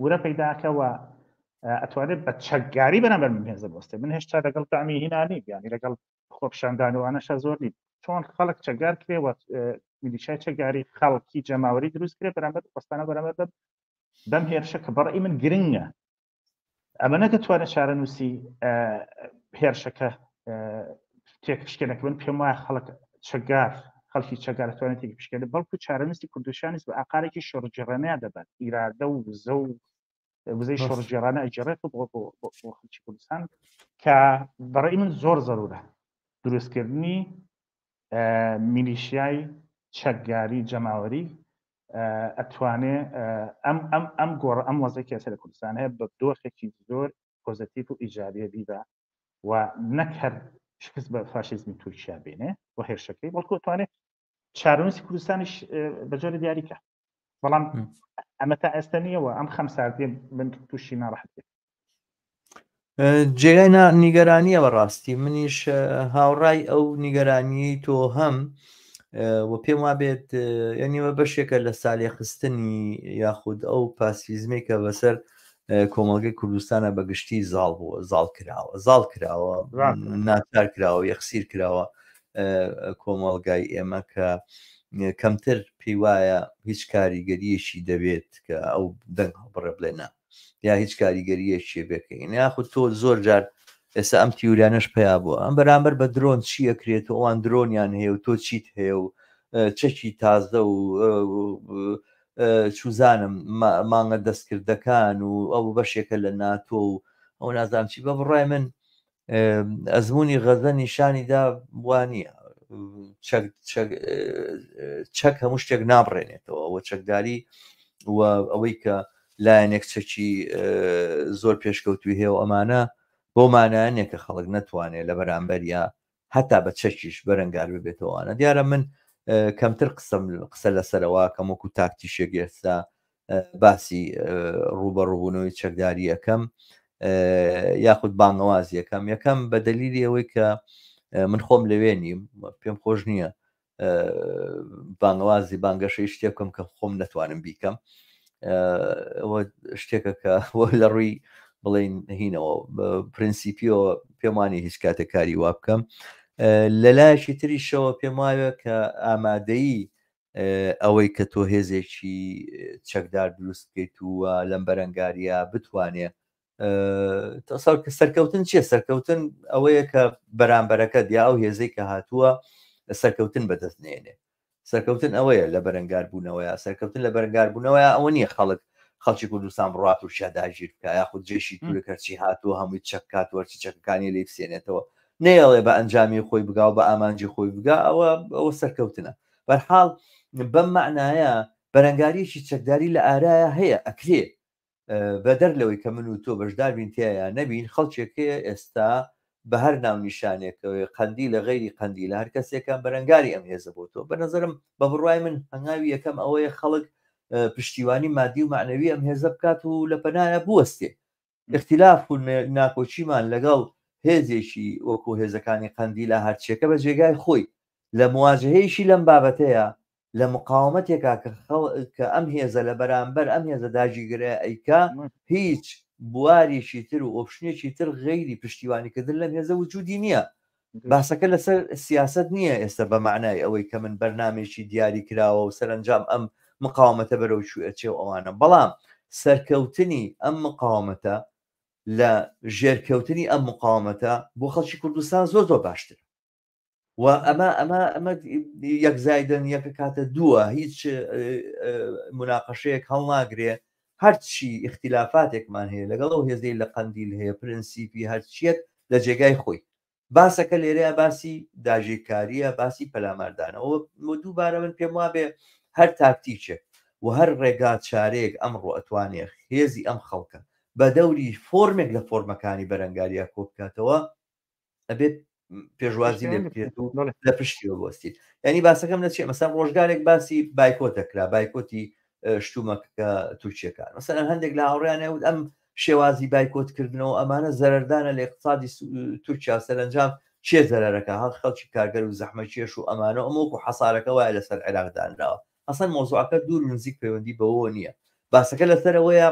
ورە پەیداکەوە ئەتوانێت بە چەکگاری بەرامبەر من هێزە بۆستێ من هێشتا لەگەڵ تامی هینانی بیانی لەگەڵ خۆپشاندانوانەشە زۆر نیم چۆن خەڵک چەکدار کرێ و میلیشای چەکداری خەڵکی جەماوەری دروست کرێ بەرامبەر وەستانە بەرامبەر بەم بەم هێرشە کە بەڕی من گرنگە ئەمە نەدەتوانێت چارەنووسی هێرشەکە تێک بشکێنێک من پێم وایە خەڵک چەکدار خەڵکی چەکدار توانێت تێک بشکێنێت بەڵکو چارەنووسی کوردستانیش بە ئاقارێکی شۆڕگێڕانەیە دەبات ئیرادە و وزە و وزەی شۆڕگێڕانە ئەگەڕێت بۆ بۆ خەڵکی کوردستان کە بەڕێی من زۆر زەرورە دروستکردنی میلیشیای چەکگاری جەماوەری ئەتوانێ ئەم ئەم ئەم گۆڕ ئەم وەزەی کێسە لە کوردستان هەیە بە دۆخێکی زۆر پۆزەتیف و ئیجابیە بیبە و نەک هەر شکست بە فاشیزمی تورکیا بێنێ و هێرشەکەی بەڵکو توانێت چارەنووسی کوردستانیش بە جۆرە دیاریکە بەڵام ئەمە تا ئێستا نییەوە ئەم خەمساردیە من تووشی ناڕەحەت کرد جێگای نیگەرانیە بەڕاستی منیش هاوڕای ئەو نیگەرانیەی تۆ هەم و پێم وابێت یعنیوە بەشێکە لە سالێخستنی یاخود ئەو پاسیزمێک کە بەسەر کۆمەڵگەی کوردستانە بە گشتی زاڵ بووە زاڵ کراوە زاڵ کراوە ناچار کراوە یەخسیر کراوە کۆمەڵگای ئێمە کە کەمتر پێی وایە هیچ کاریگەریەکی دەبێت کە ئەو دەنگ هەڵبڕێ بڵێ نا یا هیچ کاریگەریەکی بێکەین یاخود تۆ زۆر جار ئێستا ئەم تیوریانەش پیا بووە ئەم بەرامبەر بە درۆن چی ئەکرێت و ئەوان درۆنیان هەیە و تۆ چیت هەیە و چەکی تازە و چوزانم مانگە دەستکردەکان و ئەو بەشێکە لە ناتۆ و ئەو نازانم چی بە بڕای من ئەزمموی غەزە نیشانی دا وانە چەک هەموو شتێک نابڕێنێتەوە ئەوە چەکداری و ئەوەی کە لایەنێک چەکی زۆر پێشکەوتوی هەیە و ئەمانە بۆ مانایانە کە خەڵک نەتوانێت لە بەرامبەریا هەتا بە چەکیش بەرەنگار ببێتەوەوانە دیارە من کەمتر قسەم قسە لەسەرەوە کەم وەکو تاکتیشێک ئێستا باسی ڕوبەڕوبوونەوەی چەکداری یەکەم یاخود بانگەواز یەکەم یەکەم بە دەلیلی ئەوەی کە من خۆم لەوێ نیم پێم خۆش نییە بانگەوازی بانگەشەی شتێ بکەم کە خۆم نەتوانم بیکەم ئەوە شتێکە کە لە ڕووی بڵین هینەوە پرنسیپیەوە پێمانی هیچ کاتێک کاری وا بکەم لەلایەکی تریشەوە پێم وایە کە ئامادەیی ئەوەی کە تۆ هێزێکی چەکدار دروست بکەیت و لەم بەرەنگاریە بتوانێ سەرکەوتن چییە سەرکەوتن ئەوەیە کە بەرامبەرەکە یا ئەو هێزەی کە هاتووە سەرکەوتن بەدەست نێنێ سەرکەوتن ئەوەیە لە بەرەنگاربوونەوەیە سەرکەوتن لە بەرەنگاربوونەوەیە ئەوە نییە خەڵک خەڵکی کوردستان بڕات تورکیا داگیر بکە یاخود جێشی تورک هەرچی هاتووە هەمووی چەک کات وەرچی چەکەکانی لێ بسێنێتەوە نەیەڵێ بە ئەنجامی خۆی بگا و بە ئامانجی خۆی بگا ئەوە ئەوە سەرکەوتنە بەرحاڵ بەم مەعنایە بەرەنگاریەکی چەکداری لە ئارایە هەیە ئەکرێ بەدەر لەوەی کە من و تۆ بەشدار بین تیایا نەبین خەڵکێک هەیە ئێستا بە هەر ناونیشانێکەوەی قەندی لە غەیری قەندی لە هەر کەسێکە بەرەنگاری ئەم هێزە بۆ تۆ بە نظرم بە بڕوای من هەنگاوی یەکەم ئەوەیە خەڵک پشتیوانی مادی و معنەوی ئەم هێزە بکات و لە پەنایە بوەستێ اختلاف و ناکۆکیمان لەگەڵ هێزێکی وەکو هێزەکانی قەندیلا هەرچیەکە بە جێگای خۆی لە مواجهەیەکی لەم بابەتەیە لە مقاومەتێکا کە کە ئەم هێزە لە بەرامبەر ئەم هێزە داگیرگەرە ئەیکا هیچ بوارێکی تر و option ێکی تر غەیری پشتیوانیکردن لەم هێزە وجودی نییە باسەکە لەسەر سیاسەت نییە ئێستا بە مەعنای ئەوەی کە من بەرنامەیەکی دیاری کراوە و سەرەنجام ئەم مقاومەتە بەرەو کوێ ئەچێ و ئەوانە بەڵام سەرکەوتنی ئەم مقاومەتە لە ژێرکەوتنی ئەم مقاومەتە بۆ خەڵکی کوردستان زۆر زۆر باشترە. و ئەمە ئەمە ئەمە یەک زایدن یەکە کاتە دووە هیچ مناقەشەیەک هەڵناگرێ هەرچی ئیختلافاتێکمان هەیە لەگەڵ ئەو هێزەی لە قەندیل هەیە پرنسیپی هەرچیەک لە جێگای خۆی باسەکە لێرەیە باسی داگیرکاریە باسی پەلاماردانە و دووبارە من پێم وابێ هەر تاکتیکێک و هەر ڕێگا چارەیەک ئەمڕۆ ئەتوانێ هێزی ئەم خەڵکە بە دەوری فۆرمێک لە فۆرمەکانی بەرەنگاریا کۆبکاتەوە ئەبێت پێشوازی لێ بکرێت و لە پشتیەوە بوەستیت یعنی باسەکەم لە چیە مەسەن ڕۆژگارێک باسی بایکۆت دەکرا بایکۆتی شتومەکە تورکیەکان مەسەلەن هەندێک لە هاوڕیان وت ئەم شێوازی بایکۆتکردنەوە ئەمانە زەرەردانە لە اقتصادی تورکیا سەرەنجام چێ زەرەرەکە هەڵ خەڵکی کارگەر و زەحمەکێش و ئەمانە ئەمە وەکو حەسارەکە وایە لەسەر عێراق دانراوە ئەسڵەن مەوزوعەکە دوور و نزیک پەیوەندی بەوەوە نییە باسەکە لەسەرەوەیە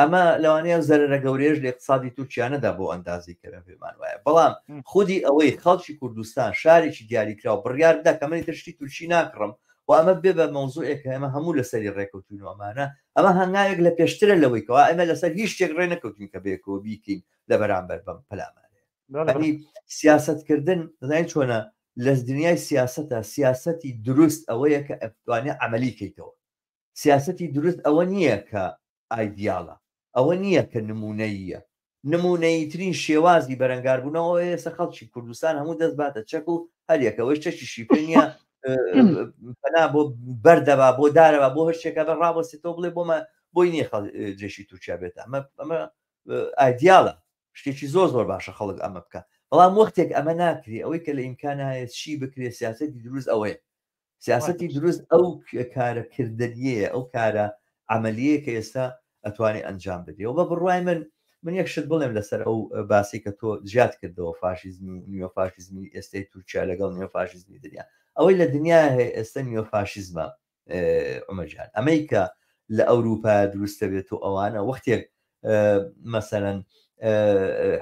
ئەمە لەوانەیە ئەو زەرەرە گەورەیەش لە اقتصادی تورکیا نەدا بۆ ئەندازەی کە ئێمە پێمان وایە بەڵام خودی ئەوەی خەڵکی کوردستان شارێکی دیاریکراو بڕیار بدا کە من ئیتر شتی تورکی ناکڕم و ئەمە بێ بە مەوزوعێک کە ئێمە هەموو لەسەری ڕێکەوتوین و ئەمانە ئەمە هەنگاوێک لە پێشترە لەوەی کەوا ئێمە لەسەر هیچ شتێک ڕێ نەکەوتوین کە بەیەکەوە بیکەین لە بەرامبەر بەم پەلامارەیە یعنی سیاسەتکردن دەزانی چۆنە لە دنیای سیاسەتە سیاسەتی دروست ئەوەیە کە ئەتوانێ عەمەلی کەیتەوە سیاسەتی دروست ئەوە نییە کە ئایدیاڵە، ئەوە نییە کە نموونەییە. نموونەییترین شێوازی بەرەنگاربوونەوە ئەوەیە ئێستا خەڵکی کوردستان هەموو دەست باتە چەک و هەر یەکەوەش چەکیشی پێ نییە پەنا بۆ بەردەبا بۆ دارەبا بۆ هەر شتێکە بە ڕابەستێتەوە بڵێ بۆمە بۆی نییە جێشی تورکیا بێت ئەمە ئەمە ئایدیالە شتێکی زۆر زۆر باشە خەڵک ئەمە بکە بەڵام وەختێک ئەمە ناکرێ ئەوەی کە لە ئیمکانایە چی بکرێ سیاسەتی دروست ئەوەیە سیاسەتی دروست ئەو کارە کردەریەیە، ئەو کارە عەمەلیەیە کە ئێستا ئەتوانێ ئەنجام بدرێ و بە بڕوای من من یەک شت بڵێم لەسەر ئەو باسی کە تۆ جیات کردەوە فاشیزمی و نیۆفاشیزمی ئێستای تورکیا لەگەڵ نیۆفاشیزمی دنیا ئەوەی لە دنیا هەیە ئێستا نیۆفاشیزمە عمرجان ئەمەی کە لە ئەوروپا دروستە بێت و ئەوانە وەختێک مەسەلەن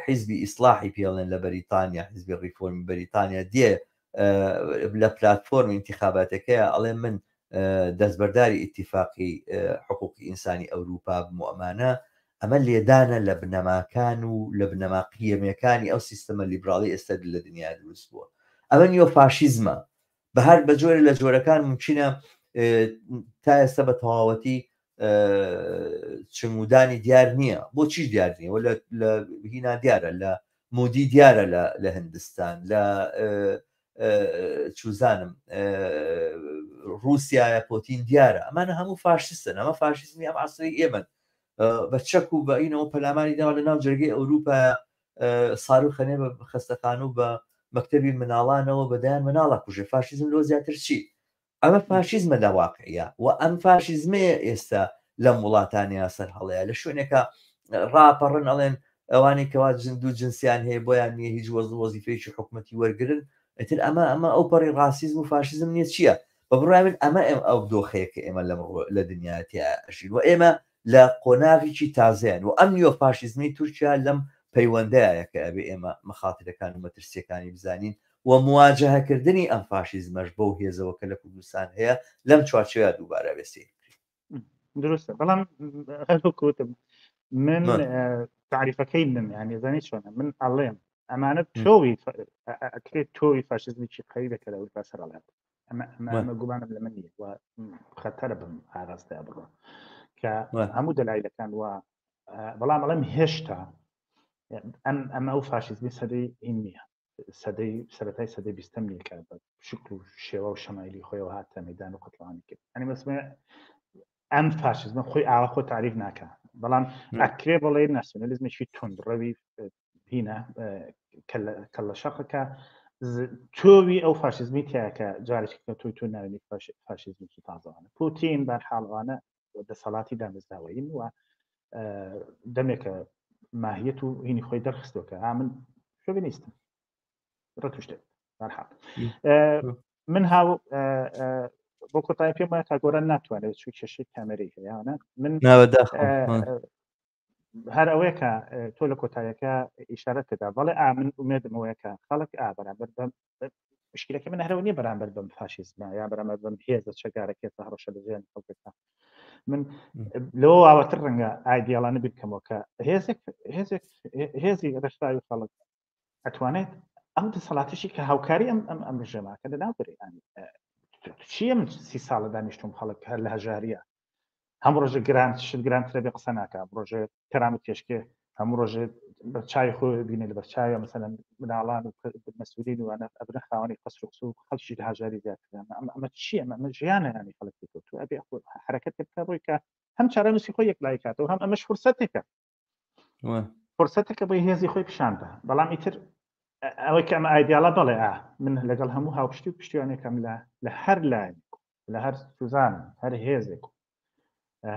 حیزبی ئیسلاحی پێڵێن لە بەریتانیا حیزبی ڕیفۆرمی بەریتانیا دێ لە پلاتفۆرمی ئینتیخاباتەکەیە ئەڵێ من دەستبەرداری ئیتیفاقی حقوقی ئینسانی ئەوروپا بم و ئەمانە ئەمە لێدانە لە بنەماکان و لە بنەما قیەمەکانی ئەو سیستەمە لیبراڵی ئێستا لە دنیا دروست بووە ئەمە نیۆفاشیزمە بە هەر بە جۆرە لە جۆرەکان ممکنە تا ئێستا بە تەواوەتی چنگودانی دیار نییە بۆ چیش دیار نییە لە هینا دیارە لە مودی دیارە لە هندستان لە چوزانم رووسایە پۆتین دیارە ئەمانە هەموو فاشیستن ئەمە فاشیزمی ئەم عسری ئێمن بە چەک و بە ئینەوە پەلاماری داوە لە ناو جەرگەی ئەوروپا ساروخەنێ بە خەستەخانە و بە مەکتەبی مناڵانەوە بەدایان مناڵە کوژێ فاشیزم لۆ زیاتر چی ئەمە فاشیزمە لە واقعیا و ئەم فاشیزمەیە ئێستا لەم وڵاتانەیە سەر هەڵەیە لە شوێنێکە ڕاپەڕن ئەڵێن ئەوانەی کەوا جندو جنسیان هەیە بۆیان نییە هیچ وەز وەزیفەیەکی حکومەتی وەرگن ئیتر ئەمە ئەمە ئەو پەڕی ڕاسیزم و فاشیزم نییە چییە بە بڕوای من ئەمە ئەم ئەو دۆخەیە کە ئێمە لەم لە دنیا تیا ئەژین و ئێمە لە قۆناغێکی تازەیان و ئەم نیۆ فاشیزمی تورکیا لەم پەیوەندەیە کە ئەبێ ئێمە مەخاترەکان و مەترسیەکانی بزانین و مواجەهەکردنی ئەم فاشیزمەش بەو هێزەوە کە لە کوردستان هەیە لەم چوارچێوەیە دووبارە ئەبێ سەیر بکرێت. دروستە بەڵام هەر وەک وتم من تعریفەکەی من یعنی زانی چۆنە من ئەڵێم ئەمانە تۆوی ئەکرێت تۆوی فاشیزمێکی قەوی بێت کە لە ئەوروپا سەر ئەڵێت ئەمە ئەمە گومانم لە من نییە و خەتەرە بم ئاراستەیە بڕۆ کە هەموو دەلایلەکان و بەڵام ئەڵێم هێشتا ئەم ئەمە ئەو فاشیزمی سەدەی هین نییە سەدەی سەرەتای سەدەی بیستەم نییە کە بە شکل و شێوە و شەمایلی خۆیەوە هاتە مەدان و قەتڵانی کرد ئەنی مەسمە ئەم فاشیزمە خۆی ئاوا خۆ تعریف ناکە بەڵام ئەکرێ بڵێ ناسیۆنالیزمێکی توندڕەوی هینە کە لە شەقەکە تۆوی ئەو فاشیزمی تیاکە جارێکی کە تۆی تۆ ناوی فاشیزمێکی تازەوانە پوتین بەرحاڵوانە دەسەڵاتی دامەزراوەیین و دەمێکە ماهیەت و هینی خۆی دەرخستۆکە ها من شۆڤینیستم ڕەتوشتێت بەرحاڵ من هاو بۆ کۆتایی پێم وایە تا گۆران ناتوانێت چوو کێشەی کامێرەی هەیەانە من هەر ئەوەیە کە تۆ لە کۆتایەکە ئیشارەت پێدا بەڵێ ئا من ئومێدم ئەوەیە کە خەڵک ئا بەرامبەر بەم مشکلەکە من هەرەوە نییە بەرامبەر بەم فاشیزمە یا بەرامبەر بەم هێزە چەکدارەکە کە هەڕەشە لە ژیانی خەڵکەکە من لەوە واوەتر ڕەنگە ئایدیاڵانە بیرکەمەوە کە هێزێک هێزێک هێزی ڕێکخراوی خەڵک ئەتوانێت ئەم دەسەڵاتیشی کە هاوکاری ئەم ئەم ئەم ڕژێماکە لەناو برێ چییە من سی ساڵە دانیشتم خەڵک هەر لە هەژاریە هەموو ڕۆژێ گران شت گرانترە بێ قسە ناکە هەموو ڕۆژێ کەرامەت پێشکێ هەموو ڕۆژێ بە چای خۆ بینێ لە بەرچاوە مەسەلەن مناڵان و مەسئولین و ئەنە ئەبنە خاوەنی قەسر و قسە و خەڵکی لە هەژاری زیاتر ئەمە ئەمە چییە ئەمە ئەمە ژیانە ینی خەڵک پێکەوتووە ئەبێ خۆ حرەکەت بکە بۆی کە هەم چارەنووسی خۆی یەکلایی کاتەوە هەم ئەمەش فرسەتێکە فرسەتێکە بۆی هێزی خۆی پیشاندا بەڵام ئیتر ئەوەی کە ئەمە ئایدیاڵە بەڵێ ئا من لەگەڵ هەموو هاوپشتی و پشتیوانێکم لە لە هەر لایەن لە هەر سوزان هەر هێزێک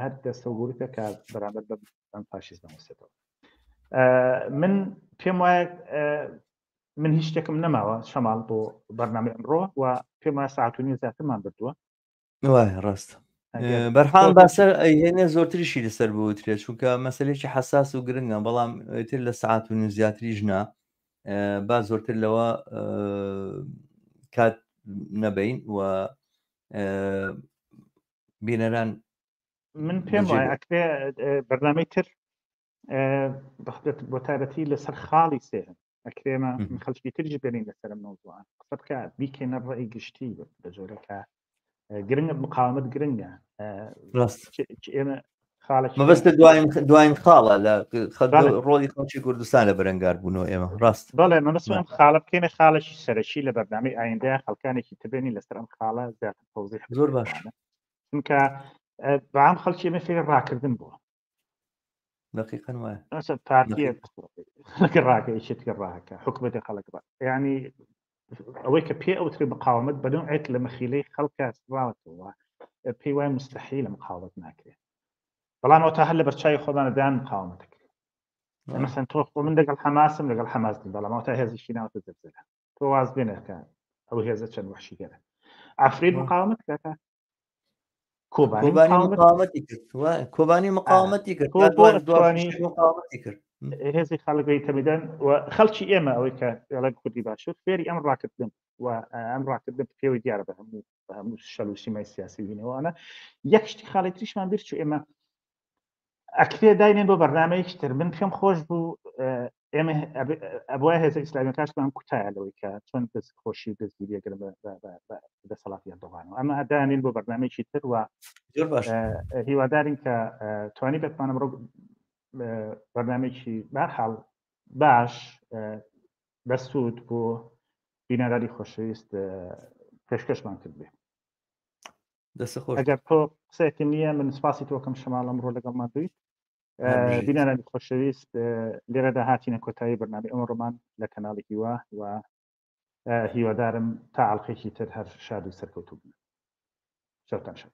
هەر دەستە و گروپێک کە بەرامبەر بە ئەم فاشیزمە وەستێتەوە من پێم وایە من هیچ شتێکم نەماوە شەماڵ بۆ بەرنامەی ئەمڕۆ و پێم وایە ساعت و نیو زیاترمان بردووە وایە ڕاست بەرحاڵ باسەر ئەیهێنێ زۆرتریشی لەسەر بوترێت چونکە مەسلێکی حساس و گرنگە بەڵام تر لە سعات و نیو زیاتریش نا با زۆرتر لەوە کات نەبین و بینەران من پێم وایە ئەکرێ بەرنامەی تر بۆ تایبەتی لەسەر خاڵی سێهم ئەکرێمە خەڵکی تریش بێنین لەسەر مەوزوعە قسە بکە بیکەینە ڕێی گشتی بە جۆرەکە گرنگە مقاومت گرنگە ڕاست ئێمە خاڵێک مەبەستە دواین دواین خاڵە لە ڕۆڵی خەڵکی کوردستان لە بەرەنگار بوونەوە ئێمە ڕاست بەڵێ مەبەستم ئەم خاڵە بکەینە خاڵێکی سەرەکی لە بەرنامەی ئایندەیە خەڵکانێکی تبێنی لەسەر ئەم خاڵە زیاتر تەوزیح زۆر باش چونکە بەعام خەڵکی ئێمە فێری ڕاکردن بووە دقیقا وایە ئەسە پارتیە خەڵک ڕاکە یەکێتی ڕاکە حکومەتی خەڵک ڕا ینی ئەوەی کە پێ ئەوترێ مقاومەت بە نوعێک لە مەخیلەی خەڵکە سڕاوەتەوە پێی وای مستحیلە مقاومەت ناکرێت بەڵام ئەو تا هەر لە بەرچاوی خۆمانە دان مقاومەت دەکرێت مەسەن تۆ خۆ من لەگەڵ حەماسم لەگەڵ حەماس نیم بەڵام ئەو تا هێزیشی ناوتە زلزلە تۆ واز بێنەکە ئەو هێزە چەند وحشیگەرە عفرین مقاومەت کاکە کۆبانی مقاومەتی کرد کۆبانی مقاومەتی کرد مقاومەتی کرد هێزی خەڵک تەمیدان و خەڵکی ئێمە ئەوەی کە ئێڵێن کوردی باشوور فێری ئەم ڕاکردن و ئەم ڕاکردن پێوەی دیارە بە هەموو هەموو شەل و سیمای سیاسی بینەوەوانە یەک شتی خاڵی تریشمان بیر چوو ئێمە ئەکرێ داینێن بۆ بەرنمەیەکی تر من پێم خۆش بوو ئێمە ئەبووە هێزە ئیسلامیەکانشمان کوتایە لەوەی کە چۆن دەست خۆشی و دەستگیریەگرن بە دەسەڵاتی ئەردۆغانەوە ئەمە دانین بۆ بەرنمەیەکی تر و هیوادارین کە توانی بتمانە بڕۆ بەرنمەیەکی بارحاڵ باش بەسوود بۆ بینەرانی خۆشەویست پێشکەشمان کرد بێ ئەگەر تۆ قسەیەکی نییە من سپاسی تۆکەم شەماڵ ئەمڕۆ لەگەڵمان بوویت بینەرانی خۆشەویست لێرەدا هاتینە کۆتایی بەرنامەی ئەمڕۆمان لە کەناڵی هیوا و هیوادارم تا ئەڵلقێکی تر هەر شاد و سەرکەوتوو بن شەوتان شاد.